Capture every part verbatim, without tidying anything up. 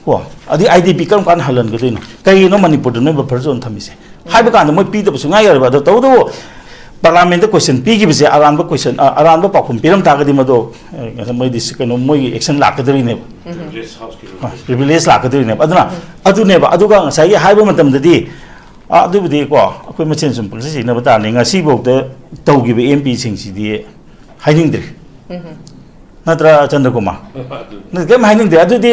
ꯀꯣ, ꯑꯗꯨꯗꯤ I D ꯄꯤ ꯀꯔꯝ ꯀꯥꯟꯗ ꯍꯜꯍꯟꯒꯗꯣꯏꯅꯣ? ꯀꯩꯒꯤꯅꯣ ꯃꯅꯤꯄꯨꯔꯗ ꯅꯣꯏ ꯕꯐꯔ ꯖꯣꯟ ꯊꯝꯃꯤꯁꯦ? ꯍꯥꯏꯕ ꯀꯥꯟꯗ ꯃꯣꯏ ꯄꯤꯗꯕ ꯁꯨꯡꯌꯥ ꯌꯥꯔꯣꯏꯕ꯫ ꯑꯗꯣ ꯇꯧꯕꯇꯕꯨ ꯄꯥꯔꯂꯥꯃꯦꯟꯗ ꯀꯣꯏꯁꯟ ꯄꯤꯈꯤꯕꯁꯦ ꯑꯔꯥꯟꯕ ꯀꯣꯏꯁꯟ, ꯑ, ꯑꯔꯥꯟꯕ ꯄꯥꯎꯈꯨꯝ ꯄꯤꯔꯝ ꯇꯥꯔꯒꯗꯤ ꯃꯗꯣ, ꯑ, ꯃꯣꯏꯗꯤ ꯁꯤ ꯀꯩꯅꯣ, ꯃꯣꯏꯒꯤ ꯑꯦꯛꯁꯟ ꯂꯥꯛꯀꯗꯣꯔꯤꯅꯦꯕ꯫ ꯄ꯭ꯔꯤꯚꯤꯂꯦꯖ ꯂꯥꯛꯀꯗꯣꯔꯤꯅꯦꯕ꯫ ꯑꯗꯨꯅ ꯑꯗꯨꯅꯦꯕ꯫ ꯑꯗꯨꯒ ꯉꯁꯥꯏꯒꯤ ꯍꯥꯏꯕ ꯃꯇꯝꯗꯗꯤ, ꯑ, ꯑꯗꯨꯕꯨꯗꯤꯀꯣ, ꯑꯩꯈꯣꯏ ꯃꯁꯦꯟ ꯁꯨꯝ ꯄꯪꯁꯤ ꯁꯤꯟꯅꯕ ꯇꯥꯔꯅꯤ꯫ ꯉꯁꯤꯐꯥꯎꯗ ꯇꯧꯈꯤꯕ ꯑꯦꯝ ꯄꯤꯁꯤꯡꯁꯤꯗꯤ ꯍꯥꯏꯅꯤꯡꯗ꯭ꯔꯤ꯫ ꯅꯠꯇ꯭ꯔꯥ, ꯆꯟꯗ꯭ꯔꯀꯨꯃꯥꯔ? ꯅꯠꯇꯦ, ꯀꯩꯝ ꯍꯥꯏꯅꯤꯡꯗꯦ꯫ ꯑꯗꯨꯗꯤ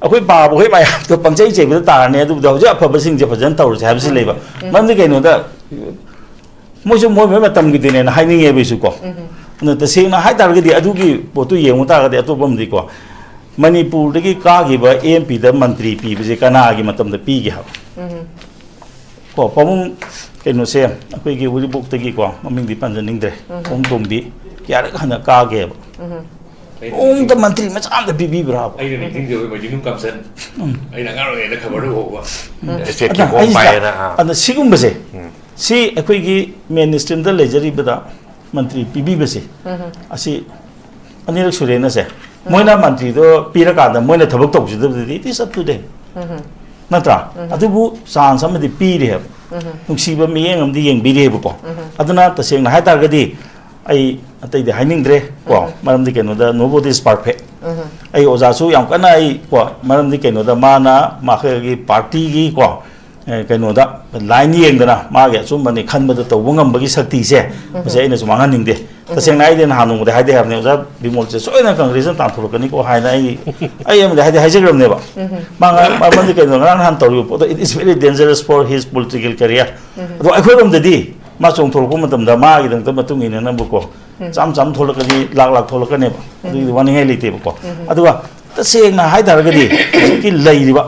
ꯑꯩꯈꯣꯏ ꯄꯥꯕꯈꯣꯏ ꯃꯌꯥꯝꯗꯣ ꯄꯪꯆꯩ ꯆꯩꯕꯗ ꯇꯥꯔꯅꯤ꯫ ꯑꯗꯨꯕꯨꯗꯤ ꯍꯧꯖꯤꯛ ꯑꯐꯕꯁꯤꯡꯁꯦ ꯐꯖꯅ ꯇꯧꯔꯁꯦ ꯍꯥꯏꯕꯁꯤ ꯂꯩꯕ꯫ ꯃꯔꯝꯗꯤ ꯀꯩꯅꯣꯗ, ꯃꯣꯏꯁꯨ ꯃꯣꯏ ꯃꯣꯏ ꯃꯇꯝꯒꯤꯗꯨꯅꯦꯅ ꯍꯥꯏꯅꯤꯡꯉꯦꯕ ꯑꯩꯁꯨ ꯀꯣ꯫ ꯑꯗꯨꯅ ꯇꯁꯦꯡꯅ ꯍꯥꯏ ꯇꯥꯔꯒꯗꯤ, ꯑꯗꯨꯒꯤ ꯄꯣꯠꯇꯨ ꯌꯦꯡꯉꯨ ꯇꯥꯔꯒꯗꯤ, ꯑꯇꯣꯞꯄ ꯑꯃꯗꯤꯀꯣ, ꯃꯅꯤꯄꯨꯔꯗꯒꯤ ꯀꯥꯈꯤꯕ ꯑꯦꯝ ꯄꯤꯗ ꯃꯟꯇ꯭ꯔꯤ ꯄꯤꯕꯁꯦ ꯀꯅꯥꯒꯤ ꯃꯇꯝꯗ ꯄꯤꯒꯦ ꯍꯥꯏꯕ? ꯀꯣ, ꯄꯥꯕꯨꯡ ꯀꯩꯅꯣꯁꯦ, ꯑꯩꯈꯣꯏꯒꯤ ꯎꯔꯤꯄꯣꯛꯇꯒꯤꯀꯣ, ꯃꯃꯤꯡꯗꯤ ꯄꯟꯖꯅꯤꯡꯗ꯭ꯔꯦ, ꯄꯥꯕꯨꯡ ꯇꯣꯝꯕꯤ ꯀꯌꯥꯔꯛ ꯍꯟꯅ ꯀꯥꯒꯦꯕ? ꯅꯣꯡꯃꯇ ꯃꯟꯇ꯭ꯔꯤ ꯃꯆꯥ ꯑꯃꯗ ꯄꯤꯕꯤꯕ꯭ꯔꯥꯕ? ꯑꯩꯅ ꯅꯤꯡꯁꯤꯡꯖꯕ ꯃꯖꯤꯅꯨ ꯀꯥꯝꯆꯟ꯫ ꯎꯝ꯫ ꯑꯩꯅ ꯑꯉꯥꯡ ꯑꯣꯏꯔꯤꯉꯩꯗ ꯈꯕꯔꯗ ꯎꯍꯧꯕ꯫ ꯎꯝ꯫ ꯁ꯭ꯇꯦꯠꯀꯤ ꯑꯗ ꯍꯣꯝ ꯑꯩꯁꯤꯗ, ꯄꯥꯏꯌꯦꯅ, ꯑꯥ꯫ ꯑꯗ ꯁꯤꯒꯨꯝꯕꯁꯦ, ꯁꯤ ꯑꯩꯈꯣꯏꯒꯤ ꯃꯦꯟ ꯁ꯭ꯇ꯭ꯔꯤꯝꯗ ꯂꯩꯖꯔꯤꯕꯗ ꯃꯟꯇ꯭ꯔꯤ ꯄꯤꯕꯤꯕꯁꯦ, ꯑꯁꯤ ꯑꯅꯤꯔꯛ ꯁꯨꯔꯦꯅꯁꯦ꯫ ꯃꯣꯏꯅ ꯃꯟꯇ꯭ꯔꯤꯗꯣ ꯄꯤꯔꯀꯥꯟꯗ ꯃꯣꯏꯅ ꯊꯕꯛ ꯇꯧꯖꯗꯕꯗꯨꯗꯤ it is up to them꯫ ꯅꯠꯇ꯭ꯔꯥ? ꯑꯗꯨꯕꯨ ꯆꯥꯟꯁ ꯑꯃꯗꯤ ꯄꯤꯔꯤ ꯍꯥꯏꯕ꯫ ꯅꯨꯡꯁꯤꯕ ꯃꯤꯠꯌꯦꯡ ꯑꯃꯗꯤ ꯌꯦꯡꯕꯤꯔꯤ ꯍꯥꯏꯕꯀꯣ꯫ ꯑꯗꯨꯅ ꯇꯁꯦꯡꯅ ꯍꯥꯏ ꯇꯥꯔꯒꯗꯤ ꯑꯩ ꯑꯇꯩꯗꯤ ꯍꯥꯏꯅꯤꯡꯗ꯭ꯔꯦ ꯀꯣ, ꯃꯔꯝꯗꯤ ꯀꯩꯅꯣꯗ, nobody is perfect꯫ ꯑꯩ ꯑꯣꯖꯥꯁꯨ ꯌꯥꯝ ꯀꯟꯅ ꯑꯩ ꯀꯣ, ꯃꯔꯝꯗꯤ ꯀꯩꯅꯣꯗ, ꯃꯥꯅ ꯃꯥꯒꯤ ꯄꯥꯔꯇꯤꯒꯤ ꯀꯣ, ꯑꯦ, ꯀꯩꯅꯣꯗ, ꯂꯥꯏꯟ ꯌꯦꯡꯗꯅ ꯃꯥꯒꯤ ꯑꯆꯨꯝꯕꯅꯤ ꯈꯟꯕꯗ ꯇꯧꯕ ꯉꯝꯕꯒꯤ ꯁꯛꯇꯤꯁꯦ, ꯃꯁꯤ ꯑꯩꯅꯁꯨ ꯃꯥꯡꯍꯟꯅꯤꯡꯗꯦ꯫ ꯇꯁꯦꯡꯅ ꯑꯩꯗꯤ ꯅꯍꯥꯟ ꯅꯣꯡꯃꯗꯤ ꯍꯥꯏꯗꯤ ꯍꯥꯏꯕꯅꯦ, "ꯑꯣꯖꯥ ꯕꯤꯃꯣꯜꯁꯦ ꯁꯣꯏꯗꯅ ꯀꯪꯒ꯭ꯔꯦꯁꯅ ꯇꯥꯟꯊꯣꯔꯛꯀꯅꯤꯀꯣ" ꯍꯥꯏꯅ ꯑꯩ, ꯑꯩ ꯑꯃꯗꯤ ꯍꯥꯏꯗꯤ ꯍꯥꯏꯖꯈ꯭ꯔꯕꯅꯦꯕ꯫ ꯃꯥ ꯉꯔꯥꯡ, ꯃꯔꯝꯗꯤ ꯀꯩꯅꯣ, ꯉꯔꯥꯡ ꯅꯍꯥꯟ ꯇꯧꯔꯤꯕ ꯄꯣꯠꯇꯣ, it is very dangerous for his political career꯫ ꯑꯗꯣ ꯑꯩꯈꯣꯏꯔꯣꯝꯗꯗꯤ ꯃꯥ ꯆꯣꯡꯊꯣꯔꯛꯄ ꯃꯇꯝꯗ ꯃꯥꯒꯤꯗꯃꯛꯇ ꯃꯇꯨꯡ ꯏꯟꯅꯅꯕꯀꯣ, ꯆꯥꯝ ꯆꯥꯝ ꯊꯣꯛꯂꯛꯀꯅꯤ, ꯂꯥꯛ ꯂꯥꯛ ꯊꯣꯛꯂꯛꯀꯅꯦꯕ꯫ ꯑꯗꯨꯒꯤꯗꯤ ꯋꯥꯅꯤꯡꯉꯥꯏ ꯂꯩꯇꯦꯕꯀꯣ꯫ ꯑꯗꯨꯒ ꯇꯁꯦꯡꯅ ꯍꯥꯏ ꯇꯥꯔꯒꯗꯤ ꯍꯧꯖꯤꯛꯀꯤ ꯂꯩꯔꯤꯕ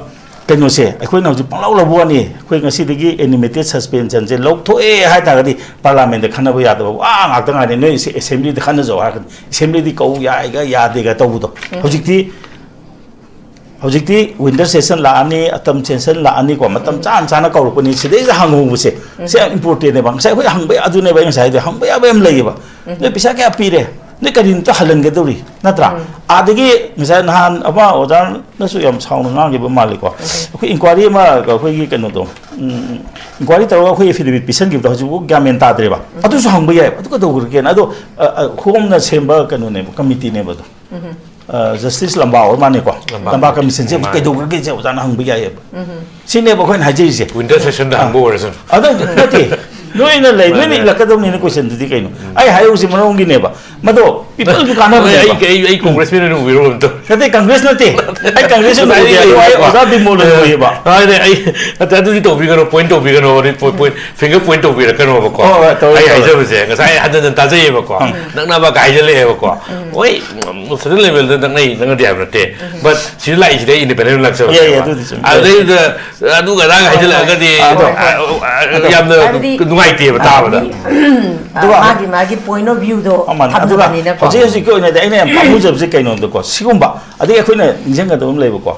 ꯀꯩꯅꯣꯁꯦ ꯑꯩꯈꯣꯏꯅ ꯍꯧꯖꯤꯛ ꯄꯪꯂꯧ ꯂꯧꯕ ꯋꯥꯅꯤ꯫ ꯑꯩꯈꯣꯏ ꯉꯁꯤꯗꯒꯤ animated suspensionꯁꯦ ꯂꯧꯊꯣꯛꯑꯦ ꯍꯥꯏ ꯇꯥꯔꯒꯗꯤ ꯄꯥꯔꯂꯥꯃꯦꯟꯗ ꯈꯟꯅꯕ ꯌꯥꯗꯕ ꯋꯥ ꯉꯥꯛꯇ ꯉꯥꯏꯔꯦ꯫ ꯅꯣꯏ ꯁꯤ ꯑꯦꯁꯦꯝꯕ꯭ꯂꯤꯗ ꯈꯟꯅꯖꯧ ꯍꯥꯏꯔꯒꯗꯤ ꯑꯦꯁꯦꯝꯕ꯭ꯂꯤꯗꯤ ꯀꯧ ꯌꯥꯏꯒ ꯌꯥꯗꯦꯒ ꯇꯧꯕꯗꯣ꯫ ꯍꯧꯖꯤꯛꯇꯤ, ꯍꯧꯖꯤꯛꯇꯤ winter session ꯂꯥꯛꯑꯅꯤ, autumn session ꯂꯥꯛꯑꯅꯤꯀꯣ, ꯃꯇꯝ ꯆꯥꯅ ꯆꯥꯅ ꯀꯧꯔꯛꯄꯅꯤ꯫ ꯁꯤꯗꯩꯁꯤꯗ ꯍꯪꯍꯧꯕꯁꯦ, ꯁꯤ ꯌꯥꯝ importantꯅꯦꯕ꯫ ꯉꯁꯥꯏ ꯑꯩꯈꯣꯏ ꯍꯪꯕ ꯌꯥ-, ꯑꯗꯨꯅꯦꯕ ꯑꯩ ꯉꯁꯥꯏ ꯍꯥꯏꯗꯣ, ꯍꯪꯕ ꯌꯥꯕ ꯌꯥꯝ ꯂꯩꯌꯦꯕ꯫ ꯅꯣꯏ ꯄꯩꯁꯥ ꯀꯌꯥ ꯄꯤꯔꯦ? ꯅꯣꯏ ꯀꯔꯤꯝꯇ ꯍꯜꯍꯟꯒꯗꯧꯔꯤ ꯅꯠꯇ꯭ꯔꯥ? ꯑꯥꯗꯒꯤ ꯉꯁꯥꯏ ꯅꯍꯥꯟ ꯑꯃ ꯑꯣꯖꯥꯅꯁꯨ ꯌꯥꯝ ꯁꯥꯎꯅ ꯉꯥꯡꯈꯤꯕ ꯃꯥꯜꯂꯤꯀꯣ, ꯑꯩꯈꯣꯏ ꯏꯟꯀ꯭ꯋꯥꯔꯤ ꯑꯃ, ꯑꯩꯈꯣꯏꯒꯤ ꯀꯩꯅꯣꯗꯣ, ꯏꯟꯀ꯭ꯋꯥꯔꯤ ꯇꯧꯔꯒ ꯑꯩꯈꯣꯏ ꯑꯦꯐꯤꯗꯦꯕꯤꯠ ꯄꯤꯁꯟꯈꯤꯕꯗꯣ ꯍꯧꯖꯤꯛꯐꯥꯎ ꯒ꯭ꯌꯥꯟ ꯃꯦꯟ ꯇꯥꯗ꯭ꯔꯦꯕ꯫ ꯑꯗꯨꯁꯨ ꯍꯪꯕ ꯌꯥꯏꯕ, ꯑꯗꯨ ꯀꯩꯗꯧꯈ꯭ꯔꯒꯦꯅ꯫ ꯑꯗꯣ ꯍꯣꯝꯅ ꯁꯦꯝꯕ ꯀꯩꯅꯣꯅꯦꯕ, ꯀꯃꯤꯇꯤꯅꯦꯕ ꯑꯗꯣ꯫ ꯖꯁꯇꯤꯁ ꯂꯝꯕꯥ ꯑꯣꯏꯔ ꯃꯥꯅꯦꯀꯣ? ꯂꯝꯕꯥ꯫ ꯂꯝꯕꯥ ꯀꯃꯤꯁꯟꯁꯦ ꯃꯥꯅꯦ꯫ ꯀꯩꯗꯧꯈ꯭ꯔꯒꯦꯁꯦ ꯑꯣꯖꯥꯅ ꯍꯪꯕ ꯌꯥꯏꯌꯦꯕ꯫ ꯁꯤꯅꯦꯕ ꯑꯩꯈꯣꯏꯅ ꯍꯥꯏꯖꯔꯤꯁꯦ꯫ ꯋꯤꯟꯇꯔ ꯁꯦꯁꯟꯗ ꯍꯪꯕ ꯑꯣꯏꯔꯁꯨ꯫ ꯑꯗꯣ ꯅꯠꯇꯦ, ꯅꯣꯏꯅ ꯂꯩ, ꯅꯣꯏꯅ ꯃꯥꯅꯦ꯫ ꯏꯜꯂꯛꯀꯗꯕꯅꯤꯅ ꯀꯣꯏꯁꯟꯗꯨꯗꯤ ꯀꯩꯅꯣ? ꯑꯩ ꯍꯥꯏꯔꯤꯕꯁꯤ ꯃꯔꯝꯒꯤꯅꯦꯕ꯫ ꯃꯗꯣ ꯄꯤꯄꯜꯁꯨ ꯀꯥꯟꯅꯕꯅꯦꯕ꯫ ꯑꯩ, ꯑꯩ, ꯑꯩ ꯀꯣꯡꯒ꯭ꯔꯦꯁꯃꯦꯟ ꯑꯣꯏꯅ ꯎꯕꯤꯔꯣ ꯑꯝꯇ꯫ ꯅꯠꯇꯦ, ꯀꯣꯡꯒ꯭ꯔꯦꯁ ꯅꯠꯇꯦ꯫ ꯑꯩ ꯀꯣꯡꯒ꯭ꯔꯦꯁ ꯑꯣꯏꯅ ꯎꯗꯦ, ꯑꯗꯣ ꯑꯩ ꯑꯣꯖꯥ ꯕꯤꯃꯣꯜ ꯑꯣꯏꯅ ꯎꯏꯌꯦꯕ꯫ ꯑꯗꯨꯗꯤ ꯑꯩ, ꯑꯗꯨꯗꯤ ꯇꯧꯕꯤꯒꯅꯨ, ꯄꯣꯏꯟ ꯇꯧꯕꯤꯒꯅꯨ, ꯐꯤꯡꯒꯔ ꯄꯣꯏꯟ ꯇꯧꯕꯤꯔꯛꯀꯅꯣꯕꯀꯣ꯫ ꯍꯣꯏ, ꯍꯣꯏ, ꯇꯧꯔꯣꯏ, ꯑꯩ ꯇꯧꯔꯣꯏ꯫ ꯍꯥꯏꯖꯕꯁꯦ, ꯉꯁꯥꯏ ꯑꯩ ꯍꯟꯖꯟ ꯍꯟꯖꯟ ꯇꯥꯖꯩꯌꯦꯕꯀꯣ꯫ ꯎꯝ꯫ ꯅꯛꯅꯕ ꯀꯥꯏ ꯍꯥꯏꯖꯜꯂꯛꯑꯦꯕꯀꯣ꯫ ꯎꯝ꯫ ꯍꯣꯏ, ꯐꯦꯗꯔꯦꯜ ꯂꯦꯚꯦꯜꯗ ꯅꯛꯅꯩ, ꯅꯛꯅꯗꯦ ꯍꯥꯏꯕ ꯅꯠꯇꯦ꯫ ꯎꯝ꯫ But ꯁꯤꯗ ꯂꯥꯛꯏꯁꯤꯗꯤ ꯑꯩ ꯏꯟꯗꯤꯄꯦꯟꯗꯦꯟ ꯌꯥꯏ, ꯌꯥꯏ, ꯂꯥꯛꯆꯕꯅꯦꯕ꯫ ꯑꯗꯨꯗꯤ ꯆꯨꯝꯃꯤ꯫ ꯑꯗꯨꯗꯩꯗ ꯑꯗꯨ ꯑꯗꯥ ꯍꯥꯏꯖꯜꯂꯛꯑꯒꯗꯤ, ꯍꯣꯏ, ꯍꯣꯏ꯫ ꯑ, ꯑ, ꯑꯗꯣ ꯌꯥꯝꯅ ꯍꯥꯏꯕꯗꯤ, ꯅꯨꯡꯉꯥꯏꯇꯦꯕ ꯑ, ꯇꯥꯕꯗ꯫ ꯃꯤ, ꯑ, ꯑꯗꯨꯒ ꯃꯥꯒꯤ, ꯃꯥꯒꯤ point of viewꯗꯣ ꯑꯃꯅ, ꯑꯗꯨꯒ ꯊꯝꯗꯕꯅꯤꯅꯀꯣ꯫ ꯍꯧꯖꯤꯛ ꯍꯧꯖꯤꯛꯀꯤ ꯑꯣꯏꯅꯗꯤ ꯑꯩꯅ ꯌꯥꯝ ꯄꯥꯝꯃꯨꯖꯕꯁꯦ ꯀꯩꯅꯣꯗꯀꯣ, ꯁꯤꯒꯨꯝꯕ, ꯑꯗꯒꯤ ꯑꯩꯈꯣꯏꯅ ꯅꯤꯡꯁꯤꯡꯒꯗꯕ ꯑꯃ ꯂꯩꯕꯀꯣ,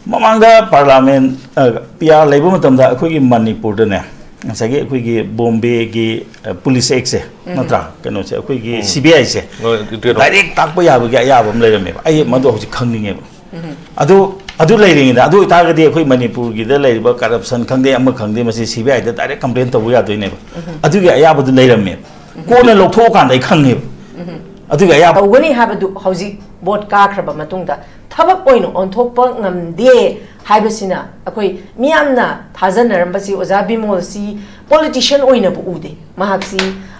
ꯃꯃꯥꯡꯗ ꯄꯥꯔꯂꯥꯃꯦꯟ, ꯑ, ꯄꯤ ꯑꯥꯔ ꯂꯩꯕ ꯃꯇꯝꯗ ꯑꯩꯈꯣꯏꯒꯤ ꯃꯅꯤꯄꯨꯔꯗꯅꯦ, ꯉꯁꯥꯏꯒꯤ ꯑꯩꯈꯣꯏꯒꯤ ꯕꯣꯝꯕꯦꯒꯤ, ꯑ, ꯄꯨꯂꯤꯁ ꯑꯦꯛꯁꯦ, ꯎꯝ꯫ ꯅꯠꯇ꯭ꯔꯥ? ꯀꯩꯅꯣꯁꯦ, ꯑꯩꯈꯣꯏꯒꯤ ꯎꯝ꯫ ꯁꯤ ꯕꯤ ꯑꯥꯏꯁꯦ ꯍꯣꯏ, ꯑꯗꯨ ꯀꯩꯅꯣ꯫ ꯗꯥꯏꯔꯦꯛ ꯇꯥꯛꯄ ꯌꯥꯕꯒꯤ ꯑꯌꯥꯕ ꯑꯃ ꯂꯩꯔꯝꯃꯦꯕ꯫ ꯑꯩ ꯃꯗꯨ ꯍꯧꯖꯤꯛ ꯈꯪꯅꯤꯡꯉꯦꯕ꯫ ꯎꯝ꯫ ꯑꯗꯨ, ꯑꯗꯨ ꯂꯩꯔꯤꯉꯩꯗ, ꯑꯗꯨ ꯑꯣꯏꯇꯥꯔꯒꯗꯤ ꯑꯩꯈꯣꯏ ꯃꯅꯤꯄꯨꯔꯒꯤꯗ ꯂꯩꯔꯤꯕ ꯀꯔꯞꯁꯟ ꯈꯪꯗꯦ, ꯑꯃ ꯈꯪꯗꯦ, ꯃꯁꯤ ꯁꯤ ꯕꯤ ꯑꯥꯏꯗ ꯗꯥꯏꯔꯦꯛ ꯀꯝꯄ꯭ꯂꯦꯟ ꯇꯧꯕ ꯌꯥꯗꯣꯏꯅꯦꯕ꯫ ꯎꯝ꯫ ꯑꯗꯨꯒꯤ ꯑꯌꯥꯕꯗꯨ ꯂꯩꯔꯝꯃꯦꯕ꯫ ꯎꯝ꯫ ꯀꯣꯟꯅ ꯂꯧꯊꯣꯛꯑꯀꯥꯟꯗ ꯑꯩ ꯈꯪꯉꯦꯕ꯫ ꯎꯝ꯫ ꯑꯗꯨꯒꯤ ꯑꯌꯥꯕ ꯇꯧꯒꯅꯤ ꯍꯥꯏꯕꯗꯨ ꯍꯧꯖꯤꯛ ꯚꯣꯠ ꯀꯥꯈ꯭ꯔꯕ ꯃꯇꯨꯡꯗ ꯊꯕꯛ ꯑꯣꯏꯅ ꯑꯣꯟꯊꯣꯛꯄ ꯉꯝꯗꯦ ꯍꯥꯏꯕꯁꯤꯅ ꯑꯩꯈꯣꯏ ꯃꯤꯌꯥꯝꯅ ꯊꯥꯖꯅꯔꯝꯕꯁꯤ ꯑꯣꯖꯥ ꯕꯤꯃꯣꯜꯁꯤ ꯄꯣꯂꯤꯇꯤꯁꯤꯌꯟ ꯑꯣꯏꯅꯕꯨ ꯎꯗꯦ꯫ ꯃꯍꯥꯛꯁꯤ,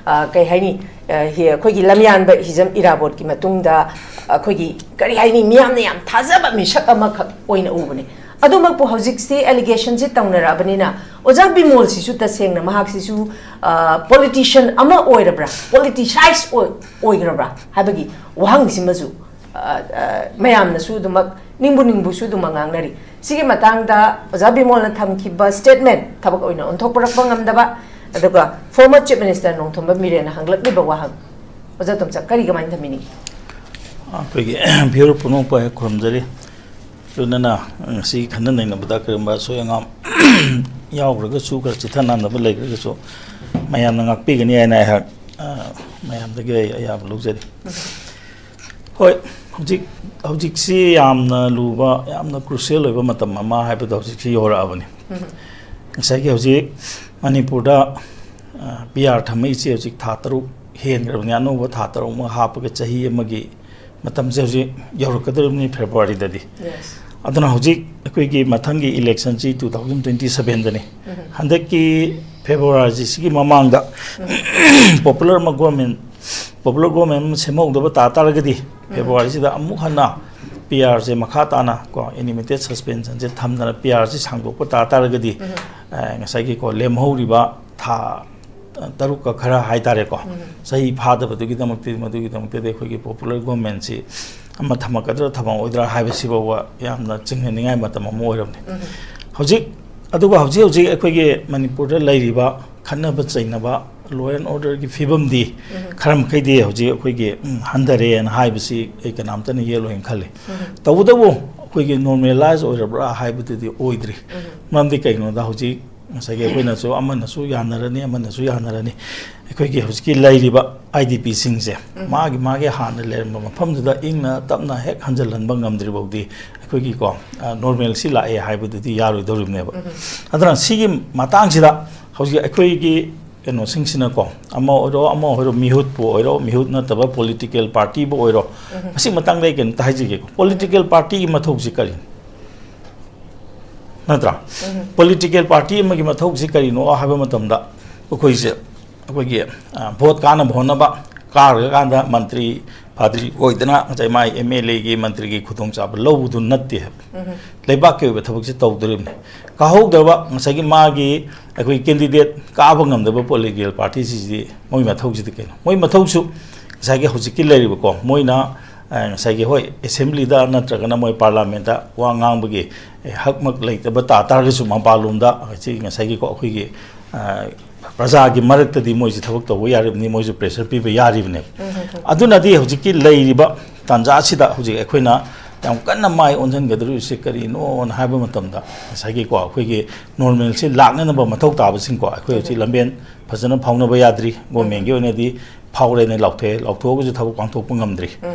ꯑ, ꯀꯩ ꯍꯥꯏꯅꯤ, ꯑ, ꯍꯤ-, ꯑꯩꯈꯣꯏꯒꯤ ꯂꯝꯌꯥꯟꯕ ꯍꯤꯖꯝ ꯏꯔꯥꯕꯣꯠꯀꯤ ꯃꯇꯨꯡꯗ ꯑꯩꯈꯣꯏꯒꯤ ꯀꯔꯤ ꯍꯥꯏꯅꯤ, ꯃꯤꯌꯥꯝꯅ ꯌꯥꯝ ꯊꯥꯖꯕ ꯃꯤꯁꯛ ꯑꯃꯈꯛ ꯑꯣꯏꯅ ꯎꯕꯅꯦ꯫ ꯑꯗꯨꯃꯛꯄꯨ ꯍꯧꯖꯤꯛꯁꯤ ꯑꯦꯂꯤꯒꯦꯁꯟꯁꯤ ꯇꯧꯅꯔꯛꯑꯕꯅꯤꯅ ꯑꯣꯖꯥ ꯕꯤꯃꯣꯜꯁꯤꯁꯨ ꯇꯁꯦꯡꯅ ꯃꯍꯥꯛꯁꯤꯁꯨ, ꯑ, ꯄꯣꯂꯤꯇꯤꯁꯤꯌꯟ ꯑꯃ ꯑꯣꯏꯔꯕ꯭ꯔꯥ, ꯄꯣꯂꯤꯇꯤꯁꯥꯏꯁ ꯑꯣꯏ-, ꯑꯣꯏꯈ꯭ꯔꯕ꯭ꯔꯥ ꯍꯥꯏꯕꯒꯤ ꯋꯥꯍꯪꯁꯤꯃꯁꯨ ꯑ, ꯑ, ꯃꯌꯥꯝꯅꯁꯨ ꯑꯗꯨꯃꯛ ꯅꯤꯡꯕꯨ ꯅꯤꯡꯕꯨꯁꯨ ꯑꯗꯨꯃꯛ ꯉꯥꯡꯅꯔꯤ꯫ ꯁꯤꯒꯤ ꯃꯇꯥꯡꯗ ꯑꯣꯖꯥ ꯕꯤꯃꯣꯜꯅ ꯊꯝꯈꯤꯕ ꯁ꯭ꯇꯦꯠꯃꯦꯟ ꯊꯕꯛ ꯑꯣꯏꯅ ꯑꯣꯟꯊꯣꯛꯄꯔꯛꯄ ꯉꯝꯗꯕ, ꯑꯗꯨꯒ ꯐꯣꯔꯃꯔ ꯆꯤꯐ ꯃꯤꯅꯤꯁꯇꯔ ꯅꯣꯡꯊꯣꯝꯕꯝ ꯕꯤꯔꯦꯟꯅ ꯍꯪꯂꯛꯂꯤꯕ ꯋꯥꯍꯪ, ꯑꯣꯖꯥ ꯇꯣꯝꯆꯥ, ꯀꯔꯤ ꯀꯃꯥꯏꯅ ꯊꯝꯕꯤꯅꯤꯡꯉꯤ? ꯑꯩꯈꯣꯏꯒꯤ ꯚꯤꯌꯨꯋꯔ ꯄꯨꯝꯅꯃꯛꯄꯨ ꯍꯦꯛ ꯈꯨꯔꯨꯝꯖꯔꯤ꯫ ꯂꯣꯏꯅꯅ ꯉꯁꯤ ꯈꯟꯅ ꯅꯩꯅꯕꯗ ꯀꯔꯤꯒꯨꯝꯕ ꯑꯁꯣꯏ ꯑꯉꯥꯝ ꯌꯥꯎꯈ꯭ꯔꯒꯁꯨ, ꯈꯔ ꯆꯤꯊ ꯅꯥꯟꯗꯕ ꯂꯩꯈ꯭ꯔꯒꯁꯨ, ꯃꯌꯥꯝꯅ ꯉꯥꯛꯄꯤꯒꯅꯤ ꯍꯥꯏꯅ ꯑꯩꯍꯥꯛ, ꯑ, ꯃꯌꯥꯝꯗꯒꯤ ꯑꯩ ꯑꯌꯥꯕ ꯂꯧꯖꯔꯤ꯫ ꯍꯣꯏ, ꯍꯧꯖꯤꯛ, ꯍꯧꯖꯤꯛꯁꯤ ꯌꯥꯝꯅ ꯂꯨꯕ, ꯌꯥꯝꯅ crucial ꯑꯣꯏꯕ ꯃꯇꯝ ꯑꯃ ꯍꯥꯏꯕꯗꯣ ꯍꯧꯖꯤꯛꯁꯤ ꯌꯧꯔꯛꯑꯕꯅꯤ꯫ ꯉꯁꯥꯏꯒꯤ ꯍꯧꯖꯤꯛ ꯃꯅꯤꯄꯨꯔꯗ, ꯑ, ꯄꯤ ꯑꯥꯔ ꯊꯝꯃꯛꯏꯁꯦ ꯍꯧꯖꯤꯛ ꯊꯥ ꯇꯔꯨꯛ ꯍꯦꯟꯈ꯭ꯔꯕꯅꯤ꯫ ꯑꯅꯧꯕ ꯊꯥ ꯇꯔꯨꯛ ꯑꯃ ꯍꯥꯞꯄꯒ ꯆꯍꯤ ꯑꯃꯒꯤ ꯃꯇꯝꯁꯦ ꯍꯧꯖꯤꯛ ꯌꯧꯔꯛꯀꯗꯧꯔꯤꯕꯅꯤ, ꯐꯦꯕ꯭ꯔꯨꯋꯥꯔꯤꯗꯗꯤ꯫ ꯑꯗꯨꯅ ꯍꯧꯖꯤꯛ ꯑꯩꯈꯣꯏꯒꯤ ꯃꯊꯪꯒꯤ election ꯁꯤ two thousand twenty seven ꯗꯅꯤ꯫ ꯍꯟꯗꯛꯀꯤ ꯐꯦꯕ꯭ꯔꯨꯋꯥꯔꯤꯁꯤꯒꯤ ꯃꯃꯥꯡꯗ popular ꯑꯃ government, popular government ꯑꯃ ꯁꯦꯝꯍꯧꯗꯕ ꯇꯥ ꯇꯥꯔꯒꯗꯤ, ꯐꯦꯕ꯭ꯔꯨꯋꯥꯔꯤꯁꯤꯗ ꯑꯃꯨꯛ ꯍꯟꯅ ꯄꯤ ꯑꯥꯔꯁꯦ ꯃꯈꯥ ꯇꯥꯅ ꯀꯣ, intermittent suspension ꯁꯦ ꯊꯝꯗꯅ ꯄꯤ ꯑꯥꯔꯁꯤ ꯁꯥꯡꯗꯣꯛꯄ ꯇꯥ ꯇꯥꯔꯒꯗꯤ, ꯑ, ꯉꯁꯥꯏꯒꯤ ꯀꯣ, ꯂꯦꯝꯍꯧꯔꯤꯕ ꯊꯥ ꯇꯔꯨꯛꯀ ꯈꯔ ꯍꯥꯏꯇꯥꯔꯦꯀꯣ, ꯆꯍꯤ ꯐꯥꯗꯕꯗꯨꯒꯤꯗꯃꯛꯇꯗꯤ, ꯃꯗꯨꯒꯤꯗꯃꯛꯇꯗꯤ ꯑꯩꯈꯣꯏꯒꯤ popular government ꯁꯤ ꯑꯃ ꯊꯝꯃꯛꯀꯗ꯭ꯔꯥ ꯊꯝꯃꯛꯑꯣꯏꯗ꯭ꯔꯥ ꯍꯥꯏꯕꯁꯤꯐꯥꯎꯕ ꯌꯥꯝꯅ ꯆꯤꯡꯅꯅꯤꯡꯉꯥꯏ ꯃꯇꯝ ꯑꯃ ꯑꯣꯏꯔꯕꯅꯤ꯫ ꯍꯧꯖꯤꯛ, ꯑꯗꯨꯒ ꯍꯧꯖꯤꯛ ꯍꯧꯖꯤꯛ ꯑꯩꯈꯣꯏꯒꯤ ꯃꯅꯤꯄꯨꯔꯗ ꯂꯩꯔꯤꯕ ꯈꯠꯅꯕ ꯆꯩꯅꯕ, law and order ꯒꯤ ꯐꯤꯕꯝꯗꯤ ꯈꯔ ꯃꯈꯩꯗꯤ ꯍꯧꯖꯤꯛ ꯑꯩꯈꯣꯏꯒꯤ, ꯎꯝ, ꯍꯟꯊꯔꯦꯅ ꯍꯥꯏꯕꯁꯤ ꯑꯩ ꯀꯅꯥꯝꯇꯅ ꯌꯦꯠꯂꯣꯏꯅ ꯈꯜꯂꯤ꯫ ꯇꯧꯕꯇꯕꯨ ꯑꯩꯈꯣꯏꯒꯤ normalise ꯑꯣꯏꯔꯕ꯭ꯔꯥ ꯍꯥꯏꯕꯗꯨꯗꯤ ꯑꯣꯏꯗ꯭ꯔꯤ꯫ ꯃꯔꯝꯗꯤ ꯀꯩꯒꯤꯅꯣꯗ, ꯍꯧꯖꯤꯛ ꯉꯁꯥꯏꯒꯤ ꯑꯩꯈꯣꯏꯅꯁꯨ, ꯑꯃꯅꯁꯨ ꯌꯥꯅꯔꯅꯤ, ꯑꯃꯅꯁꯨ ꯌꯥꯅꯔꯅꯤ, ꯑꯩꯈꯣꯏꯒꯤ ꯍꯧꯖꯤꯛꯀꯤ ꯂꯩꯔꯤꯕ ꯑꯥꯏ ꯗꯤ ꯄꯤꯁꯤꯡꯁꯦ ꯃꯥꯒꯤ ꯃꯥꯒꯤ ꯍꯥꯟꯅ ꯂꯩꯔꯝꯕ ꯃꯐꯝꯗꯨꯗ ꯏꯪꯅ ꯇꯞꯅ ꯍꯦꯛ ꯍꯟꯖꯤꯜꯍꯟꯕ ꯉꯝꯗ꯭ꯔꯤꯐꯥꯎꯗꯤ ꯑꯩꯈꯣꯏꯒꯤꯀꯣ, ꯑ, normalcy ꯂꯥꯛꯑꯦ ꯍꯥꯏꯕꯗꯨꯗꯤ ꯌꯥꯔꯣꯏꯗꯧꯔꯤꯕꯅꯦꯕ꯫ ꯑꯗꯨꯅ ꯁꯤꯒꯤ ꯃꯇꯥꯡꯁꯤꯗ ꯍꯧꯖꯤꯛ ꯑꯩꯈꯣꯏꯒꯤ ꯀꯩꯅꯣꯁꯤꯡꯁꯤꯅꯀꯣ, ꯑꯃ ꯑꯣꯏꯔꯣ, ꯑꯃ ꯑꯣꯏꯔꯣ, ꯃꯤꯍꯨꯠꯄꯨ ꯑꯣꯏꯔꯣ, ꯃꯤꯍꯨꯠ ꯅꯠꯇꯕ political party ꯕꯨ ꯑꯣꯏꯔꯣ, ꯃꯁꯤ ꯃꯇꯥꯡꯗ ꯑꯩ ꯀꯩꯅꯣꯝꯇ ꯍꯥꯏꯖꯒꯦꯀꯣ꯫ Political party ꯒꯤ ꯃꯊꯧꯁꯤ ꯀꯔꯤꯅꯣ? ꯅꯠꯇ꯭ꯔꯥ? Political party ꯑꯃꯒꯤ ꯃꯊꯧꯁꯤ ꯀꯔꯤꯅꯣ ꯍꯥꯏꯕ ꯃꯇꯝꯗ, ꯑꯩꯈꯣꯏꯁꯦ, ꯑꯩꯈꯣꯏꯒꯤ, ꯑ, vote ꯀꯥꯅꯕ ꯍꯣꯠꯅꯕ, ꯀꯥꯔꯀꯥꯟꯗ ꯃꯟꯇ꯭ꯔꯤ ꯐꯥꯗ꯭ꯔꯤ ꯑꯣꯏꯗꯅ ꯉꯁꯥꯏ ꯃꯥꯏ ꯑꯦꯝ ꯑꯦꯜ ꯑꯦꯒꯤ, ꯃꯟꯇ꯭ꯔꯤꯒꯤ ꯈꯨꯗꯣꯡꯆꯥꯕ ꯂꯧꯕꯗꯨ ꯅꯠꯇꯦ ꯍꯥꯏꯕ꯫ ꯂꯩꯕꯥꯛꯀꯤ ꯑꯣꯏꯕ ꯊꯕꯛꯁꯦ ꯇꯧꯗꯣꯔꯤꯕꯅꯤ꯫ ꯀꯥꯍꯧꯗꯕ ꯉꯁꯥꯏꯒꯤ ꯃꯥꯒꯤ, ꯑꯩꯈꯣꯏ candidate ꯀꯥꯕ ꯉꯝꯗꯕ political party ꯁꯤꯗꯤ ꯃꯣꯏ ꯃꯊꯧꯁꯤꯗꯤ ꯀꯩꯅꯣ? ꯃꯣꯏ ꯃꯊꯧꯁꯨ ꯉꯁꯥꯏꯒꯤ ꯍꯧꯖꯤꯛꯀꯤ ꯂꯩꯔꯤꯕꯀꯣ, ꯃꯣꯏꯅ, ꯑ, ꯉꯁꯥꯏꯒꯤ, ꯍꯣꯏ, assembly ꯗ ꯅꯠꯇ꯭ꯔꯒꯅ ꯃꯣꯏ parliament ꯇ ꯋꯥ ꯉꯥꯡꯕꯒꯤ, ꯑꯦ, ꯍꯛꯃꯛ ꯂꯩꯇꯕ ꯇꯥ ꯇꯥꯔꯒꯁꯨ, ꯃꯄꯥꯟꯂꯣꯝꯗ ꯍꯧꯖꯤꯛ ꯉꯁꯥꯏꯒꯤꯀꯣ, ꯑꯩꯈꯣꯏꯒꯤ, ꯑ, ꯄ꯭ꯔꯖꯥꯒꯤ ꯃꯔꯛꯇꯗꯤ ꯃꯣꯏꯁꯤ ꯊꯕꯛ ꯇꯧꯕ ꯌꯥꯔꯤꯕꯅꯤ, ꯃꯣꯏꯁꯨ pressure ꯄꯤꯕ ꯌꯥꯔꯤꯕꯅꯦꯕ꯫ ꯑꯗꯨꯅꯗꯤ ꯍꯧꯖꯤꯛꯀꯤ ꯂꯩꯔꯤꯕ ꯇꯥꯟꯖꯥ ꯑꯁꯤꯗ ꯍꯧꯖꯤꯛ ꯑꯩꯈꯣꯏꯅ ꯌꯥꯝ ꯀꯟꯅ ꯃꯥꯏ ꯑꯣꯟꯁꯤꯟꯒꯗꯧꯔꯤꯕꯁꯤ ꯀꯔꯤꯅꯣꯅ ꯍꯥꯏꯕ ꯃꯇꯝꯗ, ꯉꯁꯥꯏꯒꯤꯀꯣ, ꯑꯩꯈꯣꯏꯒꯤ normalcy ꯂꯥꯛꯅꯅꯕ ꯃꯊꯧ ꯇꯥꯕꯁꯤꯡꯀꯣ, ꯑꯩꯈꯣꯏ ꯍꯧꯖꯤꯛ ꯂꯝꯕꯦꯟ ꯐꯖꯅ ꯐꯥꯎꯅꯕ ꯌꯥꯗ꯭ꯔꯤ꯫ Government ꯀꯤ ꯑꯣꯏꯅꯗꯤ ꯐꯥꯎꯔꯦꯅꯦ ꯂꯥꯎꯊꯣꯛꯑꯦ꯫ ꯂꯥꯎꯊꯣꯛꯑꯒꯁꯨ ꯊꯕꯛ ꯄꯥꯡꯊꯣꯛꯄ ꯉꯝꯗ꯭ꯔꯤ,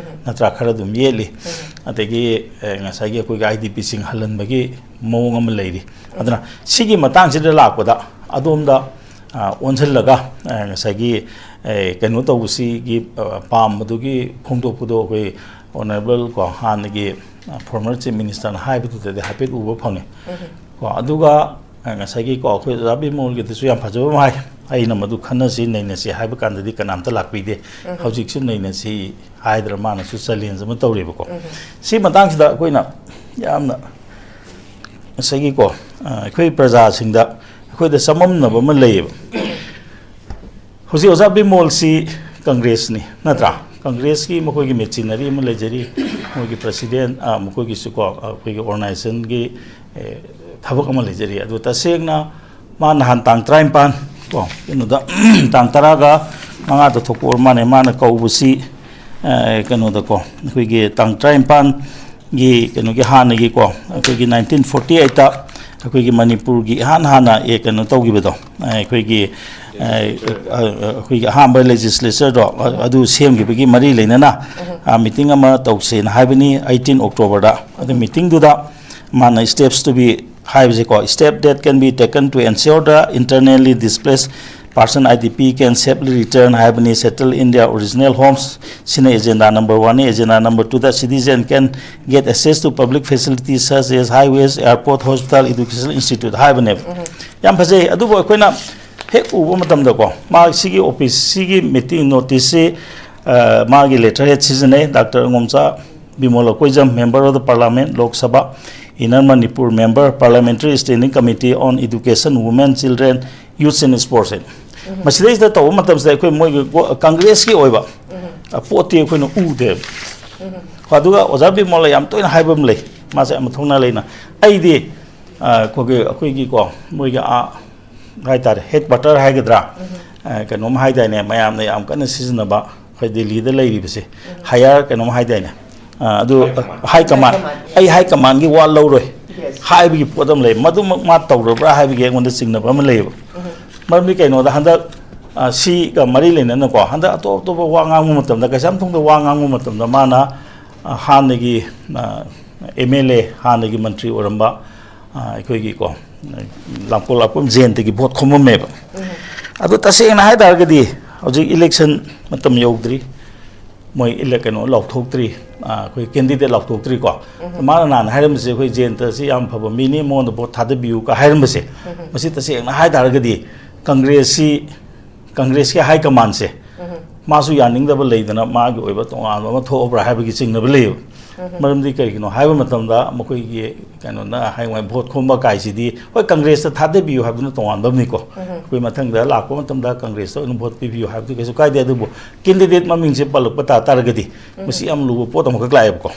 ꯅꯠꯇ꯭ꯔꯥ? ꯈꯔ ꯑꯗꯨꯝ ꯌꯦꯠꯂꯤ꯫ ꯑꯗꯒꯤ, ꯑꯦ, ꯉꯁꯥꯏꯒꯤ ꯑꯩꯈꯣꯏꯒꯤ ꯑꯥꯏ ꯗꯤ ꯄꯤꯁꯤꯡ ꯍꯜꯍꯟꯕꯒꯤ ꯃꯑꯣꯡ ꯑꯃ ꯂꯩꯔꯤ꯫ ꯑꯗꯨꯅ ꯁꯤꯒꯤ ꯃꯇꯥꯡꯁꯤꯗ ꯂꯥꯛꯄꯗ ꯑꯗꯣꯝꯗ, ꯑ, ꯑꯣꯟꯁꯤꯜꯂꯒ, ꯑ, ꯉꯁꯥꯏꯒꯤ, ꯑꯦ, ꯀꯩꯅꯣ ꯇꯧꯕꯁꯤꯒꯤ, ꯑ, ꯄꯥꯝꯕꯗꯨꯒꯤ ꯐꯣꯡꯗꯣꯛꯄꯗꯣ ꯑꯩꯈꯣꯏ ꯑꯣꯅꯔꯦꯕꯜ ꯀꯣ, ꯍꯥꯟꯅꯒꯤ, ꯑ, ꯐꯣꯔꯃꯔ ꯆꯤꯐ ꯃꯤꯅꯤꯁꯇꯔꯅ ꯍꯥꯏꯕꯗꯨꯗꯗꯤ ꯍꯥꯏꯐꯦꯠ ꯎꯕ ꯐꯪꯉꯦ꯫ ꯀꯣ, ꯑꯗꯨꯒ, ꯑ, ꯉꯁꯥꯏꯒꯤ ꯀꯣ, ꯑꯩꯈꯣꯏ ꯑꯣꯖꯥ ꯕꯤꯃꯣꯜꯒꯤꯗꯨꯁꯨ ꯌꯥꯝ ꯐꯖꯕ ꯑꯃ ꯍꯥꯏ, "ꯑꯩꯅ ꯃꯗꯨ ꯈꯟꯅꯁꯤ, ꯅꯩꯅꯁꯤ" ꯍꯥꯏꯕ ꯀꯥꯟꯗꯗꯤ ꯀꯅꯥꯝꯇ ꯂꯥꯛꯄꯤꯗꯦ꯫ ꯍꯧꯖꯤꯛꯁꯨ ꯅꯩꯅꯁꯤ ꯍꯥꯏꯗꯅ ꯃꯥꯅꯁꯨ ꯆꯦꯂꯦꯟꯖ ꯑꯃ ꯇꯧꯔꯦꯕꯀꯣ꯫ ꯁꯤ ꯃꯇꯥꯡꯁꯤꯗ ꯑꯩꯈꯣꯏꯅ ꯌꯥꯝꯅ ꯉꯁꯥꯏꯒꯤꯀꯣ, ꯑ, ꯑꯩꯈꯣꯏ ꯄ꯭ꯔꯖꯥꯁꯤꯡꯗ ꯑꯩꯈꯣꯏꯗ ꯆꯃꯝꯅꯕ ꯑꯃ ꯂꯩꯌꯦꯕ꯫ ꯍꯧꯖꯤꯛ ꯑꯣꯖꯥ ꯕꯤꯃꯣꯜꯁꯤ ꯀꯪꯒ꯭ꯔꯦꯁꯅꯤ, ꯅꯠꯇ꯭ꯔꯥ? ꯀꯪꯒ꯭ꯔꯦꯁꯀꯤ ꯃꯈꯣꯏꯒꯤ ꯃꯦꯆꯤꯅꯔꯤ ꯑꯃ ꯂꯩꯖꯔꯤ, ꯃꯣꯏꯒꯤ ꯄ꯭ꯔꯁꯤꯗꯦꯟ, ꯑ, ꯃꯈꯣꯏꯒꯤꯁꯨꯀꯣ, ꯑ, ꯑꯩꯈꯣꯏꯒꯤ ꯑꯣꯔꯒꯅꯥꯏꯖꯦꯁꯟꯒꯤ, ꯑꯦ, ꯊꯕꯛ ꯑꯃ ꯂꯩꯖꯔꯤ꯫ ꯑꯗꯨ ꯇꯁꯦꯡꯅ ꯃꯥ ꯅꯍꯥꯟ ꯇꯥꯡ ꯇꯔꯥꯅꯤꯄꯥꯟ ꯀꯣ, ꯀꯩꯅꯣꯗ, ꯇꯥꯡ ꯇꯔꯥꯒ ꯃꯉꯥꯗ ꯊꯣꯛꯄ ꯑꯣꯏꯔ ꯃꯥꯜꯂꯦ, ꯃꯥꯅ ꯀꯧꯕꯁꯤ, ꯑ, ꯀꯩꯅꯣꯗꯀꯣ, ꯑꯩꯈꯣꯏꯒꯤ ꯇꯥꯡ ꯇꯔꯥꯅꯤꯄꯥꯟ ꯒꯤ ꯀꯩꯅꯣꯒꯤ ꯍꯥꯟꯅꯒꯤꯀꯣ, ꯑꯩꯈꯣꯏꯒꯤ ꯅꯥꯏꯟꯇꯤꯟ ꯐꯣꯔꯇꯤ ꯑꯩꯠꯇ ꯑꯩꯈꯣꯏꯒꯤ ꯃꯅꯤꯄꯨꯔꯒꯤ ꯏꯍꯥꯟ ꯍꯥꯟꯅ, ꯑꯦ, ꯀꯩꯅꯣ ꯇꯧꯈꯤꯕꯗꯣ, ꯑꯩꯈꯣꯏꯒꯤ, ꯑ, ꯑ, ꯑꯩꯈꯣꯏꯒꯤ ꯑꯍꯥꯟꯕ ꯂꯦꯖꯤꯁꯂꯦꯆꯔꯗꯣ, ꯑ-, ꯑꯗꯨ ꯁꯦꯝꯈꯤꯕꯒꯤ ꯃꯔꯤ ꯂꯩꯅꯅ, ꯑ, ꯃꯤꯇꯤꯡ ꯑꯃ ꯇꯧꯁꯦꯅ ꯍꯥꯏꯕꯅꯤ ꯑꯩꯠꯇꯤꯟ ꯑꯣꯛꯇꯣꯕꯔꯗ꯫ ꯑꯗꯨ ꯃꯤꯇꯤꯡꯗꯨꯗ ꯃꯥꯅ steps to be ꯍꯥꯏꯕꯁꯦꯀꯣ, "Step that can be taken to ensure the internally displaced person, I D P, can safely return" ꯍꯥꯏꯕꯅꯤ, "settle in their original homes", ꯁꯤꯅ agenda number one ꯅꯤ꯫ Agenda number two the "Citizen can get access to public facilities such as highways, airport, hospital, educational institute" ꯍꯥꯏꯕꯅꯦꯕ꯫ ꯌꯥꯝ ꯐꯖꯩ꯫ ꯑꯗꯨꯕꯨ ꯑꯩꯈꯣꯏꯅ ꯍꯦꯛ ꯎꯕ ꯃꯇꯝꯗꯀꯣ, ꯃꯥ ꯁꯤꯒꯤ ꯑꯣꯐꯤꯁ, ꯁꯤꯒꯤ ꯃꯤꯇꯤꯡ ꯅꯣꯇꯤꯁꯁꯤ, ꯑ, ꯃꯥꯒꯤ letterhead ꯁꯤꯖꯤꯟꯅꯩ, doctor ꯑꯉꯣꯝꯆꯥ Bimol Akoijam, Member of the Parliament, Lok Sabha, Inner Manipur Member, Parliamentary Standing Committee on Education, Women, Children, Youth and Sports ꯍꯥꯏꯅ꯫ ꯃꯁꯤꯗꯩꯁꯤꯗ ꯇꯧꯕ ꯃꯇꯝꯁꯤꯗ ꯑꯩꯈꯣꯏ ꯃꯣꯏꯒꯤ ꯒꯣ-, ꯀꯪꯒ꯭ꯔꯦꯁꯀꯤ ꯑꯣꯏꯕ, ꯑ, ꯄꯣꯠꯇꯤ ꯑꯩꯈꯣꯏꯅ ꯎꯗꯦꯕ꯫ ꯑꯗꯨꯒ ꯑꯣꯖꯥ ꯕꯤꯃꯣꯜꯅ ꯌꯥꯝ ꯇꯣꯏꯅ ꯍꯥꯏꯕ ꯑꯃ ꯂꯩ, ꯃꯥꯁꯦ ꯌꯥꯝ ꯃꯊꯧꯅꯥ ꯂꯩꯅ, "ꯑꯩꯗꯤ, ꯑ, ꯑꯩꯈꯣꯏꯒꯤ, ꯑꯩꯈꯣꯏꯒꯤꯀꯣ, ꯃꯣꯏꯒꯤ ꯑꯥ ꯍꯥꯏꯇꯥꯔꯦ, headquarter ꯍꯥꯏꯒꯗ꯭ꯔꯥ, ꯑ, ꯀꯩꯅꯣꯝ ꯍꯥꯏꯗꯥꯏꯅꯦ, ꯃꯌꯥꯝꯅ ꯌꯥꯝ ꯀꯟꯅ ꯁꯤꯖꯤꯟꯅꯕ, ꯑꯩꯈꯣꯏ ꯗꯤꯜꯂꯤꯗ ꯂꯩꯔꯤꯕꯁꯦ, higher ꯀꯩꯅꯣꯝ ꯍꯥꯏꯗꯥꯏꯅꯦ, ꯑ, ꯑꯗꯨ, ꯑ, high command, ꯑꯩ high commandꯒꯤ ꯋꯥ ꯂꯧꯔꯣꯏ ꯍꯥꯏꯕꯒꯤ ꯄꯣꯠ ꯑꯃ ꯂꯩ꯫ ꯃꯗꯨꯃꯛ ꯃꯥ ꯇꯧꯔꯕ꯭ꯔꯥ ꯍꯥꯏꯕꯒꯤ ꯑꯩꯉꯣꯟꯗ ꯆꯤꯡꯅꯕ ꯑꯃ ꯂꯩꯌꯦꯕ꯫ ꯃꯔꯝꯗꯤ ꯀꯩꯅꯣꯗ ꯍꯟꯗꯛ, ꯑ, ꯁꯤꯒ ꯃꯔꯤ ꯂꯩꯅꯅꯀꯣ, ꯍꯟꯗꯛ ꯑꯇꯣꯞ ꯑꯇꯣꯞꯄ ꯋꯥ ꯉꯥꯡꯕ ꯃꯇꯝꯗ, ꯀꯩꯁꯥꯝꯊꯣꯡꯗ ꯋꯥ ꯉꯥꯡꯕ ꯃꯇꯝꯗ ꯃꯥꯅ, ꯑ, ꯍꯥꯟꯅꯒꯤ, ꯑ, ꯑꯦꯝ ꯑꯦꯜ ꯑꯦ, ꯍꯥꯟꯅꯒꯤ ꯃꯟꯇ꯭ꯔꯤ ꯑꯣꯏꯔꯝꯕ, ꯑ, ꯑꯩꯈꯣꯏꯒꯤꯀꯣ, ꯂꯥꯡꯀꯣꯜ ꯂꯥꯛꯄꯝ ꯖꯌꯟꯇꯒꯤ ꯚꯣꯠ ꯈꯣꯝꯃꯝꯃꯦꯕ꯫ ꯑꯗꯣ ꯇꯁꯦꯡꯅ ꯍꯥꯏ ꯇꯥꯔꯒꯗꯤ ꯍꯧꯖꯤꯛ ꯏꯂꯦꯛꯁꯟ ꯃꯇꯝ ꯌꯧꯗ꯭ꯔꯤ, ꯃꯣꯏ ꯏꯂꯦ-, ꯀꯩꯅꯣ ꯂꯥꯎꯊꯣꯛꯇ꯭ꯔꯤ, ꯑ, ꯑꯩꯈꯣꯏ ꯀꯦꯟꯗꯤꯗꯦꯠ ꯂꯥꯎꯊꯣꯛꯇ꯭ꯔꯤꯀꯣ꯫ ꯃꯥꯅ ꯅꯍꯥꯟ ꯍꯥꯏꯔꯝꯕꯁꯦ, "ꯑꯩꯈꯣꯏ ꯖꯌꯟꯇꯁꯤ ꯌꯥꯝ ꯐꯕ ꯃꯤꯅꯤ, ꯃꯉꯣꯟꯗ ꯚꯣꯠ ꯊꯥꯗꯕꯤꯌꯨ" ꯀ ꯍꯥꯏꯔꯝꯕꯁꯦ, ꯃꯁꯤ ꯇꯁꯦꯡꯅ ꯍꯥꯏ ꯇꯥꯔꯒꯗꯤ ꯀꯪꯒ꯭ꯔꯦꯁꯁꯤ, ꯀꯪꯒ꯭ꯔꯦꯁꯀꯤ ꯍꯥꯏ ꯀꯃꯥꯟꯁꯦ, ꯃꯥꯁꯨ ꯌꯥꯅꯤꯡꯗꯕ ꯂꯩꯗꯅ ꯃꯥꯒꯤ ꯑꯣꯏꯕ ꯇꯣꯉꯥꯟꯕ ꯑꯃ ꯊꯣꯛꯑꯕ꯭ꯔꯥ ꯍꯥꯏꯕꯒꯤ ꯆꯤꯡꯅꯕ ꯂꯩꯌꯦꯕ꯫ ꯃꯔꯝꯗꯤ ꯀꯩꯒꯤꯅꯣ ꯍꯥꯏꯕ ꯃꯇꯝꯗ ꯃꯈꯣꯏꯒꯤ ꯀꯩꯅꯣꯅ ꯍꯌꯦꯡꯋꯥꯏ ꯚꯣꯠ ꯈꯣꯝꯕ ꯀꯥꯏꯁꯤꯗꯤ, ꯍꯣꯏ, ꯀꯪꯒ꯭ꯔꯦꯁꯇ ꯊꯥꯗꯕꯤꯌꯨ ꯍꯥꯏꯕꯗꯨꯅ ꯇꯣꯉꯥꯟꯕ ꯑꯃꯅꯤꯀꯣ꯫ ꯑꯩꯈꯣꯏ ꯃꯊꯪꯗ ꯂꯥꯛꯄ ꯃꯇꯝꯗ ꯀꯪꯒ꯭ꯔꯦꯁꯇ ꯑꯣꯏꯅ ꯚꯣꯠ ꯄꯤꯕꯤꯌꯨ ꯍꯥꯏꯕꯗꯨ ꯀꯩꯁꯨ ꯀꯥꯏꯗꯦ, ꯑꯗꯨꯕꯨ ꯀꯦꯟꯗꯤꯗꯦꯠ ꯃꯃꯤꯡꯁꯦ ꯄꯜꯂꯛꯄ ꯇꯥ ꯇꯥꯔꯒꯗꯤ ꯃꯁꯤ ꯌꯥꯝ ꯂꯨꯕ ꯄꯣꯠ ꯑꯃꯈꯛ ꯂꯥꯛꯑꯦꯕꯀꯣ꯫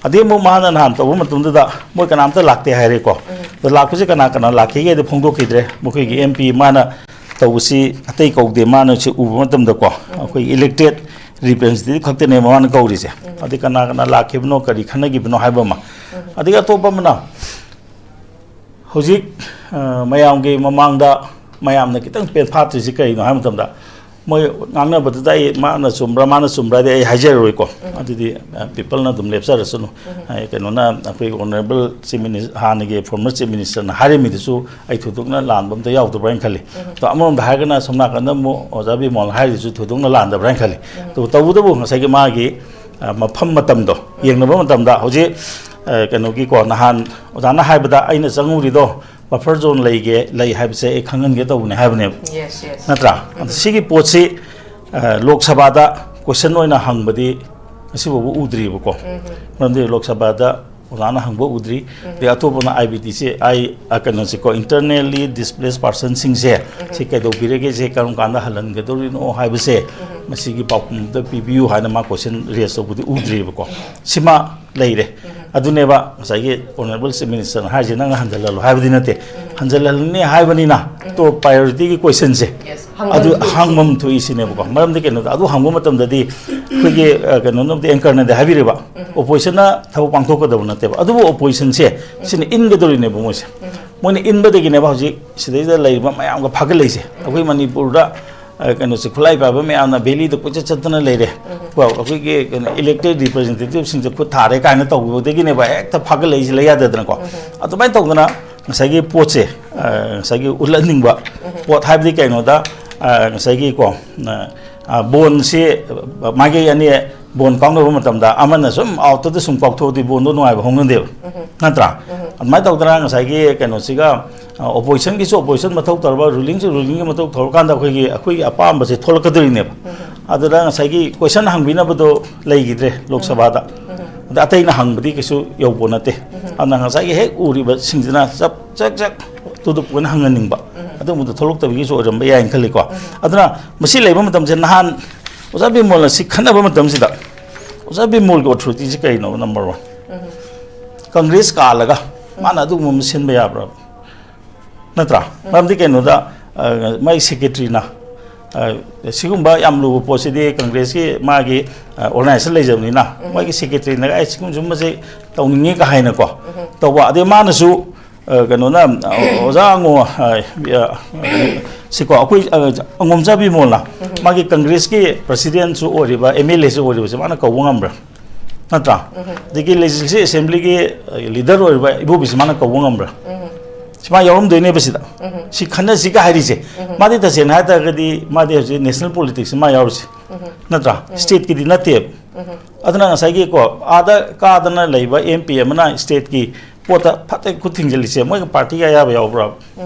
ꯑꯗꯩ ꯑꯃꯨꯛ ꯃꯥꯅ ꯅꯍꯥꯟ ꯇꯧꯕ ꯃꯇꯝꯗꯨꯗ ꯃꯣꯏ ꯀꯅꯥꯝꯇ ꯂꯥꯛꯇꯦ ꯍꯥꯏꯔꯦꯀꯣ꯫ ꯑꯗꯣ ꯂꯥꯛꯄꯁꯦ ꯀꯅꯥ ꯀꯅꯥ ꯂꯥꯛꯈꯤꯒꯦꯗꯤ ꯐꯣꯡꯗꯣꯛꯈꯤꯗ꯭ꯔꯦ꯫ ꯃꯈꯣꯏꯒꯤ ꯑꯦꯝ ꯄꯤ ꯃꯥꯅ ꯇꯧꯕꯁꯤ ꯑꯇꯩ ꯀꯧꯗꯦ, ꯃꯥꯅ ꯁꯤ ꯎꯕ ꯃꯇꯝꯗꯀꯣ, ꯑꯩꯈꯣꯏꯒꯤ ꯏꯂꯦꯛꯇꯦꯠ ꯔꯤꯄ꯭ꯔꯦꯖꯦꯟꯇꯦꯇꯤꯚ ꯈꯛꯇꯅꯦ ꯃꯥꯅ ꯀꯧꯔꯤꯁꯦ꯫ ꯑꯗꯩ ꯀꯅꯥ ꯀꯅꯥ ꯂꯥꯛꯈꯤꯕꯅꯣ, ꯀꯔꯤ ꯈꯟꯅꯈꯤꯕꯅꯣ ꯍꯥꯏꯕ ꯑꯃ꯫ ꯑꯗꯒꯤ ꯑꯇꯣꯞꯄ ꯑꯃꯅ ꯍꯧꯖꯤꯛ, ꯑ, ꯃꯌꯥꯝꯒꯤ ꯃꯃꯥꯡꯗ ꯃꯌꯥꯝꯅ ꯈꯤꯇꯪ ꯄꯦꯟꯐꯥꯠꯇ꯭ꯔꯤꯁꯤ ꯀꯔꯤꯅꯣ ꯍꯥꯏꯕ ꯃꯇꯝꯗ, ꯃꯣꯏ ꯉꯥꯡꯅꯕꯗꯨꯗ ꯑꯩ ꯃꯥꯅ ꯆꯨꯝꯕ꯭ꯔꯥ, ꯃꯥꯅ ꯆꯨꯝꯕ꯭ꯔꯥꯗꯤ ꯑꯩ ꯍꯥꯏꯖꯔꯔꯣꯏꯀꯣ꯫ ꯑꯗꯨꯗꯤ, ꯑ, ꯄꯤꯄꯜꯅ ꯑꯗꯨꯝ ꯂꯦꯞꯆꯔꯁꯅꯨ꯫ ꯑ, ꯀꯩꯅꯣꯅ, ꯑꯩꯈꯣꯏꯒꯤ ꯑꯣꯅꯔꯦꯕꯜ ꯆꯤꯐ ꯃꯤꯅꯤꯁ-, ꯍꯥꯟꯅꯒꯤ ꯐꯣꯔꯃꯔ ꯆꯤꯐ ꯃꯤꯅꯤꯁꯇꯔꯅ ꯍꯥꯏꯔꯝꯃꯤꯗꯨꯁꯨ ꯑꯩ ꯊꯣꯏꯗꯣꯛꯅ ꯂꯥꯟꯕ ꯑꯝꯇ ꯌꯥꯎꯗꯕ꯭ꯔꯥ ꯍꯥꯏꯅ ꯈꯜꯂꯤ꯫ ꯑꯗꯣ ꯑꯃꯔꯣꯝꯗ ꯍꯥꯏꯔꯒꯅ ꯁꯣꯝ ꯅꯥꯀꯟꯗ ꯑꯃꯨꯛ ꯑꯣꯖꯥ ꯕꯤꯃꯣꯜꯅ ꯍꯥꯏꯔꯤꯗꯨꯁꯨ ꯊꯣꯏꯗꯣꯛꯅ ꯂꯥꯟꯗꯕ꯭ꯔꯥ ꯍꯥꯏꯅ ꯈꯜꯂꯤ꯫ ꯑꯗꯨꯕꯨ ꯇꯧꯕꯇꯕꯨ ꯉꯁꯥꯏꯒꯤ ꯃꯥꯒꯤ, ꯑ, ꯃꯐꯝ ꯃꯇꯝꯗꯣ ꯌꯦꯡꯅꯕ ꯃꯇꯝꯗ ꯍꯧꯖꯤꯛ, ꯑ, ꯀꯩꯅꯣꯒꯤꯀꯣ, ꯅꯍꯥꯟ ꯑꯣꯖꯥꯅ ꯍꯥꯏꯕꯗ ꯑꯩꯅ ꯆꯪꯉꯨꯔꯤꯗꯣ ꯕꯐꯔ ꯖꯣꯟ ꯂꯩꯒꯦ, ꯂꯩ ꯍꯥꯏꯕꯁꯦ ꯑꯩ ꯈꯪꯍꯟꯒꯦ ꯇꯧꯕꯅꯦ ꯍꯥꯏꯕꯅꯦꯕ꯫ Yes, yes. ꯅꯠꯇ꯭ꯔꯥ? ꯑꯗ ꯁꯤꯒꯤ ꯄꯣꯠꯁꯤ, ꯑ, ꯂꯣꯛ ꯁꯚꯥꯗ ꯀꯣꯏꯁꯟ ꯑꯣꯏꯅ ꯍꯪꯕꯗꯤ ꯉꯁꯤꯐꯥꯎꯕ ꯎꯗ꯭ꯔꯤꯕꯀꯣ꯫ ꯃꯔꯝꯗꯤ ꯂꯣꯛ ꯁꯚꯥꯗ ꯑꯣꯖꯥꯅ ꯍꯪꯕ ꯎꯗ꯭ꯔꯤ꯫ ꯑꯗꯩ ꯑꯇꯣꯞꯄꯅ ꯑꯥꯏ ꯕꯤ ꯇꯤ ꯁꯤ, ꯑꯥꯏ, ꯑ, ꯀꯩꯅꯣꯁꯦꯀꯣ, internally displaced personꯁꯤꯡꯁꯦ ꯁꯤ ꯀꯩꯗꯧꯕꯤꯔꯒꯦ, ꯁꯤ ꯀꯔꯝ ꯀꯥꯟꯗ ꯍꯜꯍꯟꯒꯗꯧꯔꯤꯅꯣ ꯍꯥꯏꯕꯁꯦ ꯃꯁꯤꯒꯤ ꯄꯥꯎꯈꯨꯝꯗ ꯄꯤꯕꯤꯌꯨ ꯍꯥꯏꯅ ꯃꯥ ꯀꯣꯏꯁꯟ ꯔꯦꯖ ꯇꯧꯕꯗꯤ ꯎꯗ꯭ꯔꯤꯕꯀꯣ꯫ ꯁꯤꯃ ꯂꯩꯔꯦ꯫ ꯑꯗꯨꯅꯦꯕ ꯉꯁꯥꯏꯒꯤ ꯑꯣꯅꯔꯦꯕꯜ ꯆꯤꯐ ꯃꯤꯅꯤꯁꯇꯔꯅ ꯍꯥꯏꯔꯤꯁꯦ, "ꯅꯪꯅ ꯍꯟꯖꯜꯍꯜꯂꯣ" ꯍꯥꯏꯕꯗꯤ ꯅꯠꯇꯦ꯫ ꯍꯟꯖꯜꯍꯜꯂꯅꯤ ꯍꯥꯏꯕꯅꯤꯅ ꯇꯣꯞ ꯄ꯭ꯔꯥꯏꯌꯣꯔꯤꯇꯤꯒꯤ ꯀꯣꯏꯁꯟꯁꯦ Yes, ꯍꯪꯐꯝ ꯑꯗꯨ ꯊꯣꯛꯏꯁꯦ꯫ ꯍꯪꯐꯝ ꯊꯣꯛꯏꯁꯤꯅꯦꯕꯀꯣ꯫ ꯃꯔꯝꯗꯤ ꯀꯩꯅꯣꯗ ꯑꯗꯨ ꯍꯪꯕ ꯃꯇꯝꯗꯗꯤ ꯑꯩꯈꯣꯏꯒꯤ, ꯑ, ꯀꯩꯅꯣꯅꯕꯨꯗꯤ, ꯑꯦꯡꯀꯔꯅꯗꯤ ꯍꯥꯏꯕꯤꯔꯦꯕ, ꯑꯣꯄꯣꯖꯤꯁꯟꯅ ꯊꯕꯛ ꯄꯥꯡꯊꯣꯛꯀꯗꯕ ꯅꯠꯇꯦꯕ, ꯑꯗꯨꯕꯨ ꯑꯣꯄꯣꯖꯤꯁꯟꯁꯦ ꯁꯤꯅ ꯏꯟꯒꯗꯧꯔꯤꯅꯦꯕ ꯃꯣꯏꯁꯦ꯫ ꯃꯣꯏꯅ ꯏꯟꯕꯗꯒꯤꯅꯦꯕ ꯍꯧꯖꯤꯛ ꯁꯤꯗꯩꯗ ꯂꯩꯔꯤꯕ ꯃꯌꯥꯝꯒ ꯐꯥꯒꯠꯂꯛꯏꯁꯦ꯫ ꯑꯩꯈꯣꯏ ꯃꯅꯤꯄꯨꯔꯗ, ꯑ, ꯀꯩꯅꯣꯁꯦ, ꯈꯨꯠꯂꯥꯏ ꯄꯥꯏꯕ ꯃꯌꯥꯝꯅ ꯚꯦꯂꯤꯗ ꯀꯣꯏꯆꯠ ꯆꯠꯇꯅ ꯂꯩꯔꯦ꯫ ꯀꯣ, ꯑꯩꯈꯣꯏꯒꯤ ꯀꯩꯅꯣ, ꯏꯂꯦꯛꯇꯦꯗ ꯔꯤꯄ꯭ꯔꯖꯦꯟꯇꯦꯇꯤꯚꯁꯤꯡꯁꯦ ꯈꯨꯠ ꯊꯥꯔꯦ ꯀꯥꯏꯅ ꯇꯧꯕꯗꯒꯤꯅꯦꯕ ꯍꯦꯛꯇ ꯐꯥꯒꯠꯂꯛꯏꯁꯦ, ꯂꯩ ꯌꯥꯗꯗꯅꯀꯣ꯫ ꯑꯗꯨꯃꯥꯏꯅ ꯇꯧꯗꯅ ꯉꯁꯥꯏꯒꯤ ꯄꯣꯠꯁꯦ, ꯑ, ꯉꯁꯥꯏꯒꯤ ꯎꯠꯍꯟꯅꯤꯡꯕ ꯄꯣꯠ ꯍꯥꯏꯕꯗꯤ ꯀꯩꯅꯣꯗ, ꯑ, ꯉꯁꯥꯏꯒꯤ ꯀꯣ, ꯑ, ꯑ, ꯕꯣꯟꯁꯤ ꯃꯥꯏꯀꯩ ꯑꯅꯤ ꯕꯣꯟ ꯀꯥꯎꯅꯕ ꯃꯇꯝꯗ ꯑꯃꯅ ꯁꯨꯝ ꯑꯥꯎꯠꯇꯨꯗ ꯁꯨꯝ ꯀꯥꯎꯊꯣꯛꯑꯗꯤ ꯕꯣꯟꯗꯣ ꯅꯨꯡꯉꯥꯏꯕ ꯍꯧꯅꯗꯦꯕ, ꯅꯠꯇ꯭ꯔꯥ? ꯑꯗꯨꯃꯥꯏꯅ ꯇꯧꯗꯅ ꯉꯁꯥꯏꯒꯤ ꯀꯩꯅꯣꯁꯤꯒ, ꯑ, ꯑꯣꯄꯣꯖꯤꯁꯟꯒꯤꯁꯨ ꯑꯣꯄꯣꯖꯤꯁꯟ ꯃꯊꯧ ꯇꯧꯔꯕ, ꯔꯨꯂꯤꯡꯁꯨ ꯔꯨꯂꯤꯡꯒꯤ ꯃꯊꯧ ꯇꯧꯔꯀꯥꯟꯗ ꯑꯩꯈꯣꯏꯒꯤ, ꯑꯩꯈꯣꯏꯒꯤ ꯑꯄꯥꯝꯕꯁꯦ ꯊꯣꯛꯂꯛꯀꯗꯣꯔꯤꯅꯦꯕ꯫ ꯑꯗꯨꯗ ꯉꯁꯥꯏꯒꯤ ꯀꯣꯏꯁꯟ ꯍꯪꯕꯤꯅꯕꯗꯣ ꯂꯩꯈꯤꯗ꯭ꯔꯦ ꯂꯣꯛ ꯁꯚꯥꯗ꯫ ꯑꯗ ꯑꯇꯩꯅ ꯍꯪꯕꯗꯤ ꯀꯩꯁꯨ ꯌꯧꯄꯣꯠ ꯅꯠꯇꯦ꯫ ꯑꯗꯨꯅ ꯉꯁꯥꯏꯒꯤ ꯍꯦꯛ ꯎꯔꯤꯕꯁꯤꯡꯁꯤꯅ ꯆꯞ ꯆꯛ ꯆꯛ ꯇꯨꯗꯨꯞ ꯑꯣꯏꯅ ꯍꯪꯍꯟꯅꯤꯡꯕ, ꯑꯗꯨꯒꯨꯝꯕꯗ ꯊꯣꯛꯂꯛꯇꯕꯒꯤꯁꯨ ꯑꯣꯏꯔꯝꯕ ꯌꯥꯏꯅ ꯈꯜꯂꯤꯀꯣ꯫ ꯑꯗꯨꯅ ꯃꯁꯤ ꯂꯩꯕ ꯃꯇꯝꯁꯦ, ꯅꯍꯥꯟ ꯑꯣꯖꯥ ꯕꯤꯃꯣꯜꯅ ꯁꯤ ꯈꯟꯅꯕ ꯃꯇꯝꯁꯤꯗ, ꯑꯣꯖꯥ ꯕꯤꯃꯣꯜꯒꯤ ꯑꯣꯊꯣꯔꯤꯇꯤꯁꯤ ꯀꯩꯅꯣ? ꯅꯝꯕꯔ ꯋꯥꯟ, ꯀꯪꯒ꯭ꯔꯦꯁ ꯀꯥꯜꯂꯒ ꯃꯥꯅ ꯑꯗꯨꯒꯨꯝꯕ ꯑꯃ ꯁꯤꯟꯕ ꯌꯥꯕ꯭ꯔꯥ? ꯅꯠꯇ꯭ꯔꯥ? ꯃꯔꯝꯗꯤ ꯀꯩꯅꯣꯗ, ꯑ, ꯃꯥꯒꯤ ꯁꯦꯀ꯭ꯔꯦꯇꯔꯤꯅ, ꯑ, ꯁꯤꯒꯨꯝꯕ ꯌꯥꯝ ꯂꯨꯕ ꯄꯣꯠꯁꯤꯗꯤ ꯀꯪꯒ꯭ꯔꯦꯁꯀꯤ ꯃꯥꯒꯤ, ꯑ, ꯑꯣꯔꯒꯅꯥꯏꯖꯦꯁꯟ ꯂꯩꯖꯕꯅꯤꯅ, ꯃꯥꯒꯤ ꯁꯦꯀ꯭ꯔꯦꯇꯔꯤꯅ, "ꯑꯩ ꯁꯤꯒꯨꯝ-, ꯁꯤꯒꯨꯝꯕꯁꯦ ꯇꯧꯅꯤꯡꯉꯦ" ꯀ ꯍꯥꯏꯅꯀꯣ ꯇꯧꯕ꯫ ꯑꯗꯩ ꯃꯥꯅꯁꯨ, ꯑ, ꯀꯩꯅꯣꯅ, ꯑ, ꯑꯣꯖꯥ ꯑꯉꯣ-, ꯑ, ꯑ, ꯁꯤꯀꯣ, ꯑꯩꯈꯣꯏ, ꯑ, ꯑꯉꯣꯝꯆꯥ ꯕꯤꯃꯣꯜꯅ ꯃꯥꯒꯤ ꯀꯪꯒ꯭ꯔꯦꯁꯀꯤ ꯄ꯭ꯔꯁꯤꯗꯦꯟꯁꯨ ꯑꯣꯏꯔꯤꯕ, ꯑꯦꯝ ꯑꯦꯜ ꯑꯦꯁꯨ ꯑꯣꯏꯔꯤꯕꯁꯦ ꯃꯥꯅ ꯀꯧꯕ ꯉꯝꯕ꯭ꯔꯥ? ꯅꯠꯇ꯭ꯔꯥ? ꯑꯗꯒꯤ ꯂꯦꯖꯤꯁꯂꯦꯇꯤꯚ ꯑꯦꯁꯦꯝꯕ꯭ꯂꯤꯒꯤ, ꯑ, ꯂꯤꯗꯔ ꯑꯣꯏꯔꯤꯕ ꯏꯕꯣꯕꯤꯁꯦ ꯃꯥꯅ ꯀꯧꯕ ꯉꯝꯕ꯭ꯔꯥ? ꯁꯤ ꯃꯥ ꯌꯥꯎꯔꯝꯗꯣꯏꯅꯦꯕ ꯁꯤꯗ꯫ ꯁꯤ ꯈꯟꯅꯁꯤꯒ ꯍꯥꯏꯔꯤꯁꯦ꯫ ꯃꯥꯗꯤ ꯇꯁꯦꯡꯅ ꯍꯥꯏ ꯇꯥꯔꯒꯗꯤ ꯃꯥꯗꯤ ꯍꯧꯖꯤꯛ ꯅꯦꯁꯅꯦꯜ ꯄꯣꯂꯤꯇꯤꯛꯁꯁꯤ ꯃꯥ ꯌꯥꯎꯔꯤꯁꯦ꯫ ꯅꯠꯇ꯭ꯔꯥ? ꯁ꯭ꯇꯦꯠꯀꯤꯗꯤ ꯅꯠꯇꯦꯕ꯫ ꯑꯗꯨꯅ ꯉꯁꯥꯏꯒꯤ ꯀꯣ, ꯑꯥꯗ ꯀꯥꯗꯅ ꯂꯩꯕ ꯑꯦꯝ ꯄꯤ ꯑꯃꯅ ꯁ꯭ꯇꯦꯠꯀꯤ ꯄꯣꯠꯇ ꯐꯠꯇ ꯈꯨꯠ ꯊꯤꯡꯖꯤꯜꯂꯤꯁꯦ ꯃꯣꯏꯒꯤ ꯄꯥꯔꯇꯤꯒꯤ ꯑꯌꯥꯕ ꯌꯥꯎꯕ꯭ꯔꯥ?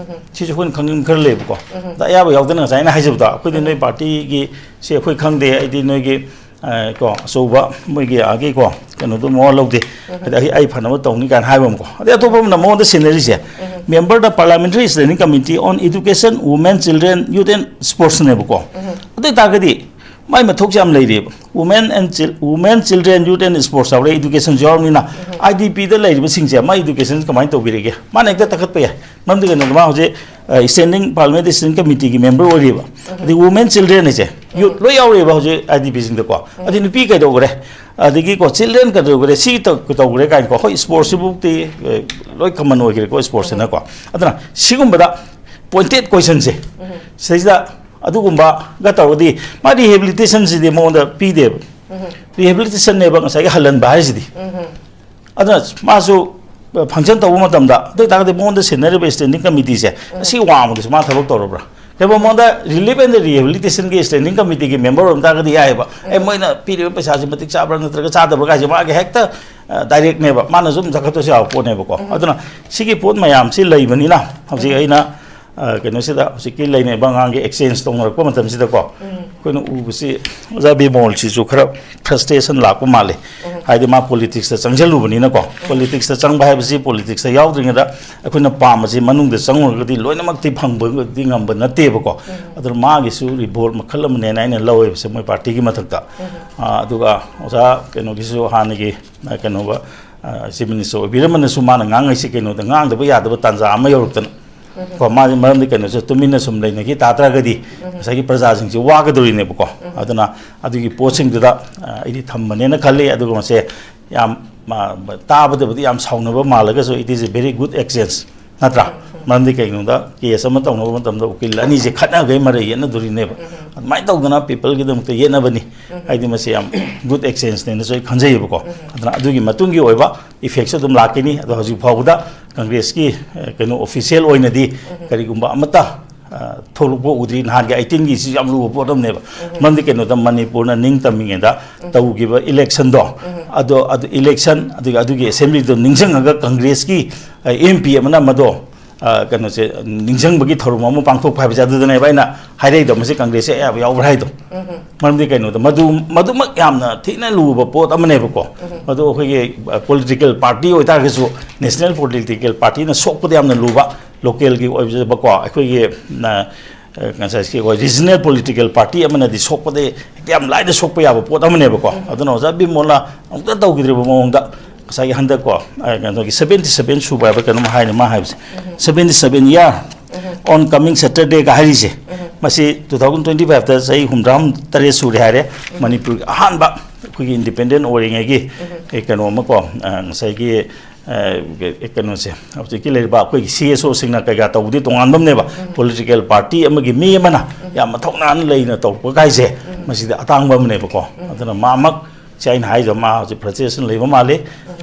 ꯁꯤꯁꯨ ꯑꯩꯈꯣꯏꯅ ꯈꯪꯅꯤꯡꯕ ꯈꯔ ꯂꯩꯕꯀꯣ꯫ ꯑꯗ ꯑꯌꯥꯕ ꯌꯥꯎꯗꯅ ꯉꯁꯥꯏ ꯑꯩꯅ ꯍꯥꯏꯖꯕꯗꯣ, "ꯑꯩꯈꯣꯏꯗꯤ ꯅꯣꯏ ꯄꯥꯔꯇꯤꯒꯤ ꯁꯤ ꯑꯩꯈꯣꯏ ꯈꯪꯗꯦ, ꯑꯩꯗꯤ ꯅꯣꯏꯒꯤ, ꯑ, ꯀꯣ, ꯑꯆꯧꯕ ꯃꯣꯏꯒꯤ ꯑꯥꯒꯤ ꯀꯣ ꯀꯩꯅꯣꯗꯣ ꯃꯋꯥ ꯂꯧꯗꯦ, ꯑꯗ ꯑꯩ, ꯑꯩ ꯐꯅꯕ ꯇꯧꯅꯤ" ꯀꯥꯏꯅ ꯍꯥꯏꯕ ꯑꯃꯀꯣ꯫ ꯑꯗꯩ ꯑꯇꯣꯞꯄ ꯑꯃꯅ ꯃꯉꯣꯟꯗ ꯁꯤꯟꯅꯔꯤꯁꯦ, "Member the Parliamentary Standing Committee on Education, Women, Children, Youth and Sportsꯅꯦꯕꯀꯣ꯫ ꯑꯗꯨ ꯑꯣꯏꯇꯥꯔꯒꯗꯤ ꯃꯥꯏ ꯃꯊꯧꯁꯦ ꯌꯥꯝ ꯂꯩꯔꯤꯑꯕ꯫ Women and Chil-, Women, Children, Youth and Sports ꯌꯥꯎꯔꯦ, Educationꯁꯨ ꯌꯥꯎꯔꯕꯅꯤꯅ, ꯑꯥꯏ ꯗꯤ ꯄꯤꯗ ꯂꯩꯔꯤꯕꯁꯤꯡꯁꯦ ꯃꯥ Educationꯁꯦ ꯀꯃꯥꯏꯅ ꯇꯧꯕꯤꯔꯤꯒꯦ? ꯃꯥꯅ ꯍꯦꯛꯇ ꯇꯛꯈꯠꯄ ꯌꯥꯏ꯫ ꯃꯔꯝꯗꯤ ꯀꯩꯅꯣꯗ ꯃꯥ ꯍꯧꯖꯤꯛ, ꯑ, Standing, Parliamentary Standing Committeeꯒꯤ member ꯑꯣꯏꯔꯤꯕ꯫ ꯑꯗꯩ Women, Children ꯍꯥꯏꯁꯦ, youth ꯂꯣꯏ ꯌꯥꯎꯔꯤꯑꯕ ꯍꯧꯖꯤꯛ ꯑꯥꯏ ꯗꯤ ꯄꯤꯁꯤꯡꯗꯀꯣ꯫ ꯑꯗꯩ ꯅꯨꯄꯤ ꯀꯩꯗꯧꯈ꯭ꯔꯦ? ꯑꯗꯒꯤꯀꯣ, children ꯀꯩꯗꯧꯈ꯭ꯔꯦ? ꯁꯤ ꯇꯧ-, ꯇꯧꯈ꯭ꯔꯦ ꯀꯥꯏꯅꯀꯣ꯫ ꯑꯩꯈꯣꯏ sportsꯁꯤꯕꯨꯛꯇꯤ, ꯑ, ꯂꯣꯏ common ꯑꯣꯏꯈ꯭ꯔꯦꯀꯣ, sportsꯁꯤꯅꯀꯣ꯫ ꯑꯗꯨꯅ ꯁꯤꯒꯨꯝꯕꯗ pointed questionꯁꯦ ꯁꯤꯗꯩꯁꯤꯗ ꯑꯗꯨꯒꯨꯝꯕꯒ ꯇꯧꯔꯒꯗꯤ ꯃꯥ rehabilitationꯁꯤꯗꯤ ꯃꯉꯣꯟꯗ ꯄꯤꯗꯦꯕ꯫ Rehabilitationꯅꯦꯕ ꯉꯁꯥꯏꯒꯤ ꯍꯜꯍꯟꯕ ꯍꯥꯏꯁꯤꯗꯤ꯫ ꯑꯗꯨꯅ ꯃꯥꯁꯨ function ꯇꯧꯕ ꯃꯇꯝꯗ, ꯑꯗꯨ ꯑꯣꯏꯇꯥꯔꯒꯗꯤ ꯃꯉꯣꯟꯗ ꯁꯤꯟꯅꯔꯤꯕ standing committeeꯁꯦ ꯑꯁꯤ ꯋꯥꯡꯃꯗꯁꯨ ꯃꯥ ꯊꯕꯛ ꯇꯧꯔꯕ꯭ꯔꯥ? ꯀꯩꯒꯨꯝꯕ ꯃꯉꯣꯟꯗ relief and rehabilitationꯒꯤ standing committeeꯒꯤ member ꯑꯣꯏꯔꯝ ꯇꯥꯔꯒꯗꯤ ꯌꯥꯏꯑꯕ꯫ ꯑꯦ, ꯃꯣꯏꯅ ꯄꯤꯔꯤꯕ ꯄꯩꯁꯥꯁꯤ ꯃꯇꯤꯛ ꯆꯥꯕ꯭ꯔꯥ ꯅꯠꯇ꯭ꯔꯒ ꯆꯥꯗꯕ꯭ꯔꯥ ꯍꯥꯏꯁꯦ ꯃꯥꯒꯤ ꯍꯦꯛꯇ, ꯑ, directꯅꯦꯕ, ꯃꯥꯅꯁꯨ ꯑꯗꯨꯝ ꯆꯠꯈꯠꯄꯁꯨ ꯌꯥꯕ ꯄꯣꯠꯅꯦꯕꯀꯣ꯫ ꯑꯗꯨꯅ ꯁꯤꯒꯤ ꯄꯣꯠ ꯃꯌꯥꯝꯁꯤ ꯂꯩꯕꯅꯤꯅ ꯍꯧꯖꯤꯛ ꯑꯩꯅ, ꯑ, ꯀꯩꯅꯣꯁꯤꯗ ꯍꯧꯖꯤꯛꯀꯤ ꯂꯩꯔꯤꯕ ꯑꯉꯥꯡꯒꯤ exchange ꯇꯧꯅꯔꯛꯄ ꯃꯇꯝꯁꯤꯗꯀꯣ, ꯑꯩꯈꯣꯏꯅ ꯎꯕꯁꯤ ꯑꯣꯖꯥ ꯕꯤꯃꯣꯜꯁꯤꯁꯨ ꯈꯔ frustration ꯂꯥꯛꯄ ꯃꯥꯜꯂꯤ꯫ ꯍꯥꯏꯗꯤ ꯃꯥ politicsꯇ ꯆꯪꯁꯤꯜꯂꯨꯕꯅꯤꯅꯀꯣ꯫ Politicsꯇ ꯆꯪꯕ ꯍꯥꯏꯕꯁꯤ politicsꯇ ꯌꯥꯎꯗ꯭ꯔꯤꯉꯩꯗ ꯑꯩꯈꯣꯏꯅ ꯄꯥꯝꯕꯁꯤ ꯃꯅꯨꯡꯗ ꯆꯪꯉꯨꯔꯒꯗꯤ ꯂꯣꯏꯅꯃꯛꯇꯤ ꯐꯪꯕꯗꯤ ꯉꯝꯕ ꯅꯠꯇꯦꯕꯀꯣ꯫ ꯑꯗꯨꯅ ꯃꯥꯒꯤꯁꯨ revolt ꯃꯈꯜ ꯑꯃꯅꯦꯅ ꯑꯩꯅ ꯂꯧꯋꯦꯕꯁꯦ ꯃꯣꯏ partyꯒꯤ ꯃꯊꯛꯇ꯫ ꯑꯥ, ꯑꯗꯨꯒ ꯑꯣꯖꯥ ꯀꯩꯅꯣꯒꯤꯁꯨ ꯍꯥꯟꯅꯒꯤ, ꯑ, ꯀꯩꯅꯣꯒ, ꯑ, Chief Minister ꯑꯣꯏꯕꯤꯔꯝꯕꯅꯁꯨ ꯃꯥꯅ ꯉꯥꯡꯉꯩꯁꯤ ꯀꯩꯅꯣꯗ ꯉꯥꯡꯗꯕ ꯌꯥꯗꯕ ꯇꯥꯟꯖꯥ ꯑꯃ ꯌꯧꯔꯛꯇꯅ꯫ ꯀꯣ, ꯃꯥꯗꯤ ꯃꯔꯝꯗꯤ ꯀꯩꯅꯣꯁꯦ ꯇꯨꯃꯤꯟꯅ ꯁꯨꯝ ꯂꯩꯅꯈꯤ ꯇꯥꯗ꯭ꯔꯒꯗꯤ ꯉꯁꯥꯏꯒꯤ ꯄ꯭ꯔꯖꯥꯁꯤꯡꯁꯦ ꯋꯥꯒꯗꯧꯔꯤꯅꯦꯕꯀꯣ꯫ ꯑꯗꯨꯅ ꯑꯗꯨꯒꯤ ꯄꯣꯠꯁꯤꯡꯗꯨꯗ, ꯑ, ꯑꯩꯗꯤ ꯊꯝꯕꯅꯦꯅ ꯈꯜꯂꯤ꯫ ꯑꯗꯨꯒ ꯃꯁꯦ ꯌꯥꯝ, ꯃ-, ꯃ-, ꯇꯥꯕꯗꯕꯨꯗꯤ ꯌꯥꯝ ꯁꯥꯎꯅꯕ ꯃꯥꯜꯂꯒꯁꯨ, it is a very good exchange, ꯅꯠꯇ꯭ꯔꯥ? ꯃꯔꯝꯗꯤ ꯀꯩꯒꯤꯅꯣꯗ case ꯑꯃ ꯇꯧꯅꯕ ꯃꯇꯝꯗ ꯎꯀꯤꯜ ꯑꯅꯤꯁꯦ ꯈꯠꯅꯈꯩ ꯃꯔꯩ ꯌꯦꯠꯅꯗꯣꯔꯤꯅꯦꯕ꯫ ꯑꯗꯨꯃꯥꯏꯅ ꯇꯧꯗꯅ peopleꯒꯤꯗꯃꯛꯇ ꯌꯦꯠꯅꯕꯅꯤ꯫ ꯍꯥꯏꯗꯤ ꯃꯁꯤ ꯌꯥꯝ good exchangeꯅꯦꯅꯁꯨ ꯑꯩ ꯈꯟꯖꯩꯌꯦꯕꯀꯣ꯫ ꯑꯗꯨꯅ ꯑꯗꯨꯒꯤ ꯃꯇꯨꯡꯒꯤ ꯑꯣꯏꯕ effectꯁꯨ ꯑꯗꯨꯝ ꯂꯥꯛꯀꯅꯤ꯫ ꯑꯗꯣ ꯍꯧꯖꯤꯛ ꯐꯥꯎꯕꯗ Congressꯀꯤ, ꯑ, ꯀꯩꯅꯣ official ꯑꯣꯏꯅꯗꯤ ꯀꯔꯤꯒꯨꯝꯕ ꯑꯃꯠꯇ, ꯑ, ꯊꯣꯛꯂꯛꯄ ꯎꯗ꯭ꯔꯤ꯫ ꯅꯍꯥꯟꯒꯤ eighteenꯒꯤꯁꯤ ꯌꯥꯝ ꯂꯨꯕ ꯄꯣꯠ ꯑꯃꯅꯦꯕ꯫ ꯃꯔꯝꯗꯤ ꯀꯩꯅꯣꯗ ꯃꯅꯤꯄꯨꯔꯅ ꯅꯤꯡꯇꯝꯃꯤꯉꯩꯗ ꯇꯧꯈꯤꯕ electionꯗꯣ, ꯑꯗꯣ ꯑꯗꯨ election, ꯑꯗꯨꯒ ꯑꯗꯨꯒꯤ assemblyꯗꯣ ꯅꯤꯡꯁꯤꯡꯉꯒ Congressꯀꯤ, ꯑ, MP ꯑꯃꯅ ꯃꯗꯣ, ꯑ, ꯀꯩꯅꯣꯁꯦ, ꯅꯤꯡꯁꯤꯡꯕꯒꯤ ꯊꯧꯔꯝ ꯑꯃ ꯄꯥꯡꯊꯣꯛꯄ ꯍꯥꯏꯕꯁꯦ ꯑꯗꯨꯗꯅꯦꯕ ꯑꯩꯅ ꯍꯥꯏꯔꯛꯏꯗꯣ, ꯃꯁꯤ Congressꯁꯦ ꯑꯌꯥꯕ ꯌꯥꯎꯕ꯭ꯔꯥ ꯍꯥꯏꯗꯣ꯫ ꯃꯔꯝꯗꯤ ꯀꯩꯅꯣꯗ ꯃꯗꯨ, ꯃꯗꯨꯃꯛ ꯌꯥꯝꯅ ꯊꯤꯅ ꯂꯨꯕ ꯄꯣꯠ ꯑꯃꯅꯦꯕꯀꯣ꯫ ꯃꯗꯨ ꯑꯩꯈꯣꯏꯒꯤ, ꯑ, political party ꯑꯣꯏꯇꯥꯔꯒꯁꯨ, national political partyꯅ ꯁꯣꯛꯄꯗ ꯌꯥꯝꯅ ꯂꯨꯕ, localꯒꯤ ꯑꯣꯏꯖꯕꯀꯣ, ꯑꯩꯈꯣꯏꯒꯤ, ꯑ, ꯑ, ꯉꯁꯥꯏꯒꯤ ꯑꯩꯈꯣꯏ regional political party ꯑꯃꯅꯗꯤ ꯁꯣꯛꯄꯗ ꯍꯦꯛꯇ ꯌꯥꯝ ꯂꯥꯏꯅ ꯁꯣꯛꯄ ꯌꯥꯕ ꯄꯣꯠ ꯑꯃꯅꯦꯕꯀꯣ꯫ ꯑꯗꯨꯅ ꯑꯣꯖꯥ ꯕꯤꯃꯣꯜꯅ ꯑꯃꯨꯛꯇ ꯇꯧꯈꯤꯗ꯭ꯔꯤꯕ ꯃꯑꯣꯡꯗ ꯉꯁꯥꯏꯒꯤ ꯍꯟꯗꯛꯀꯣ, ꯑ, ꯀꯩꯅꯣꯒꯤ seventy seven ꯁꯨꯕ ꯍꯥꯏꯕ ꯀꯩꯅꯣꯝ ꯍꯥꯏꯅꯤ ꯃꯥ ꯍꯥꯏꯕꯁꯦ꯫ Seventy seven year on coming Saturdayꯒ ꯍꯥꯏꯔꯤꯁꯦ, ꯃꯁꯤ two thousand twenty fiveꯇ ꯆꯍꯤ ꯍꯨꯝꯗ꯭ꯔꯥ ꯇꯔꯦꯠ ꯁꯨꯔꯦ ꯍꯥꯏꯔꯦ꯫ ꯃꯅꯤꯄꯨꯔꯒꯤ ꯑꯍꯥꯟꯕ ꯑꯩꯈꯣꯏꯒꯤ independent ꯑꯣꯏꯔꯤꯉꯩꯒꯤ, ꯑꯦ, ꯀꯩꯅꯣ ꯑꯃꯀꯣ, ꯑ, ꯉꯁꯥꯏꯒꯤ, ꯑ, ꯀꯩꯅꯣꯁꯦ, ꯍꯧꯖꯤꯛꯀꯤ ꯂꯩꯔꯤꯕ ꯑꯩꯈꯣꯏꯒꯤ CSOꯁꯤꯡꯅ ꯀꯩꯀꯥ ꯇꯧꯕꯗꯤ ꯇꯣꯉꯥꯟꯕ ꯑꯃꯅꯦꯕ꯫ Political party ꯑꯃꯒꯤ ꯃꯤ ꯑꯃꯅ ꯌꯥꯝ ꯃꯊꯧꯅꯥ ꯂꯩꯅ ꯇꯧꯔꯛꯄ ꯀꯥꯏꯁꯦ, ꯃꯁꯤꯗꯤ ꯑꯇꯥꯡꯕ ꯑꯃꯅꯦꯕꯀꯣ꯫ ꯑꯗꯨꯅ ꯃꯥꯃꯛ ꯁꯤ ꯑꯩꯅ ꯍꯥꯏꯗꯣ, ꯃꯥ ꯍꯧꯖꯤꯛ frustration ꯂꯩꯕ ꯃꯥꯜꯂꯤ꯫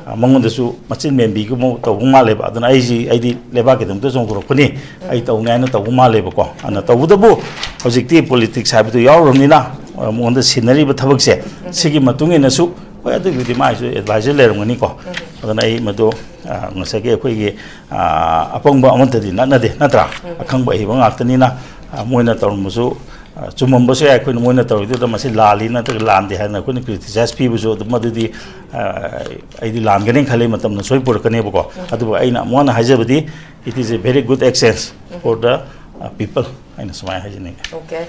ꯑ, ꯃꯉꯣꯟꯗꯁꯨ ꯃꯆꯤꯟ ꯃꯦꯟꯕꯤꯒꯨꯝꯕ ꯇꯧꯕ ꯃꯥꯜꯂꯦꯕ꯫ ꯑꯗꯨꯅ ꯑꯩꯁꯤ, ꯑꯩꯗꯤ ꯂꯩꯕꯥꯛꯀꯤꯗꯃꯛꯇ ꯆꯣꯡꯊꯣꯔꯛꯄꯅꯤ, ꯑꯩ ꯇꯧꯅꯤ ꯍꯥꯏꯅ ꯇꯧꯕ ꯃꯥꯜꯂꯦꯕꯀꯣ꯫ ꯑꯗꯨꯅ ꯇꯧꯕꯇꯕꯨ ꯍꯧꯖꯤꯛꯇꯤ politics ꯍꯥꯏꯕꯗꯨ ꯌꯥꯎꯔꯕꯅꯤꯅ, ꯑ, ꯃꯉꯣꯟꯗ ꯁꯤꯟꯅꯔꯤꯕ ꯊꯕꯛꯁꯦ, ꯁꯤꯒꯤ ꯃꯇꯨꯡ ꯏꯟꯅꯁꯨ, ꯍꯣꯏ, ꯑꯗꯨꯒꯤꯗꯤ ꯃꯥꯏꯁꯨ advisor ꯂꯩꯔꯝꯒꯅꯤꯀꯣ꯫ ꯑꯗꯨꯅ ꯑꯩ ꯃꯗꯨ, ꯑ, ꯉꯁꯥꯏꯒꯤ ꯑꯩꯈꯣꯏꯒꯤ, ꯑ, ꯑꯄꯪꯕ ꯑꯃꯠꯇꯗꯤ ꯅꯠꯅꯗꯦ, ꯅꯠꯇ꯭ꯔꯥ? ꯑꯈꯪꯕ ꯑꯍꯩꯕ ꯉꯥꯛꯇꯅꯤꯅ, ꯑ, ꯃꯣꯏꯅ ꯇꯧꯔꯝꯕꯁꯨ, ꯑ, ꯆꯨꯝꯃꯝꯕꯁꯨ ꯌꯥꯏ꯫ ꯑꯩꯈꯣꯏꯅ ꯃꯣꯏꯅ ꯇꯧꯔꯤꯗꯨꯗ ꯃꯁꯤ ꯂꯥꯜꯂꯤ ꯅꯠꯇ꯭ꯔꯒ ꯂꯥꯟꯗꯦ ꯍꯥꯏꯅ ꯑꯩꯈꯣꯏꯅ criticize ꯄꯤꯕꯁꯨ ꯑꯗꯨꯝ, ꯃꯗꯨꯗꯤ, ꯑ, ꯑꯩꯗꯤ ꯂꯥꯟꯒꯅꯤ ꯈꯜꯂꯤ, ꯃꯇꯝꯅ ꯁꯣꯏ ꯄꯨꯔꯛꯀꯅꯦꯕꯀꯣ꯫ ꯑꯗꯨꯕꯨ ꯑꯩꯅ ꯑꯃꯨꯛ ꯍꯟꯅ ꯍꯥꯏꯖꯕꯗꯤ, it is a very good exchange for the, uh, people, ꯑꯩꯅ ꯁꯨꯃꯥꯏꯅ ꯍꯥꯏꯖꯅꯤꯡꯉꯤ꯫ Okay.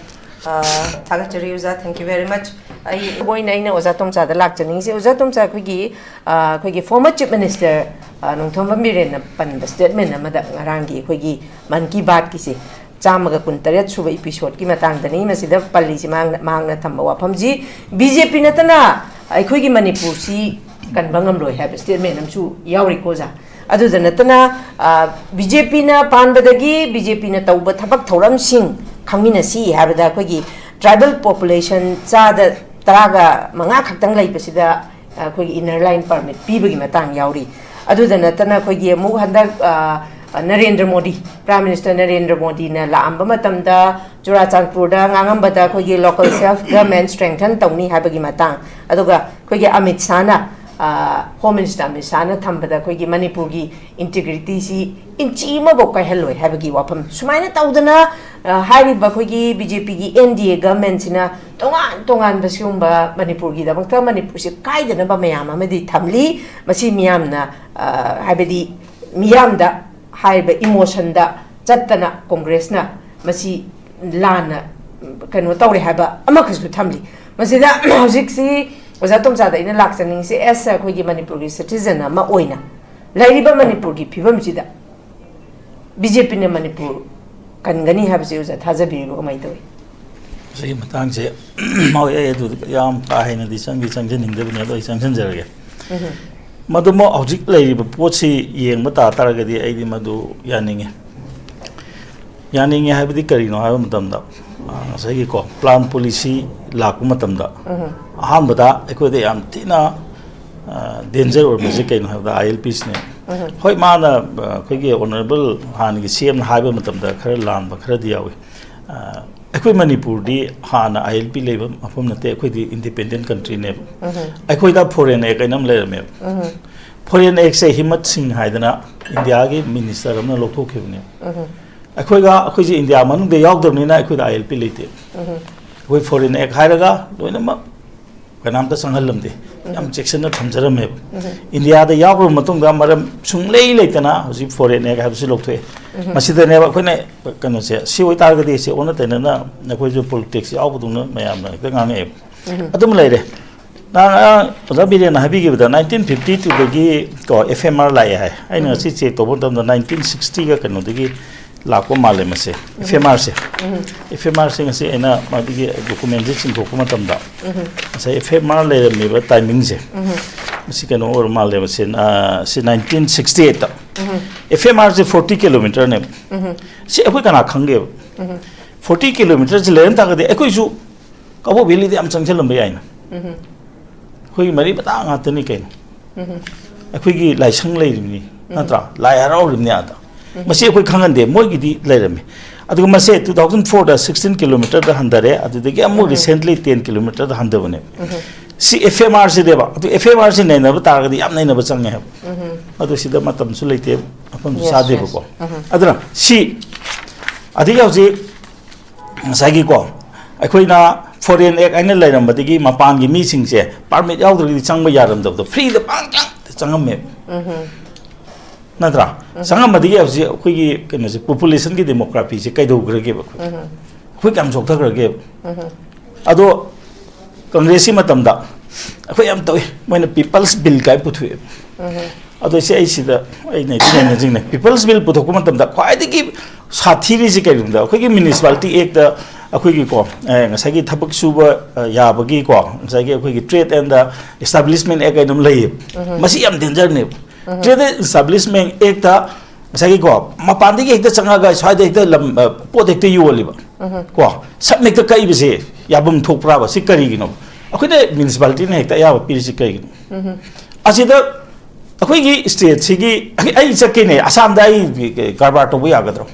ꯑ, ꯊꯥꯒꯠꯆꯔꯤ ꯑꯣꯖꯥ, thank you very much꯫ ꯑꯩ ꯑꯣꯏꯅ ꯑꯩꯅ ꯑꯣꯖꯥ ꯇꯣꯝꯆꯥꯗ ꯂꯥꯛꯆꯅꯤꯡꯉꯤꯁꯦ, ꯑꯣꯖꯥ ꯇꯣꯝꯆꯥ, ꯑꯩꯈꯣꯏꯒꯤ, ꯑ, ꯑꯩꯈꯣꯏꯒꯤ former Chief Minister, ꯑ, ꯅꯣꯡꯊꯣꯝꯕꯝ ꯕꯤꯔꯦꯟꯅ ꯄꯟꯕ statement ꯑꯃꯗ, ꯉꯔꯥꯡꯒꯤ ꯑꯩꯈꯣꯏꯒꯤ ꯃꯟ ꯀꯤ ꯕꯥꯠꯀꯤꯁꯦ, ꯆꯥꯝꯃꯒ ꯀꯨꯟꯇꯔꯦꯠ ꯁꯨꯕ episode ꯀꯤ ꯃꯇꯥꯡꯗꯅꯤ꯫ ꯃꯁꯤꯗ ꯄꯜꯂꯤꯁꯤ, ꯃꯍꯥꯛꯅ, ꯃꯍꯥꯛꯅ ꯊꯝꯕ ꯋꯥꯐꯝꯁꯤ, B J P ꯅꯠꯇꯅ ꯑꯩꯈꯣꯏꯒꯤ ꯃꯅꯤꯄꯨꯔꯁꯤ ꯀꯟꯕ ꯉꯝꯂꯣꯏ ꯍꯥꯏꯕ statement ꯑꯃꯁꯨ ꯌꯥꯎꯔꯤꯀꯣ ꯑꯣꯖꯥ꯫ ꯑꯗꯨꯗ ꯅꯠꯇꯅ, ꯑ, B J P ꯅ ꯄꯥꯟꯕꯗꯒꯤ B J P ꯅ ꯇꯧꯕ ꯊꯕꯛ ꯊꯧꯔꯝꯁꯤꯡ ꯈꯪꯃꯤꯟꯅꯁꯤ ꯍꯥꯏꯕꯗ, ꯑꯩꯈꯣꯏꯒꯤ tribal population ꯆꯥꯗ ꯇꯔꯥꯒ ꯃꯉꯥ ꯈꯛꯇꯪ ꯂꯩꯕꯁꯤꯗ, ꯑ, ꯑꯩꯈꯣꯏꯒꯤ inner line permit ꯄꯤꯕꯒꯤ ꯃꯇꯥꯡ ꯌꯥꯎꯔꯤ꯫ ꯑꯗꯨꯗ ꯅꯠꯇꯅ ꯑꯩꯈꯣꯏꯒꯤ ꯑꯃꯨꯛ ꯍꯟꯗꯛ, ꯑ, ꯅꯔꯦꯟꯗ꯭ꯔ ꯃꯣꯗꯤ, Prime Minister ꯅꯔꯦꯟꯗ꯭ꯔ ꯃꯣꯗꯤꯅ ꯂꯥꯛꯑꯝꯕ ꯃꯇꯝꯗ ꯆꯨꯔꯥꯆꯥꯟꯄꯨꯔꯗ ꯉꯥꯡꯉꯝꯕꯗ ꯑꯩꯈꯣꯏꯒꯤ local self government strengthen ꯇꯧꯅꯤ ꯍꯥꯏꯕꯒꯤ ꯃꯇꯥꯡ, ꯑꯗꯨꯒ ꯑꯩꯈꯣꯏꯒꯤ ꯑꯃꯤꯠ ꯁꯥꯍꯅ, ꯑ, Home Minister ꯑꯃꯤꯠ ꯁꯥꯍꯅ ꯊꯝꯕꯗ ꯑꯩꯈꯣꯏꯒꯤ ꯃꯅꯤꯄꯨꯔꯒꯤ integrity ꯁꯤ ꯏꯟꯆꯤ ꯑꯃꯐꯥꯎ ꯀꯥꯏꯍꯜꯂꯣꯏ ꯍꯥꯏꯕꯒꯤ ꯋꯥꯐꯝ, ꯁꯨꯃꯥꯏꯅ ꯇꯧꯗꯅ, ꯑ, ꯍꯥꯏꯔꯤꯕ ꯑꯩꯈꯣꯏꯒꯤ B J P ꯒꯤ N D A government ꯁꯤꯅ ꯇꯣꯉꯥꯟ ꯇꯣꯉꯥꯟꯕ ꯁꯤꯒꯨꯝꯕ ꯃꯅꯤꯄꯨꯔꯒꯤꯗꯃꯛꯇ ꯃꯅꯤꯄꯨꯔꯁꯤ ꯀꯥꯏꯗꯅꯕ ꯃꯌꯥꯝ ꯑꯃꯗꯤ ꯊꯝꯂꯤ꯫ ꯃꯁꯤ ꯃꯤꯌꯥꯝꯅ, ꯑ, ꯍꯥꯏꯕꯗꯤ ꯃꯤꯌꯥꯝꯗ ꯍꯥꯏꯔꯤꯕ emotion ꯗ ꯆꯠꯇꯅ Congress ꯅ ꯃꯁꯤ ꯂꯥꯟꯅ, ꯎꯝ, ꯀꯩꯅꯣ ꯇꯧꯔꯦ ꯍꯥꯏꯕ ꯑꯃꯈꯛꯁꯨ ꯊꯝꯂꯤ꯫ ꯃꯁꯤꯗ ꯍꯧꯖꯤꯛꯁꯤ ꯑꯣꯖꯥ ꯇꯣꯝꯆꯥꯗ ꯑꯩꯅ ꯂꯥꯛꯆꯅꯤꯡꯉꯤꯁꯦ, as ꯑꯩꯈꯣꯏꯒꯤ ꯃꯅꯤꯄꯨꯔꯒꯤ citizen ꯑꯃ ꯑꯣꯏꯅ, ꯂꯩꯔꯤꯕ ꯃꯅꯤꯄꯨꯔꯒꯤ ꯐꯤꯕꯝꯁꯤꯗ B J P ꯅ ꯃꯅꯤꯄꯨꯔ ꯀꯟꯒꯅꯤ ꯍꯥꯏꯕꯁꯤ ꯑꯣꯖꯥ ꯊꯥꯖꯕꯤꯔꯤꯕ ꯀꯃꯥꯏꯅ ꯇꯧꯏ? ꯁꯤꯒꯤ ꯃꯇꯥꯡꯁꯦ, ꯍꯣꯏ, ꯑꯩ ꯑꯗꯨ ꯌꯥꯝ ꯀꯥ ꯍꯦꯟꯅꯗꯤ ꯆꯪꯗꯤ ꯆꯪꯖꯅꯤꯡꯗꯕꯅꯤ, ꯑꯗꯣ ꯑꯩ ꯆꯪꯁꯤꯟꯖꯔꯒꯦ꯫ ꯃꯗꯨꯃꯛ ꯍꯧꯖꯤꯛ ꯂꯩꯔꯤꯕ ꯄꯣꯠꯁꯤ ꯌꯦꯡꯕ ꯇꯥ ꯇꯥꯔꯒꯗꯤ ꯑꯩꯗꯤ ꯃꯗꯨ ꯌꯥꯅꯤꯡꯉꯤ꯫ ꯌꯥꯅꯤꯡꯉꯤ ꯍꯥꯏꯕꯗꯤ ꯀꯔꯤꯅꯣ ꯍꯥꯏꯕ ꯃꯇꯝꯗ, ꯉꯁꯥꯏꯒꯤꯀꯣ, ꯄ꯭ꯂꯥꯟ ꯄꯣꯂꯤꯁꯤ ꯂꯥꯛꯄ ꯃꯇꯝꯗ ꯑꯍꯥꯟꯕꯗ ꯑꯩꯈꯣꯏꯗ ꯌꯥꯝ ꯊꯤꯅ ꯗꯦꯟꯖꯔ ꯑꯣꯏꯔꯝꯕꯁꯦ ꯀꯩꯅꯣ ꯍꯥꯏꯕꯗ, ꯑꯥꯏ ꯑꯦꯜ ꯄꯤꯁꯤꯅꯦ꯫ ꯍꯣꯏ, ꯃꯥꯅ, ꯑ, ꯑꯩꯈꯣꯏꯒꯤ ꯑꯣꯅꯔꯦꯕꯜ ꯍꯥꯟꯅꯒꯤ ꯁꯤ ꯑꯦꯝꯅ ꯍꯥꯏꯕ ꯃꯇꯝꯗ ꯈꯔ ꯂꯥꯟꯕ ꯈꯔꯗꯤ ꯌꯥꯎꯏ꯫ ꯑ, ꯑꯩꯈꯣꯏ ꯃꯅꯤꯄꯨꯔꯗꯤ ꯍꯥꯟꯅ ꯑꯥꯏ ꯑꯦꯜ ꯄꯤ ꯂꯩꯕ ꯃꯐꯝ ꯅꯠꯇꯦ, ꯑꯩꯈꯣꯏꯗꯤ ꯏꯟꯗꯤꯄꯦꯟꯗꯦꯟ ꯀꯟꯇ꯭ꯔꯤꯅꯦꯕ꯫ ꯑꯩꯈꯣꯏꯗ ꯐꯣꯔꯦꯟ ꯑꯦꯛ ꯍꯥꯏꯅ ꯑꯃ ꯂꯩꯔꯝꯃꯦꯕ꯫ ꯐꯣꯔꯦꯟ ꯑꯦꯛꯁꯦ ꯍꯤꯃꯠ ꯁꯤꯡ ꯍꯥꯏꯗꯅ ꯏꯟꯗꯤꯌꯥꯒꯤ ꯃꯤꯅꯤꯁꯇꯔ ꯑꯃꯅ ꯂꯧꯊꯣꯛꯈꯤꯕꯅꯦꯕ꯫ ꯑꯩꯈꯣꯏꯒ, ꯑꯩꯈꯣꯏꯁꯦ ꯏꯟꯗꯤꯌꯥ ꯃꯅꯨꯡꯗ ꯌꯥꯎꯗꯕꯅꯤꯅ ꯑꯩꯈꯣꯏꯗ ꯑꯥꯏ ꯑꯦꯜ ꯄꯤ ꯂꯩꯇꯦ꯫ ꯑꯩꯈꯣꯏ ꯐꯣꯔꯦꯟ ꯑꯦꯛ ꯍꯥꯏꯔꯒ ꯂꯣꯏꯅꯃꯛ ꯀꯅꯥꯝꯇ ꯆꯪꯍꯜꯂꯝꯗꯦ꯫ ꯌꯥꯝ ꯆꯦꯛꯁꯤꯟꯅ ꯊꯝꯖꯔꯝꯃꯦꯕ꯫ ꯏꯟꯗꯤꯌꯥꯗ ꯌꯥꯎꯈ꯭ꯔꯕ ꯃꯇꯨꯡꯗ ꯃꯔꯝ ꯁꯨꯡꯂꯩ ꯂꯩꯇꯅ ꯍꯧꯖꯤꯛ ꯐꯣꯔꯦꯟ ꯑꯦꯛ ꯍꯥꯏꯕꯁꯤ ꯂꯧꯊꯣꯛꯑꯦ꯫ ꯃꯁꯤꯗꯅꯦꯕ ꯑꯩꯈꯣꯏꯅ, ꯀꯩꯅꯣꯁꯦ, ꯁꯤ ꯑꯣꯏꯇꯥꯔꯒꯗꯤ ꯁꯤ ꯑꯣꯟꯅ ꯇꯩꯅꯅ ꯑꯩꯈꯣꯏꯁꯨ ꯄꯣꯂꯤꯇꯤꯛꯁ ꯌꯥꯎꯕꯗꯧꯅ ꯃꯌꯥꯝꯅ ꯍꯦꯛꯇ ꯉꯥꯡꯉꯛꯑꯦꯕ꯫ ꯑꯗꯨꯝ ꯂꯩꯔꯦ꯫ ꯅꯍꯥꯟ ꯉꯔꯥꯡ ꯑꯣꯖꯥ ꯕꯤꯔꯦꯟꯅ ꯍꯥꯏꯕꯤꯈꯤꯕꯗ ꯅꯥꯏꯟꯇꯤꯟ ꯐꯤꯐꯇꯤ ꯇꯨꯗꯒꯤ ꯀꯣ, ꯑꯦꯐ ꯑꯦꯝ ꯑꯥꯔ ꯂꯥꯛꯑꯦ ꯍꯥꯏ꯫ ꯑꯩꯅ ꯉꯁꯤ ꯆꯦꯛ ꯇꯧꯕ ꯃꯇꯝꯗ ꯅꯥꯏꯟꯇꯤꯟ ꯁꯤꯛꯁꯇꯤꯒ ꯀꯩꯅꯣꯗꯒꯤ ꯂꯥꯛꯄ ꯃꯥꯜꯂꯦ ꯃꯁꯦ, ꯑꯦꯐ ꯑꯦꯝ ꯑꯥꯔꯁꯦ꯫ ꯑꯦꯐ ꯑꯦꯝ ꯑꯥꯔꯁꯦ ꯉꯁꯤ ꯑꯩꯅ ꯃꯗꯨꯒꯤ ꯗꯣꯀꯨꯃꯦꯟꯁꯦ ꯆꯤꯡꯊꯣꯛꯄ ꯃꯇꯝꯗ ꯉꯁꯥꯏ ꯑꯦꯐ ꯑꯦꯝ ꯑꯥꯔ ꯂꯩꯔꯝꯃꯤꯕ ꯇꯥꯏꯃꯤꯡꯁꯦ, ꯃꯁꯤ ꯀꯩꯅꯣ ꯑꯣꯏꯔ ꯃꯥꯜꯂꯦ ꯃꯁꯦ, ꯑ, ꯁꯤ ꯅꯥꯏꯟꯇꯤꯟ ꯁꯤꯛꯁꯇꯤ ꯑꯩꯠꯇ꯫ ꯑꯦꯐ ꯑꯦꯝ ꯑꯥꯔꯁꯦ ꯐꯣꯔꯇꯤ ꯀꯤꯂꯣꯃꯤꯇꯔꯅꯦꯕ꯫ ꯁꯤ ꯑꯩꯈꯣꯏ ꯀꯅꯥ ꯈꯪꯒꯦꯕ? ꯐꯣꯔꯇꯤ ꯀꯤꯂꯣꯃꯤꯇꯔꯁꯦ ꯂꯩꯔꯝ ꯇꯥꯔꯒꯗꯤ ꯑꯩꯈꯣꯏꯁꯨ ꯀꯕꯣꯛ ꯚꯦꯂꯤꯗ ꯌꯥꯝ ꯆꯪꯁꯤꯜꯂꯝꯕ ꯌꯥꯏꯅ꯫ ꯑꯩꯈꯣꯏꯒꯤ ꯃꯔꯤ ꯃꯇꯥ ꯉꯥꯛꯇꯅꯤ ꯀꯩꯅꯣ꯫ ꯑꯩꯈꯣꯏꯒꯤ ꯂꯥꯏꯁꯪ ꯂꯩꯔꯤꯕꯅꯤ, ꯅꯠꯇ꯭ꯔꯥ? ꯂꯥꯏ ꯍꯔꯥꯎꯔꯤꯕꯅꯤ ꯑꯥꯗ꯫ ꯃꯁꯤ ꯑꯩꯈꯣꯏ ꯈꯪꯍꯟꯗꯦ, ꯃꯣꯏꯒꯤꯗꯤ ꯂꯩꯔꯝꯃꯤ꯫ ꯑꯗꯨꯒ ꯃꯁꯦ ꯇꯨ ꯊꯥꯎꯖꯟ ꯐꯣꯔꯗ ꯁꯤꯛꯁꯇꯤꯟ ꯀꯤꯂꯣꯃꯤꯇꯔꯗ ꯍꯟꯊꯔꯦ, ꯑꯗꯨꯗꯒꯤ ꯑꯃꯨꯛ recently ten ꯀꯤꯂꯣꯃꯤꯇꯔꯗ ꯍꯟꯊꯕꯅꯦꯕ꯫ C F M ꯑꯥꯔꯁꯤꯅꯦꯕ꯫ ꯑꯗꯨ ꯑꯦꯐ ꯑꯦꯝ ꯑꯥꯔꯁꯤ ꯅꯩꯅꯕ ꯇꯥꯔꯒꯗꯤ ꯌꯥꯝ ꯅꯩꯅꯕ ꯆꯪꯉꯦ ꯍꯥꯏꯕ꯫ ꯑꯗꯨ ꯁꯤꯗ ꯃꯇꯝꯁꯨ ꯂꯩꯇꯦ, ꯃꯐꯝꯁꯨ ꯆꯥꯗꯦꯕꯀꯣ꯫ ꯑꯗꯨꯅ ꯁꯤ, ꯑꯗꯒꯤ ꯍꯧꯖꯤꯛ ꯉꯁꯥꯏꯒꯤꯀꯣ, ꯑꯩꯈꯣꯏꯅ ꯐꯣꯔꯦꯟ ꯑꯦꯛ ꯍꯥꯏꯅ ꯂꯩꯔꯝꯕꯗꯒꯤ ꯃꯄꯥꯟꯒꯤ ꯃꯤꯁꯤꯡꯁꯦ ꯄꯥꯔꯃꯤꯠ ꯌꯥꯎꯗ꯭ꯔꯒꯗꯤ ꯆꯪꯕ ꯌꯥꯔꯝꯗꯕꯗꯣ ꯐ꯭ꯔꯤꯗ ꯄꯪꯆꯪꯗ ꯆꯪꯉꯝꯃꯦꯕ꯫ ꯅꯠꯇ꯭ꯔꯥ? ꯆꯪꯉꯝꯕꯗꯒꯤ ꯍꯧꯖꯤꯛ ꯑꯩꯈꯣꯏꯒꯤ ꯀꯩꯅꯣꯁꯦ, ꯄꯣꯄꯨꯂꯦꯁꯟꯒꯤ ꯗꯦꯃꯣꯒ꯭ꯔꯥꯐꯤꯁꯦ ꯀꯩꯗꯧꯈ꯭ꯔꯒꯦꯕ ꯑꯩꯈꯣꯏ? ꯑꯩꯈꯣꯏ ꯀꯌꯥꯝ ꯆꯥꯎꯊꯈ꯭ꯔꯒꯦꯕ? ꯑꯗꯣ ꯀꯪꯒ꯭ꯔꯦꯁꯀꯤ ꯃꯇꯝꯗ ꯑꯩꯈꯣꯏ ꯌꯥꯝ ꯇꯧꯏ, ꯃꯣꯏꯅ ꯄꯤꯄꯜꯁ ꯕꯤꯜ ꯀꯥꯏ ꯄꯨꯊꯣꯛꯑꯦꯕ꯫ ꯑꯗꯣ ꯁꯤ ꯑꯩ ꯁꯤꯗ ꯑꯩꯅ ꯍꯥꯏꯗꯤ ꯅꯤꯡꯁꯤꯡꯅꯩ, ꯄꯤꯄꯜꯁ ꯕꯤꯜ ꯄꯨꯊꯣꯛꯄ ꯃꯇꯝꯗ ꯈ꯭ꯋꯥꯏꯗꯒꯤ ꯁꯥꯊꯤꯔꯤꯁꯤ ꯀꯩꯒꯤꯅꯣꯗ, ꯑꯩꯈꯣꯏꯒꯤ ꯃ꯭ꯌꯨꯅꯤꯁꯤꯄꯥꯂꯤꯇꯤ ꯑꯦꯛꯇ ꯑꯩꯈꯣꯏꯒꯤꯀꯣ, ꯑꯦ, ꯉꯁꯥꯏꯒꯤ ꯊꯕꯛ ꯁꯨꯕ, ꯑ, ꯌꯥꯕꯒꯤꯀꯣ, ꯉꯁꯥꯏꯒꯤ ꯑꯩꯈꯣꯏꯒꯤ ꯇ꯭ꯔꯦꯗ ꯑꯦꯟꯗ ꯏꯁꯇꯥꯕ꯭ꯂꯤꯁꯃꯦꯟ ꯑꯦꯛ ꯍꯥꯏꯅ ꯑꯃ ꯂꯩꯌꯦꯕ꯫ ꯃꯁꯤ ꯌꯥꯝ ꯗꯦꯟꯖꯔꯅꯦꯕ꯫ ꯇ꯭ꯔꯦꯗ ꯑꯦꯟꯗ ꯏꯁꯇꯥꯕ꯭ꯂꯤꯁꯃꯦꯟ ꯑꯦꯛꯇ ꯉꯁꯥꯏꯒꯤꯀꯣ, ꯃꯄꯥꯟꯗꯒꯤ ꯍꯦꯛꯇ ꯆꯪꯉꯒ ꯁ꯭ꯋꯥꯏꯗ ꯍꯦꯛꯇ ꯂꯝ, ꯑ, ꯄꯣꯠ ꯍꯦꯛꯇ ꯌꯣꯜꯂꯤꯕ꯫ ꯀꯣ, ꯁꯝ ꯍꯦꯛꯇ ꯀꯛꯏꯕꯁꯦ ꯌꯥꯐꯝ ꯊꯣꯛꯄ꯭ꯔꯥꯕ? ꯁꯤ ꯀꯔꯤꯒꯤꯅꯣ? ꯑꯩꯈꯣꯏꯅ ꯃ꯭ꯌꯨꯅꯤꯁꯤꯄꯥꯂꯤꯇꯤꯅ ꯍꯦꯛꯇ ꯑꯌꯥꯕ ꯄꯤꯔꯤꯁꯤ ꯀꯔꯤꯒꯤꯅꯣ? ꯑꯁꯤꯗ ꯑꯩꯈꯣꯏꯒꯤ ꯁ꯭ꯇꯦꯠꯁꯤꯒꯤ, ꯑꯩ, ꯑꯩ ꯆꯠꯀꯦꯅꯦ, ꯑꯁꯥꯝꯗ ꯑꯩ ꯀꯔꯕꯥꯔ ꯇꯧꯕ ꯌꯥꯒꯗ꯭ꯔꯣ?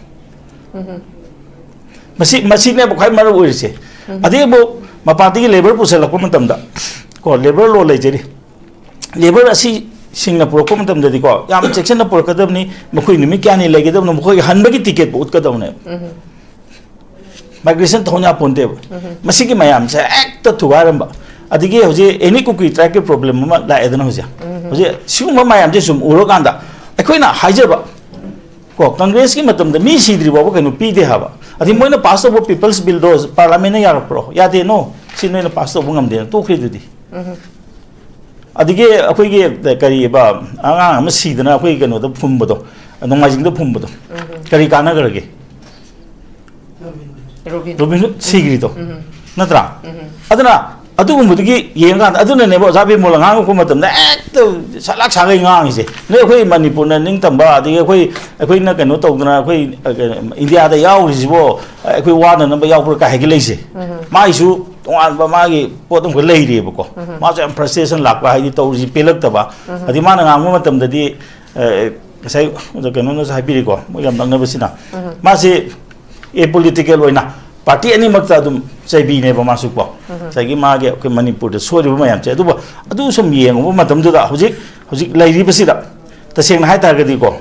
ꯃꯁꯤ, ꯃꯁꯤꯅꯦꯕ ꯈ꯭ꯋꯥꯏ ꯃꯔꯨ ꯑꯣꯏꯔꯤꯁꯦ꯫ ꯑꯗꯩ ꯑꯃꯨꯛ ꯃꯄꯥꯟꯗꯒꯤ ꯂꯦꯕꯔ ꯄꯨꯁꯜꯂꯛꯄ ꯃꯇꯝꯗ, ꯀꯣ, ꯂꯦꯕꯔ ꯂꯣ ꯂꯩꯖꯔꯤ꯫ ꯂꯦꯕꯔ ꯑꯁꯤ ꯁꯤꯡꯅ ꯄꯨꯔꯛꯄ ꯃꯇꯝꯗꯗꯤꯀꯣ, ꯌꯥꯝ ꯆꯦꯛꯁꯤꯟꯅ ꯄꯨꯔꯛꯀꯗꯕꯅꯤ꯫ ꯃꯈꯣꯏ ꯅꯨꯃꯤꯠ ꯀꯌꯥꯅꯤ ꯂꯩꯒꯗꯕꯅꯣ, ꯃꯈꯣꯏꯒꯤ ꯍꯟꯕꯒꯤ ꯇꯤꯀꯦꯠꯄꯨ ꯎꯠꯀꯗꯕꯅꯦꯕ꯫ ꯃꯥꯏꯒ꯭ꯔꯦꯁꯟ ꯇꯧꯍꯟ ꯌꯥꯄꯣꯟꯇꯦꯕ꯫ ꯃꯁꯤꯒꯤ ꯃꯌꯥꯝꯁꯦ ꯍꯦꯛꯇ ꯊꯨꯒꯥꯏꯔꯝꯕ꯫ ꯑꯗꯒꯤ ꯍꯧꯖꯤꯛ ꯑꯦꯅꯤ ꯀꯨꯀꯤ ꯇ꯭ꯔꯥꯏꯕꯀꯤ ꯄ꯭ꯔꯣꯕ꯭ꯂꯦꯝ ꯑꯃ ꯂꯥꯛꯑꯦꯗꯅ ꯍꯧꯖꯤꯛ꯫ ꯍꯧꯖꯤꯛ ꯁꯤꯒꯨꯝꯕ ꯃꯌꯥꯝꯁꯦ ꯁꯨꯝ ꯎꯔꯀꯥꯟꯗ ꯑꯩꯈꯣꯏꯅ ꯍꯥꯏꯖꯕ, ꯀꯣ, ꯀꯪꯒ꯭ꯔꯦꯁꯀꯤ ꯃꯇꯝꯗ ꯃꯤ ꯁꯤꯗ꯭ꯔꯤ ꯐꯥꯎꯕ ꯀꯩꯅꯣ ꯄꯤꯗꯦ ꯍꯥꯏꯕ꯫ ꯑꯗꯩ ꯃꯣꯏꯅ ꯄꯥꯁ ꯇꯧꯕ ꯄꯤꯄꯜꯁ ꯕꯤꯜꯗꯣ ꯄꯥꯔꯂꯥꯃꯦꯟꯅ ꯌꯥꯔꯛꯄ꯭ꯔꯣ? ꯌꯥꯗꯦ, ꯅꯣ꯫ ꯁꯤ ꯅꯣꯏꯅ ꯄꯥꯁ ꯇꯧꯕ ꯉꯝꯗꯦꯅ ꯇꯣꯛꯈ꯭ꯔꯤꯗꯨꯗꯤ꯫ ꯑꯗꯒꯤ ꯑꯩꯈꯣꯏꯒꯤ ꯀꯔꯤꯕ, ꯑꯉꯥꯡ ꯑꯃ ꯁꯤꯗꯅ ꯑꯩꯈꯣꯏ ꯀꯩꯅꯣꯗ ꯐꯨꯝꯕꯗꯣ, ꯅꯣꯡꯃꯥꯏꯖꯤꯡꯗ ꯐꯨꯝꯕꯗꯣ, ꯀꯔꯤ ꯀꯥꯟꯅꯈ꯭ꯔꯒꯦ? ꯔꯣꯕꯤꯟ꯫ ꯔꯣꯕꯤꯟ ꯍꯨꯗ ꯁꯤꯈ꯭ꯔꯤꯗꯣ, ꯅꯠꯇ꯭ꯔꯥ? ꯑꯗꯨꯅ ꯑꯗꯨꯒꯨꯝꯕꯗꯨꯒꯤ ꯌꯦꯡꯉꯀꯥꯟꯗ, ꯑꯗꯨꯅꯅꯦꯕ ꯑꯣꯖꯥ ꯕꯤꯃꯣꯜꯅ ꯉꯥꯡꯉꯛꯄ ꯃꯇꯝꯗ ꯍꯦꯛꯇ ꯁꯂꯥꯛ ꯁꯥꯒꯩ ꯉꯥꯡꯉꯤꯁꯦ꯫ ꯅꯣꯏ ꯑꯩꯈꯣꯏ ꯃꯅꯤꯄꯨꯔꯅ ꯅꯤꯡꯇꯝꯕ, ꯑꯗꯒꯤ ꯑꯩꯈꯣꯏ, ꯑꯩꯈꯣꯏꯅ ꯀꯩꯅꯣ ꯇꯧꯗꯅ, ꯑꯩꯈꯣꯏ, ꯑ, ꯀꯩꯅꯣ, ꯏꯟꯗꯤꯌꯥꯗ ꯌꯥꯎꯔꯤꯁꯤꯕꯣ, ꯑ, ꯑꯩꯈꯣꯏ ꯋꯥꯅꯅꯕ ꯌꯥꯎꯕ꯭ꯔꯥ ꯀꯥꯏ ꯍꯥꯏꯒꯠꯂꯛꯏꯁꯦ꯫ ꯃꯥꯏꯁꯨ ꯇꯣꯉꯥꯟꯕ ꯃꯥꯒꯤ ꯄꯣꯠ ꯑꯃꯈꯛ ꯂꯩꯔꯤꯑꯕꯀꯣ꯫ ꯃꯥꯁꯨ ꯌꯥꯝ ꯐ꯭ꯔꯁꯇ꯭ꯔꯦꯁꯟ ꯂꯥꯛꯄ, ꯍꯥꯏꯗꯤ ꯇꯧꯔꯤꯁꯤ ꯄꯦꯜꯂꯛꯇꯕ꯫ ꯑꯗꯩ ꯃꯥꯅ ꯉꯥꯡꯕ ꯃꯇꯝꯗꯗꯤ, ꯑ, ꯉꯁꯥꯏ ꯑꯣꯖꯥ ꯀꯩꯅꯣꯅꯁꯨ ꯍꯥꯏꯕꯤꯔꯤꯀꯣ, ꯃꯣꯏ ꯌꯥꯝ ꯅꯛꯅꯕꯁꯤꯅ꯫ ꯃꯥꯁꯤ ꯑꯦꯄꯣꯂꯤꯇꯤꯀꯦꯜ ꯑꯣꯏꯅ ꯄꯥꯔꯇꯤ ꯑꯅꯤꯃꯛꯇ ꯑꯗꯨꯝ ꯆꯩꯕꯤꯅꯦꯕ ꯃꯥꯁꯨ ꯀꯣ꯫ ꯉꯁꯥꯏꯒꯤ ꯃꯥꯒꯤ ꯑꯩꯈꯣꯏ ꯃꯅꯤꯄꯨꯔꯗ ꯁꯣꯏꯔꯤꯕ ꯃꯌꯥꯝꯁꯦ꯫ ꯑꯗꯨꯕꯨ ꯑꯗꯨ ꯁꯨꯝ ꯌꯦꯡꯉꯨꯕ ꯃꯇꯝꯗꯨꯗ ꯍꯧꯖꯤꯛ, ꯍꯧꯖꯤꯛ ꯂꯩꯔꯤꯕꯁꯤꯗ ꯇꯁꯦꯡꯅ ꯍꯥꯏ ꯇꯥꯔꯒꯗꯤꯀꯣ,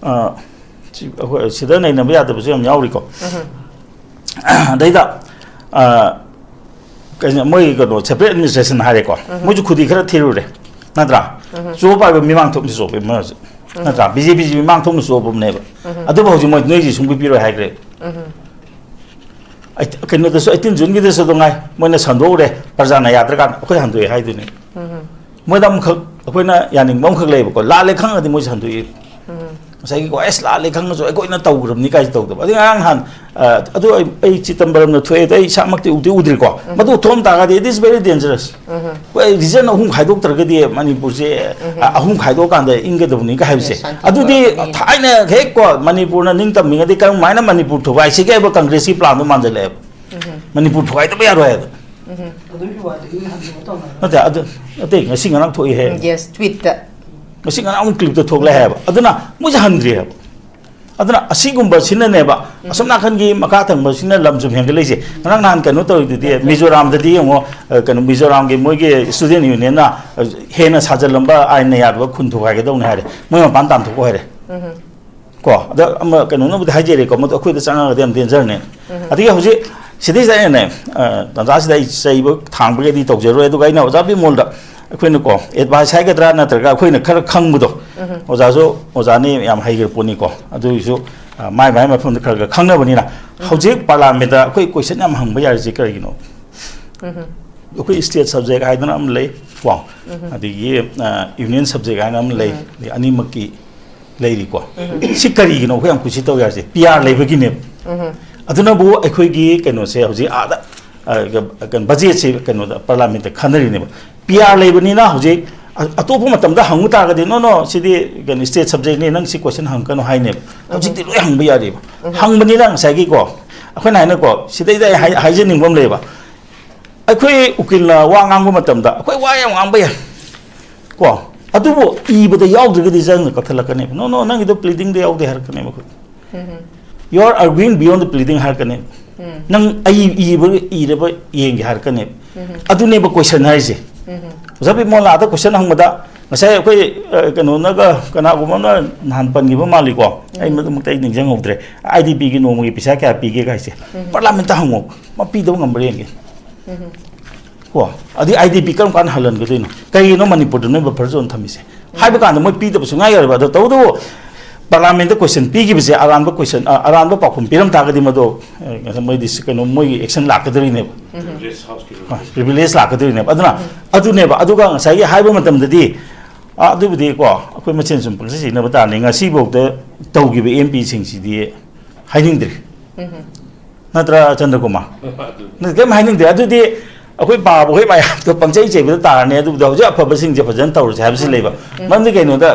ꯑ, ꯁꯤ-, ꯑꯩꯈꯣꯏ ꯁꯤꯗ ꯅꯩꯅꯕ ꯌꯥꯗꯕꯁꯨ ꯌꯥꯝ ꯌꯥꯎꯔꯤꯀꯣ꯫ ꯑꯗꯩꯗ, ꯑ, ꯀꯩꯅꯣ, ꯃꯣꯏ ꯀꯩꯅꯣ, ꯁꯦꯄꯔꯦꯠ ꯑꯦꯗꯃꯤꯅꯤꯁꯇ꯭ꯔꯦꯁꯟ ꯍꯥꯏꯔꯦꯀꯣ꯫ ꯃꯣꯏꯁꯨ ꯈꯨꯗꯤ ꯈꯔ ꯊꯤꯔꯨꯔꯦ, ꯅꯠꯇ꯭ꯔꯥ? ꯆꯣꯞ ꯍꯥꯏꯕ ꯃꯤꯃꯥꯡ ꯊꯣꯛꯅ ꯆꯣꯞꯄꯦ ꯃꯣꯏ ꯍꯧꯖꯤꯛ, ꯅꯠꯇ꯭ꯔꯥ? ꯕꯤ ꯖꯦ ꯄꯤꯁꯤ ꯃꯤꯃꯥꯡ ꯊꯣꯛꯅ ꯆꯣꯞꯄꯕꯅꯦꯕ꯫ ꯑꯗꯨꯕꯨ ꯍꯧꯖꯤꯛ ꯃꯣꯏ ꯅꯣꯏꯁꯤ ꯁꯨꯡꯄꯤ ꯄꯤꯔꯣꯏ ꯍꯥꯏꯈ꯭ꯔꯦ꯫ ꯑꯩ-, ꯀꯩꯅꯣꯗꯁꯨ, ꯑꯩꯠꯇꯤꯟ ꯖꯨꯟꯒꯤꯗꯁꯨ ꯑꯗꯨꯝ ꯉꯥꯏ, ꯃꯣꯏꯅ ꯁꯟꯗꯣꯛꯎꯔꯦ, ꯄ꯭ꯔꯖꯥꯅ ꯌꯥꯗ꯭ꯔꯀꯥꯟꯗ ꯑꯩꯈꯣꯏ ꯍꯟꯗꯣꯛꯑꯦ ꯍꯥꯏꯗꯨꯅꯤ꯫ ꯃꯣꯏꯗ ꯑꯃꯈꯛ ꯑꯩꯈꯣꯏꯅ ꯌꯥꯅꯤꯡꯕ ꯑꯃꯈꯛ ꯂꯩꯌꯦꯕꯀꯣ, ꯂꯥꯜꯂꯦ ꯈꯪꯉꯗꯤ ꯃꯣꯏꯁꯨ ꯍꯟꯗꯣꯛꯏ꯫ ꯉꯁꯥꯏꯒꯤꯀꯣ, ꯑꯦꯁ, ꯂꯥꯜꯂꯦ ꯈꯪꯉꯁꯨ ꯑꯩꯈꯣꯏꯅ ꯇꯧꯈ꯭ꯔꯕꯅꯤ ꯀꯥꯏꯁꯦ ꯇꯧꯗꯕ꯫ ꯑꯗꯩ ꯉꯔꯥꯡ ꯅꯍꯥꯟ, ꯑ, ꯑꯗꯨ ꯑꯩ, ꯑꯩ ꯆꯤꯗꯝꯕꯔꯝꯅ ꯊꯣꯛꯑꯦ, ꯑꯗꯣ ꯑꯩ ꯏꯁꯥꯃꯛꯇꯤ ꯎꯗꯤ ꯎꯗ꯭ꯔꯤꯀꯣ꯫ ꯃꯗꯨ ꯊꯣꯛꯑꯝ ꯇꯥꯔꯒꯗꯤ, it is very dangerous꯫ ꯑꯩꯈꯣꯏ ꯔꯤꯖꯟ ꯑꯍꯨꯝ ꯈꯥꯏꯗꯣꯛꯇ꯭ꯔꯒꯗꯤ ꯃꯅꯤꯄꯨꯔꯁꯦ, ꯑ, ꯑꯍꯨꯝ ꯈꯥꯏꯗꯣꯛꯑꯀꯥꯟꯗ ꯏꯪꯒꯗꯕꯅꯤ ꯀꯥꯏ ꯍꯥꯏꯕꯁꯦ꯫ ꯁꯥꯟꯇꯤ ꯑꯗꯨꯗꯤ ꯄꯨꯔꯛꯀꯅꯤ꯫ ꯊꯥꯏꯅ ꯍꯦꯛ ꯀꯣ, ꯃꯅꯤꯄꯨꯔꯅ ꯅꯤꯡꯇꯝꯃꯤꯉꯩꯗꯤ ꯀꯔꯝꯍꯥꯏꯅ ꯃꯅꯤꯄꯨꯔ ꯊꯨꯒꯥꯏꯁꯤꯒꯦ ꯍꯥꯏꯕ ꯀꯪꯒ꯭ꯔꯦꯁꯀꯤ ꯄ꯭ꯂꯥꯟꯗꯣ ꯃꯥꯟꯁꯤꯜꯂꯛꯑꯦꯕ꯫ ꯃꯅꯤꯄꯨꯔ ꯊꯨꯒꯥꯏꯗꯕ ꯌꯥꯔꯣꯏ ꯍꯥꯏꯕ꯫ ꯑꯗꯨꯒꯤ ꯋꯥꯗꯨꯗꯤ ꯍꯟꯖꯤꯟꯕ ꯇꯧꯅꯔꯣꯏ꯫ ꯅꯠꯇꯦ, ꯑꯗꯨ, ꯅꯠꯇꯦ, ꯉꯁꯤ ꯉꯔꯥꯡ ꯊꯣꯛꯏꯍꯦ꯫ ꯎꯝ, yes, tweet ꯇ꯫ ꯉꯁꯤ ꯉꯔꯥꯡ ꯑꯃꯨꯛ clip ꯇ ꯊꯣꯛꯂꯛꯑꯦ ꯍꯥꯏꯕ꯫ ꯑꯗꯨꯅ ꯃꯣꯏꯁꯦ ꯍꯟꯗ꯭ꯔꯤ ꯍꯥꯏꯕ꯫ ꯑꯗꯨꯅ ꯑꯁꯤꯒꯨꯝꯕꯁꯤꯅꯅꯦꯕ, ꯑꯁꯣꯝ ꯅꯥꯀꯟꯒꯤ ꯃꯈꯥ ꯊꯪꯕꯁꯤꯅ ꯂꯝ ꯁꯨꯝ ꯍꯦꯟꯒꯠꯂꯛꯏꯁꯦ꯫ ꯉꯔꯥꯡ ꯅꯍꯥꯟ ꯀꯩꯅꯣ ꯇꯧꯔꯤꯗꯨꯗꯤ, ꯃꯤꯖꯣꯔꯥꯝꯗꯗꯤ ꯌꯦꯡꯉꯣ, ꯑ, ꯀꯩꯅꯣ, ꯃꯤꯖꯣꯔꯥꯝꯒꯤ ꯃꯣꯏꯒꯤ student union ꯅ, ꯑ, ꯍꯦꯟꯅ ꯁꯥꯖꯜꯂꯝꯕ ꯑꯥꯏꯟꯅ ꯌꯥꯗꯕ ꯈꯨꯟ ꯊꯨꯒꯥꯏꯒꯗꯧꯅꯦ ꯍꯥꯏꯔꯦ꯫ ꯃꯣꯏ ꯃꯄꯥꯟ ꯇꯥꯟꯊꯣꯛꯈꯣ ꯍꯥꯏꯔꯦ꯫ ꯀꯣ, ꯑꯗ ꯑꯃ ꯀꯩꯅꯣꯅꯕꯨꯗꯤ ꯍꯥꯏꯖꯔꯦꯀꯣ, ꯃꯗꯨ ꯑꯩꯈꯣꯏꯗ ꯆꯪꯉꯒꯗꯤ ꯌꯥꯝ danger ꯅꯦ꯫ ꯑꯗꯒꯤ ꯍꯧꯖꯤꯛ ꯁꯤꯗꯩꯁꯤꯗ ꯑꯩꯅꯅꯦ, ꯑ, ꯇꯥꯟꯖꯥꯁꯤꯗ ꯑꯩ ꯆꯩꯕ ꯊꯥꯡꯕꯒꯤꯗꯤ ꯇꯧꯖꯔꯣꯏ, ꯑꯗꯨꯒ ꯑꯩꯅ ꯑꯣꯖꯥ ꯕꯤꯃꯣꯜꯗ ꯑꯩꯈꯣꯏꯅꯀꯣ, advice ꯍꯥꯏꯒꯗ꯭ꯔꯥ, ꯅꯠꯇ꯭ꯔꯒ ꯑꯩꯈꯣꯏꯅ ꯈꯔ ꯈꯪꯕꯗꯣ, ꯑꯣꯖꯥꯁꯨ ꯑꯣꯖꯥꯅꯤ, ꯌꯥꯝ ꯍꯩꯈ꯭ꯔ ꯄꯣꯠꯅꯤꯀꯣ, ꯑꯗꯨꯒꯤꯁꯨ, ꯑ, ꯃꯥꯏ ꯃꯥꯏ ꯃꯐꯝꯗ ꯈꯔ ꯈꯔ ꯈꯪꯅꯕꯅꯤꯅ꯫ ꯍꯧꯖꯤꯛ parliament ꯇ ꯑꯩꯈꯣꯏ question ꯌꯥꯝ ꯍꯪꯕ ꯌꯥꯔꯤꯁꯦ ꯀꯔꯤꯒꯤꯅꯣ? ꯑꯩꯈꯣꯏ state subject ꯍꯥꯏꯗꯅ ꯑꯃ ꯂꯩ ꯀꯣ, ꯑꯗꯒꯤ, ꯑ, union subject ꯍꯥꯏꯅ ꯑꯃ ꯂꯩ, ꯑꯗꯩ ꯑꯅꯤꯃꯛꯀꯤ ꯂꯩꯔꯤꯀꯣ꯫ ꯁꯤ ꯀꯔꯤꯒꯤꯅꯣ ꯑꯩꯈꯣꯏ ꯌꯥꯝ ꯀꯨꯁꯤ ꯇꯧ ꯌꯥꯔꯤꯁꯦ? P R ꯂꯩꯕꯒꯤꯅꯦꯕ꯫ ꯑꯗꯨꯅꯕꯨ ꯑꯩꯈꯣꯏꯒꯤ ꯀꯩꯅꯣꯁꯦ ꯍꯧꯖꯤꯛ ꯑꯥꯗ, ꯑ, ꯀ-, ꯀꯩꯅꯣ, budget ꯁꯦ ꯀꯩꯅꯣꯗ, parliament ꯇ ꯈꯟꯅꯔꯤꯅꯦꯕ꯫ P R ꯂꯩꯕꯅꯤꯅ ꯍꯧꯖꯤꯛ ꯑ-, ꯑꯇꯣꯞꯄ ꯃꯇꯝꯗ ꯍꯪꯕ ꯇꯥꯔꯒꯗꯤ, "No, no, ꯁꯤꯗꯤ ꯀꯩꯅꯣ, state subject ꯅꯤ, ꯅꯪ ꯁꯤ question ꯍꯪꯉꯛꯀꯅꯨ" ꯍꯥꯏꯅꯦꯕ꯫ ꯍꯧꯖꯤꯛꯇꯤ ꯂꯣꯏ ꯍꯪꯕ ꯌꯥꯔꯦꯕ꯫ ꯍꯪꯕꯅꯤꯅ ꯉꯁꯥꯏꯒꯤꯀꯣ, ꯑꯩꯈꯣꯏꯅ ꯍꯥꯏꯅꯀꯣ, ꯁꯤꯗꯩꯗ ꯑꯩ ꯍꯥꯏ-, ꯍꯥꯏꯖꯅꯤꯡꯕ ꯑꯃ ꯂꯩꯌꯦꯕ꯫ ꯑꯩꯈꯣꯏ ꯎꯀꯤꯜꯅ ꯋꯥ ꯉꯥꯡꯕ ꯃꯇꯝꯗ ꯑꯩꯈꯣꯏ ꯋꯥ ꯌꯥꯝ ꯉꯥꯡꯕ ꯌꯥꯏ ꯀꯣ, ꯑꯗꯨꯕꯨ ꯏꯕꯗ ꯌꯥꯎꯗ꯭ꯔꯒꯗꯤ ꯖꯖꯅ ꯀꯛꯊꯠꯂꯛꯀꯅꯦꯕ꯫ "No, no, ꯅꯪꯒꯤꯗꯣ pleading ꯗ ꯌꯥꯎꯗꯦ" ꯍꯥꯏꯔꯛꯀꯅꯦꯕ ꯑꯩꯈꯣꯏ꯫ "You are arguing beyond the pleading" ꯍꯥꯏꯔꯛꯀꯅꯦꯕ꯫ "ꯅꯪ ꯑꯩ ꯏꯕ, ꯏꯔꯕ ꯌꯦꯡꯒꯦ" ꯍꯥꯏꯔꯛꯀꯅꯦꯕ꯫ ꯑꯗꯨꯅꯦꯕ question ꯍꯥꯏꯁꯦ꯫ ꯑꯣꯖꯥ ꯕꯤꯃꯣꯜꯅ ꯑꯥꯗ question ꯍꯪꯕꯗ, ꯉꯁꯥꯏ ꯑꯩꯈꯣꯏ, ꯑ, ꯀꯩꯅꯣꯅꯒ, ꯀꯅꯥꯒꯨꯝꯕ ꯑꯃꯅ ꯅꯍꯥꯟ ꯄꯟꯈꯤꯕ ꯃꯥꯜꯂꯤꯀꯣ, ꯑꯩ ꯃꯗꯨꯃꯛꯇ ꯑꯩ ꯅꯤꯡꯁꯤꯡꯍꯧꯗ꯭ꯔꯦ꯫ I D P ꯒꯤ ꯅꯣꯡꯃꯒꯤ ꯄꯩꯁꯥ ꯀꯌꯥ ꯄꯤꯒꯦ ꯀꯥꯏꯁꯦ꯫ Parliament ꯇ ꯍꯪꯉꯣ, ꯃꯥ ꯄꯤꯗꯕ ꯉꯝꯕ꯭ꯔꯥ ꯌꯦꯡꯒꯦ꯫ ꯀꯣ, ꯑꯗꯨꯗꯤ I D P ꯀꯔꯝ ꯀꯥꯟꯗ ꯍꯜꯍꯟꯒꯗꯣꯏꯅꯣ? ꯀꯩꯒꯤꯅꯣ ꯃꯅꯤꯄꯨꯔꯗ ꯅꯣꯏ buffer zone ꯊꯝꯃꯤꯁꯦ? ꯍꯥꯏꯕ ꯀꯥꯟꯗ ꯃꯣꯏ ꯄꯤꯗꯕ ꯁꯨꯡꯌꯥ ꯌꯥꯔꯣꯏꯕ꯫ ꯑꯗꯣ ꯇꯧꯕꯇꯕꯨ parliament ꯇ question ꯄꯤꯈꯤꯕꯁꯦ, ꯑꯔꯥꯟꯕ question, ꯑ, ꯑꯔꯥꯟꯕ ꯄꯥꯎꯈꯨꯝ ꯄꯤꯔꯝ ꯇꯥꯔꯒꯗꯤ ꯃꯗꯣ, ꯑ, ꯃꯣꯏꯗꯤ ꯀꯩꯅꯣ, ꯃꯣꯏꯒꯤ action ꯂꯥꯛꯀꯗꯣꯔꯤꯅꯦꯕ꯫ Privilege house ꯀꯤ ꯑ, privilege ꯂꯥꯛꯀꯗꯣꯔꯤꯅꯦꯕ꯫ ꯑꯗꯨꯅ ꯑꯗꯨꯅꯦꯕ꯫ ꯑꯗꯨꯒ ꯉꯁꯥꯏꯒꯤ ꯍꯥꯏꯕ ꯃꯇꯝꯗꯗꯤ, ꯑꯥ, ꯑꯗꯨꯕꯨꯗꯤꯀꯣ, ꯑꯩꯈꯣꯏ ꯃꯁꯦꯟ ꯁꯨꯝ ꯄꯪꯁꯤ ꯁꯤꯖꯤꯟꯅꯕ ꯇꯥꯔꯅꯤ꯫ ꯉꯁꯤꯐꯥꯎꯗ ꯇꯧꯈꯤꯕ ꯑꯦꯝ ꯄꯤꯁꯤꯡꯁꯤꯗꯤ ꯍꯥꯏꯅꯤꯡꯗ꯭ꯔꯤ꯫ ꯎꯝ꯫ ꯅꯠꯇ꯭ꯔꯥ, ꯆꯟꯗ꯭ꯔꯀꯨꯃꯥꯔ? ꯑꯗꯨ ꯅꯠꯇꯦ, ꯀꯩꯝ ꯍꯥꯏꯅꯤꯡꯗꯦ꯫ ꯑꯗꯨꯗꯤ ꯑꯩꯈꯣꯏ ꯄꯥꯕ, ꯑꯩꯈꯣꯏ ꯃꯌꯥꯝꯗꯣ ꯄꯪꯆꯩ ꯆꯩꯕꯗ ꯇꯥꯔꯅꯤ꯫ ꯑꯗꯨꯕꯨꯗꯤ ꯍꯧꯖꯤꯛ ꯑꯐꯕꯁꯤꯡꯁꯦ ꯐꯖꯅ ꯇꯧꯔꯁꯦ ꯍꯥꯏꯕꯁꯤ ꯂꯩꯕ꯫ ꯎꯝ꯫ ꯃꯔꯝꯗꯤ ꯀꯩꯅꯣꯗ,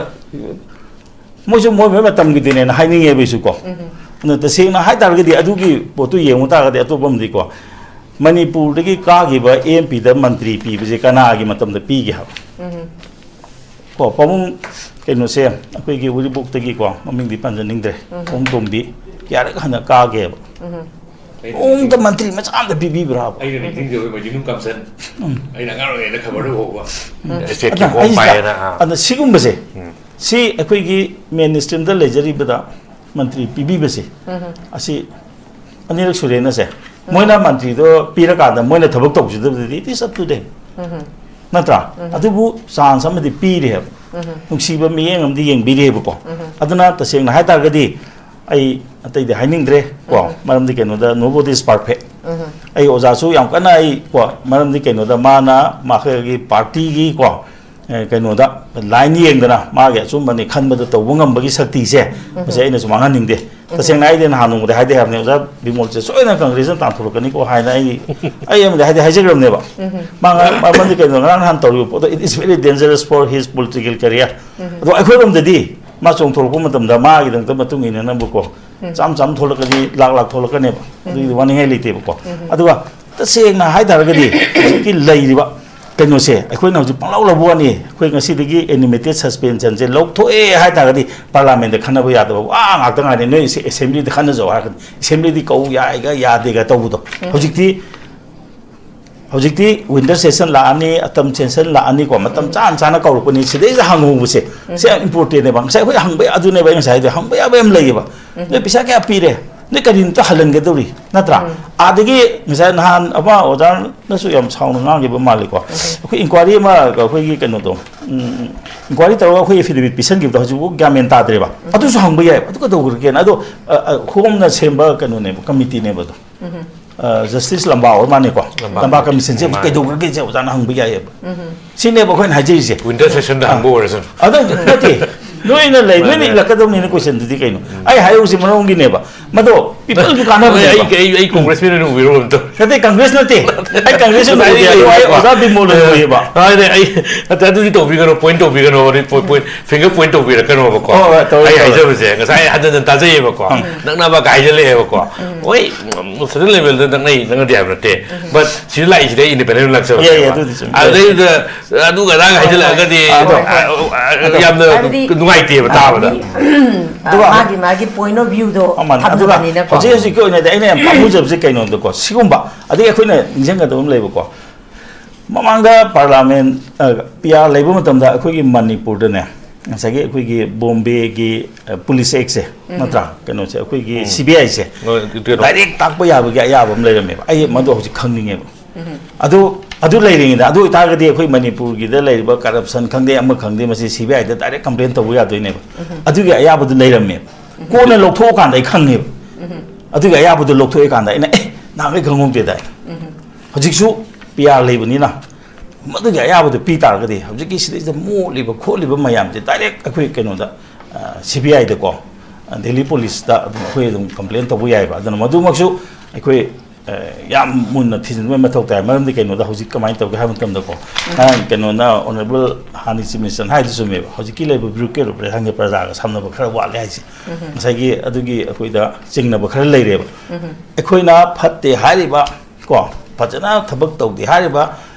ꯃꯣꯏꯁꯨ ꯃꯣꯏ ꯃꯣꯏ ꯃꯇꯝꯒꯤꯗꯨꯅꯦꯅ ꯍꯥꯏꯅꯤꯡꯉꯦꯕ ꯑꯩꯁꯨ ꯀꯣ꯫ ꯎꯝ꯫ ꯑꯗꯨꯅ ꯇꯁꯦꯡꯅ ꯍꯥꯏ ꯇꯥꯔꯒꯗꯤ, ꯑꯗꯨꯒꯤ ꯄꯣꯠꯇꯨ ꯌꯦꯡꯉꯨ ꯇꯥꯔꯒꯗꯤ, ꯑꯇꯣꯞꯄ ꯑꯃꯗꯤꯀꯣ, ꯃꯅꯤꯄꯨꯔꯗꯒꯤ ꯀꯥꯈꯤꯕ ꯑꯦꯝ ꯄꯤꯗ ꯃꯟꯇ꯭ꯔꯤ ꯄꯤꯕꯁꯦ ꯀꯅꯥꯒꯤ ꯃꯇꯝꯗ ꯄꯤꯒꯦ ꯍꯥꯏꯕ? ꯎꯝ꯫ ꯀꯣ, ꯄꯥꯕꯨꯡ ꯀꯩꯅꯣꯁꯦ, ꯑꯩꯈꯣꯏꯒꯤ ꯎꯔꯤꯄꯣꯛꯇꯒꯤꯀꯣ, ꯃꯃꯤꯡꯗꯤ ꯄꯟꯖꯅꯤꯡꯗ꯭ꯔꯦ, ꯎꯝ꯫ ꯄꯥꯕꯨꯡ ꯇꯣꯝꯕꯤ ꯀꯌꯥꯔꯛ ꯍꯟꯅ ꯀꯥꯒꯦꯕ? ꯎꯝ꯫ ꯑꯩꯅ ꯄꯥꯕꯨꯡꯗ ꯅꯤꯡꯁꯤꯡ-, ꯃꯟꯇ꯭ꯔꯤ ꯃꯆꯥ ꯑꯝꯇ ꯄꯤꯕꯤꯕ꯭ꯔꯥꯕ? ꯑꯩꯅ ꯅꯤꯡꯁꯤꯡꯖꯕ ꯃꯩꯖꯤꯡꯅꯨꯡ ꯀꯥꯝꯆꯟ, ꯎꯝ꯫ ꯑꯩꯅ ꯑꯉꯥꯡ ꯑꯣꯏꯔꯤꯉꯩꯗ ꯈꯕꯔꯗ ꯎꯍꯧꯕ꯫ ꯎꯝ꯫ ꯁ꯭ꯇꯦꯠꯀꯤ ꯑꯗ ꯍꯣꯝ ꯑꯩꯁꯤꯗ, ꯄꯥꯏꯌꯦꯅ, ꯑꯥ꯫ ꯑꯗ ꯁꯤꯒꯨꯝꯕꯁꯦ, ꯎꯝ꯫ ꯁꯤ ꯑꯩꯈꯣꯏꯒꯤ ꯃꯦꯟ ꯁ꯭ꯇ꯭ꯔꯤꯝꯗ ꯂꯩꯖꯔꯤꯕꯗ ꯃꯟꯇ꯭ꯔꯤ ꯄꯤꯕꯤꯕꯁꯦ, ꯎꯝ꯫ ꯑꯁꯤ ꯑꯅꯤꯔꯛ ꯁꯨꯔꯦꯅꯁꯦ꯫ ꯎꯝ꯫ ꯃꯣꯏꯅ ꯃꯟꯇ꯭ꯔꯤꯗꯣ ꯄꯤꯔꯀꯥꯟꯗ ꯃꯣꯏꯅ ꯊꯕꯛ ꯇꯧꯖꯗꯕꯗꯨꯗꯤ it is up to them꯫ ꯎꯝ꯫ ꯅꯠꯇ꯭ꯔꯥ? ꯎꯝ꯫ ꯑꯗꯨꯕꯨ ꯆꯥꯟꯁ ꯑꯃꯗꯤ ꯄꯤꯔꯦꯕ꯫ ꯎꯝ꯫ ꯅꯨꯡꯁꯤꯕ ꯃꯤꯠꯌꯦꯡ ꯑꯃꯗꯤ ꯌꯦꯡꯕꯤꯔꯦꯕꯀꯣ꯫ ꯎꯝ꯫ ꯑꯗꯨꯅ ꯇꯁꯦꯡꯅ ꯍꯥꯏ ꯇꯥꯔꯒꯗꯤ ꯑꯩ ꯑꯇꯩꯗꯤ ꯍꯥꯏꯅꯤꯡꯗ꯭ꯔꯦ ꯀꯣ, ꯎꯝ꯫ ꯃꯔꯝꯗꯤ ꯀꯩꯅꯣꯗ, nobody is perfect꯫ ꯎꯝ꯫ ꯑꯩ ꯑꯣꯖꯥꯁꯨ ꯌꯥꯝ ꯀꯟꯅ ꯑꯩ ꯀꯣ, ꯃꯔꯝꯗꯤ ꯀꯩꯅꯣꯗ, ꯃꯥꯅ ꯃꯥꯒꯤ ꯄꯥꯔꯇꯤꯒꯤ ꯀꯣ, ꯑꯦ, ꯀꯩꯅꯣꯗ, ꯂꯥꯏꯟ ꯌꯦꯡꯗꯅ ꯃꯥꯒꯤ ꯑꯆꯨꯝꯕꯅꯤ ꯈꯟꯕꯗ ꯇꯧꯕ ꯉꯝꯕꯒꯤ ꯁꯛꯇꯤꯁꯦ, ꯎꯝ꯫ ꯃꯁꯤ ꯑꯩꯅꯁꯨ ꯃꯥꯡꯍꯟꯅꯤꯡꯗꯦ꯫ ꯎꯝ꯫ ꯇꯁꯦꯡꯅ ꯑꯩꯗꯤ ꯅꯍꯥꯟ ꯅꯣꯡꯃꯗꯤ ꯍꯥꯏꯗꯤ ꯍꯥꯏꯕꯅꯦ, "ꯑꯣꯖꯥ ꯕꯤꯃꯣꯜꯁꯦ ꯁꯣꯏꯗꯅ ꯀꯪꯒ꯭ꯔꯦꯁꯅ ꯇꯥꯟꯊꯣꯔꯛꯀꯅꯤꯀꯣ" ꯍꯥꯏꯅ ꯑꯩ, ꯑꯩ ꯑꯃꯗꯤ ꯍꯥꯏꯗꯤ ꯍꯥꯏꯖꯈ꯭ꯔꯕꯅꯦꯕ꯫ ꯎꯝ꯫ ꯃꯥ ꯉꯔꯥꯡ, ꯃꯔꯝꯗꯤ ꯀꯩꯅꯣ, ꯉꯔꯥꯡ ꯅꯍꯥꯟ ꯇꯧꯔꯤꯕ ꯄꯣꯠꯇꯣ, it is very dangerous for his political career꯫ ꯎꯝ꯫ ꯑꯗꯣ ꯑꯩꯈꯣꯏꯔꯣꯝꯗꯗꯤ ꯃꯥ ꯆꯣꯡꯊꯣꯔꯛꯄ ꯃꯇꯝꯗ ꯃꯥꯒꯤꯗꯃꯛꯇ ꯃꯇꯨꯡ ꯏꯟꯅꯅꯕꯀꯣ, ꯎꯝ꯫ ꯆꯥꯝ ꯆꯥꯝ ꯊꯣꯛꯂꯛꯀꯅꯤ, ꯂꯥꯛ ꯂꯥꯛ ꯊꯣꯛꯂꯛꯀꯅꯦꯕ꯫ ꯎꯝ꯫ ꯑꯗꯨꯒꯤꯗꯤ ꯋꯥꯅꯤꯡꯉꯥꯏ ꯂꯩꯇꯦꯕꯀꯣ꯫ ꯎꯝ꯫ ꯑꯗꯨꯒ ꯇꯁꯦꯡꯅ ꯍꯥꯏ ꯇꯥꯔꯒꯗꯤ, ꯍꯧꯖꯤꯛꯀꯤ ꯂꯩꯔꯤꯕ ꯀꯩꯅꯣꯁꯦ ꯑꯩꯈꯣꯏꯅ ꯍꯧꯖꯤꯛ ꯄꯪꯂꯧ ꯂꯧꯕ ꯋꯥꯅꯤ꯫ ꯑꯩꯈꯣꯏ ꯉꯁꯤꯗꯒꯤ animated suspensionꯁꯦ ꯂꯧꯊꯣꯛꯑꯦ ꯍꯥꯏ ꯇꯥꯔꯒꯗꯤ ꯄꯥꯔꯂꯥꯃꯦꯟꯗ ꯈꯟꯅꯕ ꯌꯥꯗꯕ ꯋꯥ ꯉꯥꯛꯇ ꯉꯥꯏꯔꯦ꯫ ꯅꯣꯏ ꯁꯤ ꯑꯦꯁꯦꯝꯕ꯭ꯂꯤꯗ ꯈꯟꯅꯖꯧ ꯍꯥꯏꯔꯒꯗꯤ, ꯑꯦꯁꯦꯝꯕ꯭ꯂꯤꯗꯤ ꯀꯧ ꯌꯥꯏꯒ ꯌꯥꯗꯦꯒ ꯇꯧꯕꯗꯣ꯫ ꯎꯝ꯫ ꯍꯧꯖꯤꯛꯇꯤ, ꯍꯧꯖꯤꯛꯇꯤ winter session ꯂꯥꯛꯑꯅꯤ, autumn session ꯂꯥꯛꯑꯅꯤꯀꯣ, ꯃꯇꯝ ꯆꯥꯅ ꯆꯥꯅ ꯀꯧꯔꯛꯄꯅꯤ꯫ ꯁꯤꯗꯩꯁꯤꯗ ꯍꯪꯍꯧꯕꯁꯦ, ꯎꯝ꯫ ꯁꯤ ꯌꯥꯝ importantꯅꯦꯕ꯫ ꯉꯁꯥꯏ ꯑꯩꯈꯣꯏ ꯍꯪꯕ ꯌꯥ-, ꯑꯗꯨꯅꯦꯕ ꯑꯩ ꯉꯁꯥꯏ ꯍꯥꯏꯗꯣ, ꯍꯪꯕ ꯌꯥꯕ ꯌꯥꯝ ꯂꯩꯌꯦꯕ꯫ ꯎꯝ꯫ ꯅꯣꯏ ꯄꯩꯁꯥ ꯀꯌꯥ ꯄꯤꯔꯦ? ꯅꯣꯏ ꯀꯔꯤꯝꯇ ꯍꯜꯍꯟꯒꯗꯧꯔꯤ, ꯅꯠꯇ꯭ꯔꯥ? ꯎꯝ꯫ ꯑꯥꯗꯒꯤ ꯉꯁꯥꯏ ꯅꯍꯥꯟ ꯑꯃ ꯑꯣꯖꯥꯅꯁꯨ ꯌꯥꯝ ꯁꯥꯎꯅ ꯉꯥꯡꯈꯤꯕ ꯃꯥꯜꯂꯤꯀꯣ꯫ ꯎꯝ꯫ ꯑꯩꯈꯣꯏ inquiry ꯑꯃ, ꯑꯩꯈꯣꯏꯒꯤ ꯀꯩꯅꯣꯗꯣ, ꯎꯝ, inquiry ꯇꯧꯔꯒ ꯑꯩꯈꯣꯏ affidavit ꯄꯤꯁꯟꯈꯤꯕꯗꯣ ꯍꯧꯖꯤꯛꯐꯥꯎ ꯒ꯭ꯌꯥꯟ ꯃꯦꯟ ꯇꯥꯗ꯭ꯔꯦꯕ꯫ ꯎꯝ꯫ ꯑꯗꯨꯁꯨ ꯍꯪꯕ ꯌꯥꯏꯕ꯫ ꯑꯗꯨ ꯀꯩꯗꯧꯈ꯭ꯔꯒꯦꯅ? ꯑꯗꯣ, ꯑ, ꯑ, ꯍꯣꯝꯅ ꯁꯦꯝꯕ ꯀꯩꯅꯣꯅꯦꯕ, ꯀꯃꯤꯇꯤꯅꯦꯕ ꯑꯗꯣ꯫ ꯎꯝ꯫ ꯖꯁꯇꯤꯁ ꯂꯝꯕꯥ ꯑꯣꯏꯔ ꯃꯥꯅꯦꯀꯣ꯫ ꯂꯝꯕꯥ ꯂꯝꯕꯥ ꯀꯃꯤꯁꯟꯁꯦ ꯃꯥꯅꯦ꯫ ꯀꯩꯗꯧꯈ꯭ꯔꯒꯦꯁꯦ ꯑꯣꯖꯥꯅ ꯍꯪꯕ ꯌꯥꯏꯑꯕ꯫ ꯁꯤꯅꯦꯕ ꯑꯩꯈꯣꯏꯅ ꯍꯥꯏꯖꯔꯤꯁꯦ꯫ ꯋꯤꯟꯇꯔ ꯁꯦꯁꯟꯗ ꯍꯪꯕ ꯑꯣꯏꯔꯁꯨ꯫ ꯑꯗꯨ ꯅꯠꯇꯦ, ꯅꯣꯏꯅ ꯂꯩ, ꯅꯣꯏꯅ ꯃꯥꯅꯦ꯫ ꯏꯜꯂꯛꯀꯗꯕꯅꯤꯅ ꯀꯣꯏꯁꯟꯗꯨꯗꯤ ꯀꯩꯅꯣ? ꯑꯩ ꯍꯥꯏꯔꯤꯕꯁꯤ ꯃꯔꯝꯒꯤꯅꯦꯕ꯫ ꯃꯗꯣ ꯄꯤꯄꯜꯒꯤ ꯑꯩ, ꯀꯥꯟꯅꯕꯅꯦꯕ꯫ ꯑꯩ, ꯑꯩ, ꯑꯩ ꯀꯣꯡꯒ꯭ꯔꯦꯁꯃꯦꯟ ꯑꯣꯏꯅ ꯎꯕꯤꯔꯣ ꯑꯝꯇ꯫ ꯅꯠꯇꯦ, ꯀꯪꯒ꯭ꯔꯦꯁ ꯅꯠꯇꯦ꯫ ꯑꯩ ꯀꯪꯒ꯭ꯔꯦꯁ ꯑꯣꯏꯅ ꯎꯗꯦ, ꯑꯗꯣ ꯑꯩ ꯑꯣꯖꯥ ꯕꯤꯃꯣꯜ ꯑꯣꯏꯅ ꯎꯏꯌꯦꯕ꯫ ꯑꯗꯨꯗꯤ ꯑꯩ, ꯅꯠꯇꯦ, ꯑꯗꯨꯗꯤ ꯇꯧꯕꯤꯒꯅꯣ, ꯄꯣꯏꯟ ꯇꯧꯕꯤꯒꯅꯣ, ꯄꯣꯏꯟ, ꯄꯣꯏꯟ, ꯐꯤꯡꯒꯔ ꯄꯣꯏꯟ ꯇꯧꯕꯤꯔꯛꯀꯅꯣꯕꯀꯣ꯫ ꯍꯣꯏ, ꯍꯣꯏ, ꯇꯧꯔꯣꯏ, ꯑꯩ ꯇꯧꯔꯣꯏ꯫ ꯍꯥꯏꯖꯕꯁꯦ ꯉꯁꯥꯏ ꯍꯟꯖꯟ ꯍꯟꯖꯟ ꯇꯥꯖꯩꯌꯦꯕꯀꯣ꯫ ꯎꯝ꯫ ꯅꯛꯅꯕ ꯀꯥꯏ ꯍꯥꯏꯖꯜꯂꯛꯑꯦꯕꯀꯣ꯫ ꯎꯝ꯫ ꯍꯣꯏ, ꯎꯝ, ꯐꯦꯗꯔꯦꯜ ꯂꯦꯚꯦꯜꯗ ꯅꯛꯅꯩ, ꯅꯛꯅꯗꯦ ꯍꯥꯏꯕ ꯅꯠꯇꯦ꯫ ꯎꯝ꯫ But ꯁꯤꯗ ꯂꯥꯛꯏꯁꯤꯗ ꯑꯩ ꯏꯟꯗꯤꯄꯦꯟꯗꯦꯟ ꯂꯥꯛꯆꯕꯅꯦꯕ꯫ ꯌꯥꯏ, ꯌꯥꯏ, ꯑꯗꯨꯗꯤ ꯆꯨꯝꯃꯤ꯫ ꯑꯗꯩꯗꯨꯗ ꯑꯗꯨ ꯑꯗꯥ ꯍꯥꯏꯖꯜꯂꯛꯑꯒꯗꯤ, ꯑꯗꯣ, ꯑ, ꯑ, ꯑꯗꯣ, ꯌꯥꯝꯅ ꯍꯥꯏꯕꯗꯤ, ꯅꯨꯡꯉꯥꯏꯇꯦꯕ ꯑ, ꯇꯥꯕꯗ꯫ ꯃꯤ, ꯑ, ꯑꯗꯨꯒ ꯃꯥꯒꯤ, ꯃꯥꯒꯤ point of view ꯗꯣ ꯑꯃꯅ, ꯑꯗꯨꯒ ꯊꯝꯖꯕꯅꯤꯅꯀꯣ꯫ ꯍꯧꯖꯤꯛ ꯍꯧꯖꯤꯛꯀꯤ ꯑꯣꯏꯅꯗꯤ ꯑꯩꯅ ꯌꯥꯝ ꯄꯥꯝꯃꯨꯖꯕꯁꯦ ꯀꯩꯅꯣꯗꯀꯣ, ꯁꯤꯒꯨꯝꯕ, ꯑꯗꯒꯤ ꯑꯩꯈꯣꯏꯅ ꯅꯤꯡꯁꯤꯡꯒꯗꯕ ꯑꯃ ꯂꯩꯕꯀꯣ, ꯃꯃꯥꯡꯗ ꯄꯥꯔꯂꯥꯃꯦꯟ, ꯑ, ꯄꯤ ꯑꯥꯔ ꯂꯩꯕ ꯃꯇꯝꯗ ꯑꯩꯈꯣꯏꯒꯤ ꯃꯅꯤꯄꯨꯔꯗꯅꯦ, ꯉꯁꯥꯏꯒꯤ ꯑꯩꯈꯣꯏꯒꯤ ꯕꯣꯝꯕꯦꯒꯤ, ꯑ, ꯄꯨꯂꯤꯁ ꯑꯦꯛꯁꯦ, ꯎꯝ꯫ ꯅꯠꯇ꯭ꯔꯥ? ꯀꯩꯅꯣꯁꯦ, ꯑꯩꯈꯣꯏꯒꯤ ꯎꯝ꯫ ꯁꯤ ꯕꯤ ꯑꯥꯏꯁꯦ ꯍꯣꯏ, ꯑꯗꯨ ꯀꯩꯅꯣ꯫ ꯗꯥꯏꯔꯦꯛ ꯇꯥꯛꯄ ꯌꯥꯕꯒꯤ ꯑꯌꯥꯕ ꯑꯃ ꯂꯩꯔꯝꯃꯦꯕ꯫ ꯑꯩ ꯃꯗꯨ ꯍꯧꯖꯤꯛ ꯈꯪꯅꯤꯡꯉꯦꯕ꯫ ꯎꯝ꯫ ꯑꯗꯨ, ꯑꯗꯨ ꯂꯩꯔꯤꯉꯩꯗ, ꯑꯗꯨ ꯑꯣꯏꯇꯥꯔꯒꯗꯤ ꯑꯩꯈꯣꯏ ꯃꯅꯤꯄꯨꯔꯒꯤꯗ ꯂꯩꯔꯤꯕ ꯀꯔꯞꯁꯟ ꯈꯪꯗꯦ, ꯑꯃ ꯈꯪꯗꯦ, ꯃꯁꯤ ꯁꯤ ꯕꯤ ꯑꯥꯏꯗ ꯗꯥꯏꯔꯦꯛ ꯀꯝꯄ꯭ꯂꯦꯟ ꯇꯧꯕ ꯌꯥꯗꯣꯏꯅꯦꯕ꯫ ꯎꯝ꯫ ꯑꯗꯨꯒꯤ ꯑꯌꯥꯕꯗꯨ ꯂꯩꯔꯝꯃꯦꯕ꯫ ꯎꯝ꯫ ꯀꯣꯟꯅ ꯂꯧꯊꯣꯛꯑꯀꯥꯟꯗ ꯑꯩ ꯈꯪꯉꯦꯕ꯫ ꯎꯝ꯫ ꯑꯗꯨꯒꯤ ꯑꯌꯥꯕꯗꯨ ꯂꯧꯊꯣꯛꯑꯀꯥꯟꯗ ꯑꯩꯅ, "ꯑꯦ, ꯅꯍꯥꯟꯒꯩ ꯈꯪꯍꯧꯗꯦꯗꯥꯏ?" ꯎꯝ꯫ ꯍꯧꯖꯤꯛꯁꯨ ꯄꯤ ꯑꯥꯔ ꯂꯩꯕꯅꯤꯅ ꯃꯗꯨꯒꯤ ꯑꯌꯥꯕꯗꯨ ꯄꯤ ꯇꯥꯔꯒꯗꯤ ꯍꯧꯖꯤꯛꯀꯤ ꯁꯤꯗꯩꯁꯤꯗ ꯃꯣꯠꯂꯤꯕ ꯈꯣꯠꯂꯤꯕ ꯃꯌꯥꯝꯁꯦ ꯗꯥꯏꯔꯦꯛ ꯑꯩꯈꯣꯏ ꯀꯩꯅꯣꯗ, ꯑ, ꯁꯤ ꯕꯤ ꯑꯥꯏꯗꯀꯣ, ꯑ, ꯗꯦꯜꯂꯤ ꯄꯨꯂꯤꯁꯇ ꯑꯗꯨꯝ ꯑꯩꯈꯣꯏ ꯑꯗꯨꯝ ꯀꯝꯄ꯭ꯂꯦꯟ ꯇꯧꯕ ꯌꯥꯏꯑꯕ꯫ ꯑꯗꯨꯅ ꯃꯗꯨꯃꯛꯁꯨ ꯑꯩꯈꯣꯏ, ꯑ, ꯌꯥꯝ ꯃꯨꯟꯅ ꯊꯤꯖꯤꯟꯕꯒꯤ ꯃꯊꯧ ꯇꯥꯏ꯫ ꯃꯔꯝꯗꯤ ꯀꯩꯅꯣꯗ ꯍꯧꯖꯤꯛ ꯀꯃꯥꯏꯅ ꯇꯧꯒꯦ ꯍꯥꯏꯕ ꯃꯇꯝꯗꯀꯣ, ꯎꯝ꯫ ꯉꯔꯥꯡ ꯀꯩꯅꯣꯅ, ꯑꯣꯅꯔꯦꯕꯜ ꯍꯥꯅꯤ ꯆꯤꯞ ꯃꯤꯅꯤꯁꯇꯔꯅ ꯍꯥꯏꯗꯨ ꯆꯨꯝꯃꯦꯕ, ꯍꯧꯖꯤꯛꯀꯤ ꯂꯩꯔꯤꯕ ꯕ꯭ꯌꯨꯔꯣꯀ꯭ꯔꯦꯠ ꯑꯣꯄꯔꯦꯁꯟꯒꯤ ꯄ꯭ꯔꯖꯥꯒ ꯁꯝꯅꯕ ꯈꯔ ꯋꯥꯠꯂꯦ ꯍꯥꯏꯁꯦ꯫ ꯎꯝ꯫ ꯉꯁꯥꯏꯒꯤ ꯑꯗꯨꯒꯤ ꯑꯩꯈꯣꯏꯗ ꯆꯤꯡꯅꯕ ꯈꯔ ꯂꯩꯔꯦꯕ꯫ ꯎꯝ꯫ ꯑꯩꯈꯣꯏꯅ ꯐꯠꯇꯦ ꯍꯥꯏꯔꯤꯕ ꯀꯣ, ꯐꯖꯅ ꯊꯕꯛ ꯇꯧꯗꯦ ꯍꯥꯏꯔꯤꯕ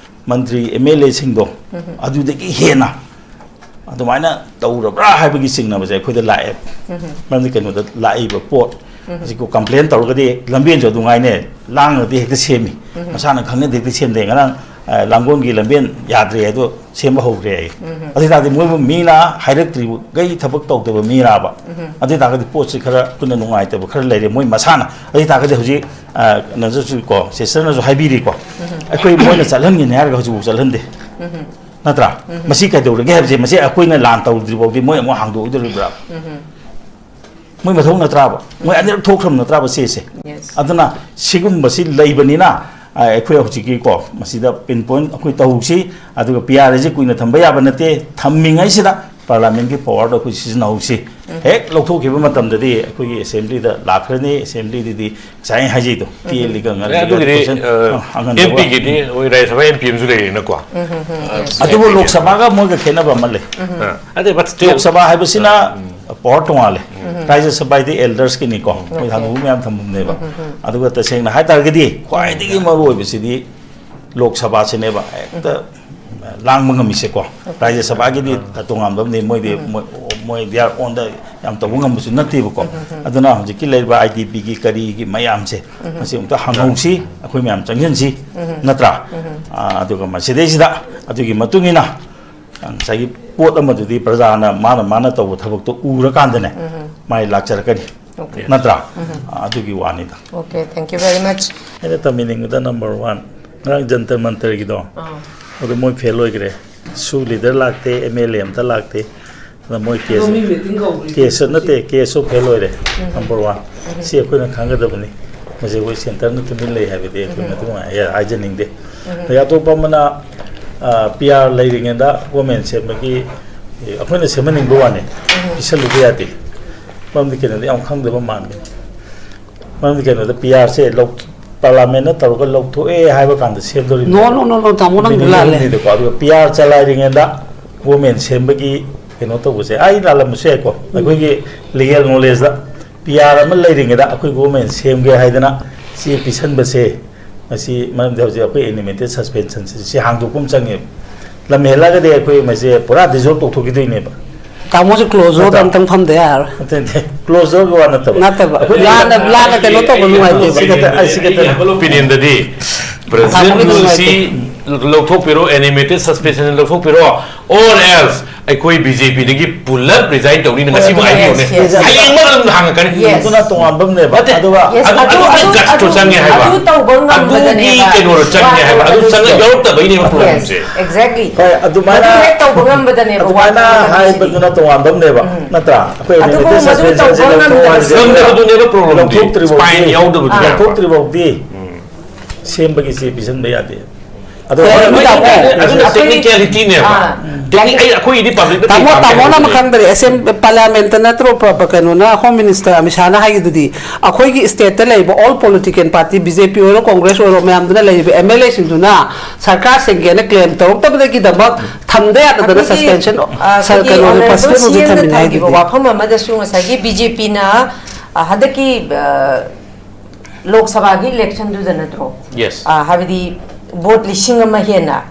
ꯃꯟꯇ꯭ꯔꯤ, ꯑꯦꯝ ꯑꯦꯜ ꯑꯦꯁꯤꯡꯗꯣ, ꯎꯝ꯫ ꯑꯗꯨꯗꯒꯤ ꯍꯦꯟꯅ ꯑꯗꯨꯃꯥꯏꯅ ꯇꯧꯔꯕ꯭ꯔꯥ ꯍꯥꯏꯕꯒꯤ ꯆꯤꯡꯅꯕꯁꯦ ꯑꯩꯈꯣꯏꯗ ꯂꯥꯛꯑꯦ꯫ ꯎꯝ꯫ ꯃꯔꯝꯗꯤ ꯀꯩꯅꯣꯗ ꯂꯥꯛꯏꯕ ꯄꯣꯠ, ꯎꯝ꯫ ꯍꯧꯖꯤꯛ ꯀꯣ ꯀꯝꯄ꯭ꯂꯦꯟ ꯇꯧꯔꯒꯗꯤ ꯂꯝꯕꯦꯟꯁꯨ ꯑꯗꯨ ꯉꯥꯏꯅꯦ, ꯂꯥꯡꯉꯒꯗꯤ ꯍꯦꯛꯇ ꯁꯦꯝꯃꯤ, ꯎꯝ꯫ ꯃꯁꯥꯅ ꯈꯪꯅꯗꯤ ꯍꯦꯛꯇ ꯁꯦꯝꯗꯦ꯫ ꯉꯔꯥꯡ, ꯑ, ꯂꯥꯡꯒꯣꯜꯒꯤ ꯂꯝꯕꯦꯟ ꯌꯥꯗ꯭ꯔꯦ ꯑꯗꯣ ꯁꯦꯝꯕ ꯍꯧꯈ꯭ꯔꯦ ꯑꯩ꯫ ꯎꯝ꯫ ꯑꯗꯨ ꯑꯣꯏ ꯇꯥꯔꯗꯤ ꯃꯣꯏꯕꯨ ꯃꯤꯅ ꯍꯥꯏꯔꯛꯇ꯭ꯔꯤꯕꯈꯩ ꯊꯕꯛ ꯇꯧꯗꯕ ꯃꯤꯔꯥꯕ? ꯎꯝ꯫ ꯑꯗꯨ ꯑꯣꯏ ꯇꯥꯔꯒꯗꯤ ꯄꯣꯠꯁꯤ ꯈꯔ ꯀꯨꯏꯅ ꯅꯨꯡꯉꯥꯏꯇꯕ ꯈꯔ ꯂꯩꯔꯦ ꯃꯣꯏ ꯃꯁꯥꯅ꯫ ꯑꯗꯨ ꯑꯣꯏ ꯇꯥꯔꯒꯗꯤ ꯍꯧꯖꯤꯛ, ꯑ, ꯀꯩꯅꯣꯗꯁꯨ ꯀꯣ, ꯁꯤꯁꯇꯔꯅꯁꯨ ꯍꯥꯏꯕꯤꯔꯤꯀꯣ, ꯎꯝ꯫ ꯑꯩꯈꯣꯏ ꯃꯣꯏꯅ ꯆꯠꯍꯟꯒꯅꯤ ꯍꯥꯏꯔꯒ ꯍꯧꯖꯤꯛꯐꯥꯎ ꯆꯠꯍꯟꯗꯦ꯫ ꯎꯝ꯫ ꯅꯠꯇ꯭ꯔꯥ? ꯎꯝ꯫ ꯃꯁꯤ ꯀꯩꯗꯧꯔꯒꯦ ꯍꯥꯏꯕꯁꯦ, ꯃꯁꯤ ꯑꯩꯈꯣꯏꯅ ꯂꯥꯟ ꯇꯧꯗ꯭ꯔꯤ ꯐꯥꯎꯗꯤ ꯃꯣꯏ ꯑꯃꯨꯛ ꯍꯥꯡꯗꯣꯛꯑꯣꯏꯗꯣꯔꯤꯕ꯭ꯔꯥ? ꯎꯝ꯫ ꯃꯣꯏ ꯃꯊꯧ ꯅꯠꯇ꯭ꯔꯥꯕ? ꯃꯣꯏ ꯑꯅꯤꯔꯛ ꯊꯣꯛꯈ꯭ꯔꯕ ꯅꯠꯇ꯭ꯔꯥꯕ ꯆꯦꯁꯦ? Yes. ꯑꯗꯨꯅ ꯁꯤꯒꯨꯝꯕꯁꯤ ꯂꯩꯕꯅꯤꯅ, ꯑ, ꯑꯩꯈꯣꯏ ꯍꯧꯖꯤꯛꯀꯤꯀꯣ, ꯃꯁꯤꯗ ꯄꯤꯟ ꯄꯣꯏꯟ ꯑꯩꯈꯣꯏ ꯇꯧꯁꯤ꯫ ꯑꯗꯨꯒ ꯄꯤ ꯑꯥꯔ ꯑꯦꯁꯤ ꯀꯨꯏꯅ ꯊꯝꯕ ꯌꯥꯕ ꯅꯠꯇꯦ꯫ ꯊꯝꯃꯤꯉꯩꯁꯤꯗ ꯄꯥꯔꯂꯥꯃꯦꯟꯒꯤ ꯄꯋꯥꯔꯗꯣ ꯑꯩꯈꯣꯏ ꯁꯤꯖꯤꯟꯅꯍꯧꯁꯤ꯫ ꯍꯦꯛ ꯂꯧꯊꯣꯛꯈꯤꯕ ꯃꯇꯝꯗꯗꯤ ꯑꯩꯈꯣꯏꯒꯤ ꯑꯦꯁꯦꯝꯕ꯭ꯂꯤꯗ ꯂꯥꯛꯈ꯭ꯔꯅꯤ꯫ ꯑꯦꯁꯦꯝꯕ꯭ꯂꯤꯗꯗꯤ ꯉꯁꯥꯏ ꯍꯥꯏꯖꯩꯗꯣ, ꯇꯦꯜꯂꯤꯒ ꯑꯦ, ꯉꯜꯂꯤꯒ ꯑꯗꯨꯒꯤꯗꯤ, ꯀꯣꯏꯁꯟ, ꯑ, ꯑ, ꯑꯉꯟꯕ ꯑꯦꯝ ꯄꯤꯒꯤꯗꯤ ꯑꯩꯈꯣꯏ ꯔꯥꯖ꯭ꯌ ꯁꯚꯥ ꯑꯦꯝ ꯄꯤ ꯑꯃꯁꯨ ꯂꯩꯔꯦꯅꯀꯣ꯫ ꯑ, ꯑꯗꯨꯕꯨ ꯑꯦꯝ ꯄꯤꯒꯤ꯫ ꯂꯣꯛ ꯁꯚꯥꯒ ꯃꯣꯏꯒ ꯈꯦꯠꯅꯕ ꯑꯃ ꯂꯩ꯫ ꯑ, ꯑꯗꯩ, but still, ꯂꯣꯛ ꯁꯚꯥ ꯍꯥꯏꯕꯁꯤꯅ ꯄꯋꯥꯔ ꯇꯣꯉꯥꯜꯂꯦ꯫ ꯔꯥꯖ꯭ꯌ ꯁꯚꯥꯗꯤ ꯑꯦꯜꯗꯔꯁꯀꯤꯅꯤꯀꯣ, ꯃꯣꯏ ꯍꯅꯨꯕ ꯃꯌꯥꯝ ꯊꯝꯐꯝꯅꯦꯕ꯫ ꯑꯗꯨꯒ ꯇꯁꯦꯡꯅ ꯍꯥꯏꯇꯥꯔꯒꯗꯤ ꯈ꯭ꯋꯥꯏꯗꯒꯤ ꯃꯔꯨ ꯑꯣꯏꯕꯁꯤꯗꯤ ꯂꯣꯛ ꯁꯚꯥꯁꯤꯅꯦꯕ꯫ ꯍꯦꯛꯇ ꯂꯥꯡꯕ ꯉꯝꯃꯤꯁꯦꯀꯣ꯫ ꯔꯥꯖ꯭ꯌ ꯁꯚꯥꯒꯤꯗꯤ ꯇꯣꯉꯥꯟꯕ ꯑꯃꯅꯤ, ꯃꯣꯏꯗꯤ ꯃꯣꯏ, ꯃꯣꯏ they are on the ꯌꯥꯝ ꯇꯧꯕ ꯉꯝꯕꯁꯨ ꯅꯠꯇꯦꯕꯀꯣ꯫ ꯑꯗꯨꯅ ꯍꯧꯖꯤꯛꯀꯤ ꯂꯩꯔꯤꯕ ꯑꯥꯏ ꯗꯤ ꯄꯤꯒꯤ ꯀꯔꯤꯒꯤ ꯃꯌꯥꯝꯁꯦ, ꯃꯁꯤ ꯑꯃꯨꯛꯇ ꯍꯪꯍꯧꯁꯤ, ꯑꯩꯈꯣꯏ ꯃꯌꯥꯝ ꯆꯪꯁꯤꯟꯁꯤ, ꯅꯠꯇ꯭ꯔꯥ? ꯑꯥ, ꯑꯗꯨꯒ ꯃꯁꯤꯗꯩꯁꯤꯗ ꯑꯗꯨꯒꯤ ꯃꯇꯨꯡ ꯏꯟꯅ ꯉꯁꯥꯏꯒꯤ ꯄꯣꯠ ꯑꯃꯗꯨꯗꯤ ꯄ꯭ꯔꯖꯥꯅ ꯃꯥꯅ, ꯃꯥꯅ ꯇꯧꯕ ꯊꯕꯛꯇꯣ ꯎꯔꯀꯥꯟꯗꯅꯦ, ꯃꯥꯏ ꯂꯥꯛꯆꯔꯛꯀꯅꯤ, ꯅꯠꯇ꯭ꯔꯥ? ꯑꯥ, ꯑꯗꯨꯒꯤ ꯋꯥꯅꯤꯗ꯫ Okay, thank you very much. ꯑꯩꯅ ꯇꯝꯕꯤꯅꯤꯡꯕꯗ number one, ꯉꯔꯥꯡ ꯖꯟꯇꯔ ꯃꯟꯇꯔꯒꯤꯗꯣ, ꯑꯗꯨ ꯃꯣꯏ ꯐꯦꯜ ꯑꯣꯏꯈ꯭ꯔꯦ꯫ ꯁꯨ ꯂꯤꯗꯔ ꯂꯥꯛꯇꯦ, ꯑꯦꯝ ꯑꯦꯜ ꯑꯦ ꯑꯝꯇ ꯂꯥꯛꯇꯦ꯫ ꯑꯗ ꯃꯣꯏ ꯀꯦꯁ, ꯃꯤ ꯃꯤꯇꯤꯡ ꯀꯧꯕ꯭ꯔꯤ? ꯀꯦꯁ ꯅꯠꯇꯦ, ꯀꯦꯁ ꯑꯣꯐ ꯐꯦꯜ ꯑꯣꯏꯔꯦ꯫ Number one. ꯁꯤ ꯑꯩꯈꯣꯏꯅ ꯈꯪꯒꯗꯕꯅꯤ꯫ ꯃꯁꯤ ꯑꯩꯈꯣꯏ ꯁꯦꯟꯇꯔꯅ ꯇꯨꯃꯤꯟ ꯂꯩ ꯍꯥꯏꯕꯗꯤ ꯑꯩꯈꯣꯏ ꯃꯇꯨꯡ ꯍꯥꯏꯖꯅꯤꯡꯗꯦ꯫ ꯑꯗꯩ ꯑꯇꯣꯞꯄ ꯑꯃꯅ, ꯄꯤ ꯑꯥꯔ ꯂꯩꯔꯤꯉꯩꯗ ꯒꯣꯔꯃꯦꯟ ꯁꯦꯝꯕꯒꯤ, ꯑꯩꯈꯣꯏꯅ ꯁꯦꯝꯍꯟꯅꯤꯡꯕ ꯋꯥꯅꯤ, ꯄꯤꯁꯜꯂꯨꯕ ꯌꯥꯗꯦ꯫ ꯃꯔꯝꯗꯤ ꯀꯩꯅꯣꯗ ꯌꯥꯝ ꯈꯪꯗꯕ ꯃꯥꯟꯒꯅꯤ꯫ ꯃꯔꯝꯗꯤ ꯀꯩꯅꯣꯗ ꯄꯤ ꯑꯥꯔꯁꯦ ꯂꯧ-, ꯄꯥꯔꯂꯥꯃꯦꯟꯅ ꯇꯧꯔꯒ ꯂꯧꯊꯣꯛꯑꯦ ꯍꯥꯏꯕ ꯀꯥꯟꯗ ꯁꯦꯝꯗꯧꯔꯤꯕꯅꯤ꯫ No, no, no, no, ꯇꯥꯃꯣ, ꯅꯪ ꯅꯨꯃꯤꯠ ꯅꯤꯅꯤ ꯂꯥꯜꯂꯦ꯫ ꯍꯨꯝꯅꯤꯗꯀꯣ꯫ ꯑꯗꯨꯒ ꯄꯤ ꯑꯥꯔ ꯆꯂꯥꯏꯔꯤꯉꯩꯗ ꯒꯣꯔꯃꯦꯟ ꯁꯦꯝꯕꯒꯤ ꯀꯩꯅꯣ ꯇꯧꯕꯁꯦ, ꯑꯩ ꯂꯥꯜꯂꯝꯕꯁꯨ ꯌꯥꯏꯀꯣ꯫ ꯑꯩꯈꯣꯏꯒꯤ ꯂꯤꯒꯦꯜ ꯅꯣꯂꯦꯖꯇ ꯄꯤ ꯑꯥꯔ ꯑꯃ ꯂꯩꯔꯤꯉꯩꯗ ꯑꯩꯈꯣꯏ ꯒꯣꯔꯃꯦꯟ ꯁꯦꯝꯒꯦ ꯍꯥꯏꯗꯅ ꯆꯦ ꯄꯤꯁꯟꯕꯁꯦ, ꯃꯁꯤ ꯃꯔꯝꯗꯤ ꯍꯧꯖꯤꯛ ꯑꯩꯈꯣꯏ ꯑꯦꯅꯤꯃꯦꯇꯦꯠ ꯁꯁꯄꯦꯟꯁꯟꯁꯦ ꯁꯤ ꯍꯥꯡꯗꯣꯛꯄ ꯑꯃ ꯆꯪꯉꯦꯕ꯫ ꯂꯝ ꯍꯦꯜꯂꯒꯗꯤ ꯑꯩꯈꯣꯏ ꯃꯁꯦ ꯄꯨꯔꯥ ꯗꯤꯖꯣꯜꯕ ꯇꯧꯊꯣꯛꯈꯤꯗꯣꯏꯅꯦꯕ꯫ ꯇꯥꯃꯣꯁꯨ ꯀ꯭ꯂꯣꯖ ꯗꯣꯔꯗ ꯅꯠꯇ꯭ꯔꯥ? ꯑꯝꯇꯪ ꯐꯝꯗ ꯌꯥꯔꯣꯏ꯫ ꯅꯠꯇꯦ, ꯅꯠꯇꯦ꯫ ꯀ꯭ꯂꯣꯖ ꯗꯣꯔꯒꯤ ꯋꯥ ꯅꯠꯇꯕ꯫ ꯅꯠꯇꯕ꯫ ꯑꯩꯈꯣꯏ ꯂꯥꯟꯅ, ꯂꯥꯟꯅ ꯀꯩꯅꯣ ꯇꯧꯕ ꯅꯨꯡꯉꯥꯏꯇꯦꯕ꯫ ꯑꯁꯤ ꯈꯛꯇ, ꯑꯁꯤ ꯈꯛꯇ꯫ ꯑꯩꯒꯤ ꯑꯣꯄꯤꯅꯤꯌꯟꯗꯗꯤ ꯄ꯭ꯔꯖꯤꯗꯦꯟ ꯇꯥꯃꯣꯒꯤꯗꯣ ꯔꯨꯜꯁꯤ ꯅꯨꯡꯉꯥꯏꯇꯦ꯫ ꯂꯧꯊꯣꯛꯄꯤꯔꯣ, ꯑꯦꯅꯤꯃꯦꯇꯦꯠ ꯁꯁꯄꯦꯟꯁꯟ ꯂꯧꯊꯣꯛꯄꯤꯔꯣ, or else ꯑꯩꯈꯣꯏ ꯕꯤ ꯖꯦ ꯄꯤꯗꯒꯤ ꯄꯨꯂꯞ ꯔꯤꯖꯥꯏꯟ ꯇꯧꯅꯤꯅ ꯉꯁꯤꯃꯛ ꯍꯥꯏꯕꯤꯌꯨꯅꯦ꯫ Yes, yes. ꯍꯌꯦꯡꯃꯛ ꯑꯗꯨꯝ ꯍꯥꯡꯉꯛꯀꯅꯤ꯫ Yes. ꯑꯗꯨꯅ ꯇꯣꯉꯥꯟꯕ ꯑꯃꯅꯦꯕ꯫ ꯅꯠꯇꯦ꯫ ꯑꯗꯨꯒ Yes, ꯑꯗꯨ- ꯑꯗꯨ- ꯑꯗꯨꯒꯤ ꯑꯗꯨ- guts ꯇꯣ ꯑꯗꯨ- ꯆꯪꯉꯦ ꯍꯥꯏꯕ꯫ ꯑꯗꯨ ꯇꯧꯕ ꯑꯗꯨꯒꯤ ꯉꯝꯕꯗꯅꯦꯕ꯫ ꯑꯗꯨꯒꯤ ꯀꯩꯅꯣꯗꯣ ꯆꯪꯉꯦ ꯍꯥꯏꯕ꯫ ꯑꯗꯨ ꯆꯪꯉ- ꯌꯥꯎꯔꯛꯇꯕꯩꯅꯦꯕ problemꯁꯦ꯫ Yes, exactly. ꯍꯣꯏ, ꯑꯗꯨꯃꯥꯏꯅ ꯃꯗꯨ ꯍꯦꯛ ꯇꯧꯕ ꯉꯝꯕꯗꯅꯦꯕ ꯑꯗꯨꯃꯥꯏꯅ ꯋꯥꯈꯜ ꯑꯃ ꯍꯥꯏꯕꯗꯨꯅ ꯇꯣꯉꯥꯟꯕ ꯑꯃꯅꯦꯕ, ꯅꯠꯇ꯭ꯔꯥ? ꯑꯩꯈꯣꯏ ꯑꯗꯨꯕꯨ limited ꯃꯗꯨ suspension ꯁꯦ ꯇꯧꯕ ꯂꯧꯊꯣꯛꯑꯣ ꯉꯝꯗꯕ ꯍꯥꯏꯁꯦ ꯉꯝꯗꯕꯗꯨꯅꯦꯕ problemꯗꯤ꯫ ꯂꯧꯊꯣꯛꯇ꯭ꯔꯤꯐꯥꯎꯗꯤ Spine ꯌꯥꯎꯗꯕꯗꯨꯅꯦꯕ꯫ ꯂꯧꯊꯣꯛꯇ꯭ꯔꯤꯐꯥꯎꯗꯤ ꯁꯦꯝꯕꯒꯤ ꯆꯦ ꯄꯤꯁꯟꯕ ꯌꯥꯗꯦ꯫ ꯑꯗꯣ ꯍꯣꯏ, ꯍꯣꯏ, ꯃꯗꯨ ꯃꯣꯏ ꯇꯧꯕ ꯇꯧꯕ ꯑꯗꯨꯅ ꯑꯩꯈꯣꯏ- technicalityꯅꯦꯕ꯫ ꯑꯥ, Technique- ꯑꯩ- ꯑꯩꯈꯣꯏꯒꯤꯗꯤ publicꯇ ꯇꯥꯃꯣ ꯀꯩ ꯇꯥꯃꯣꯅ ꯍꯥꯏꯕ ꯑꯃ ꯈꯪꯗ꯭ꯔꯦ, ꯑꯁꯦꯝ ꯄꯥꯔꯂꯤꯌꯥꯃꯦꯟꯇ ꯅꯠꯇ꯭ꯔꯣ ꯄ- ꯄ- ꯀꯩꯅꯣꯅ, ꯍꯣꯝ ꯃꯤꯅꯤꯁꯇꯔ ꯑꯃꯤꯠ ꯁꯥꯍꯅ ꯍꯥꯏꯈꯤꯗꯨꯗꯤ, ꯑꯩꯈꯣꯏꯒꯤ ꯁ꯭ꯇꯦꯠꯇ ꯂꯩꯕ all political party, B J P ꯑꯣꯏꯔꯣ ꯀꯣꯡꯒ꯭ꯔꯦꯁ ꯑꯣꯏꯔꯣ, ꯃꯌꯥꯝꯗꯨꯅ ꯂꯩꯔꯤꯕ ꯑꯦꯝ ꯑꯦꯜ ꯑꯦꯁꯤꯡꯗꯨꯅ ꯁꯔꯀꯥꯔ ꯁꯦꯡꯒꯦꯅ ꯀ꯭ꯂꯦꯝ ꯇꯧꯔꯛꯇꯕꯗꯒꯤꯗꯃꯛ ꯊꯝꯗ ꯌꯥꯗꯗꯅ ꯑꯩꯈꯣꯏꯒꯤ, ꯁꯁꯄꯦꯟꯁꯟ ꯑ, ꯑꯩꯈꯣꯏꯒꯤ ꯀꯩꯅꯣꯗꯣ Honorable ꯄꯣꯁꯄꯣꯟꯕꯨꯗꯤ C M ꯅ ꯊꯝꯃꯤꯅꯦ ꯊꯝꯈꯤꯕ ꯍꯥꯏꯗꯨꯗꯤ꯫ ꯋꯥꯐꯝ ꯑꯃꯗꯁꯨ ꯉꯁꯥꯏꯒꯤ ꯕꯤ ꯖꯦ ꯄꯤꯅ ꯍꯟꯗꯛꯀꯤ ꯑ, ꯂꯣꯛ ꯁꯚꯥꯒꯤ ꯏꯂꯦꯛꯁꯟꯗꯨꯗ ꯅꯠꯇ꯭ꯔꯣ? Yes. ꯑ, ꯍꯥꯏꯕꯗꯤ ꯚꯣꯠ ꯂꯤꯁꯤꯡ ꯑꯃ ꯍꯦꯟꯅ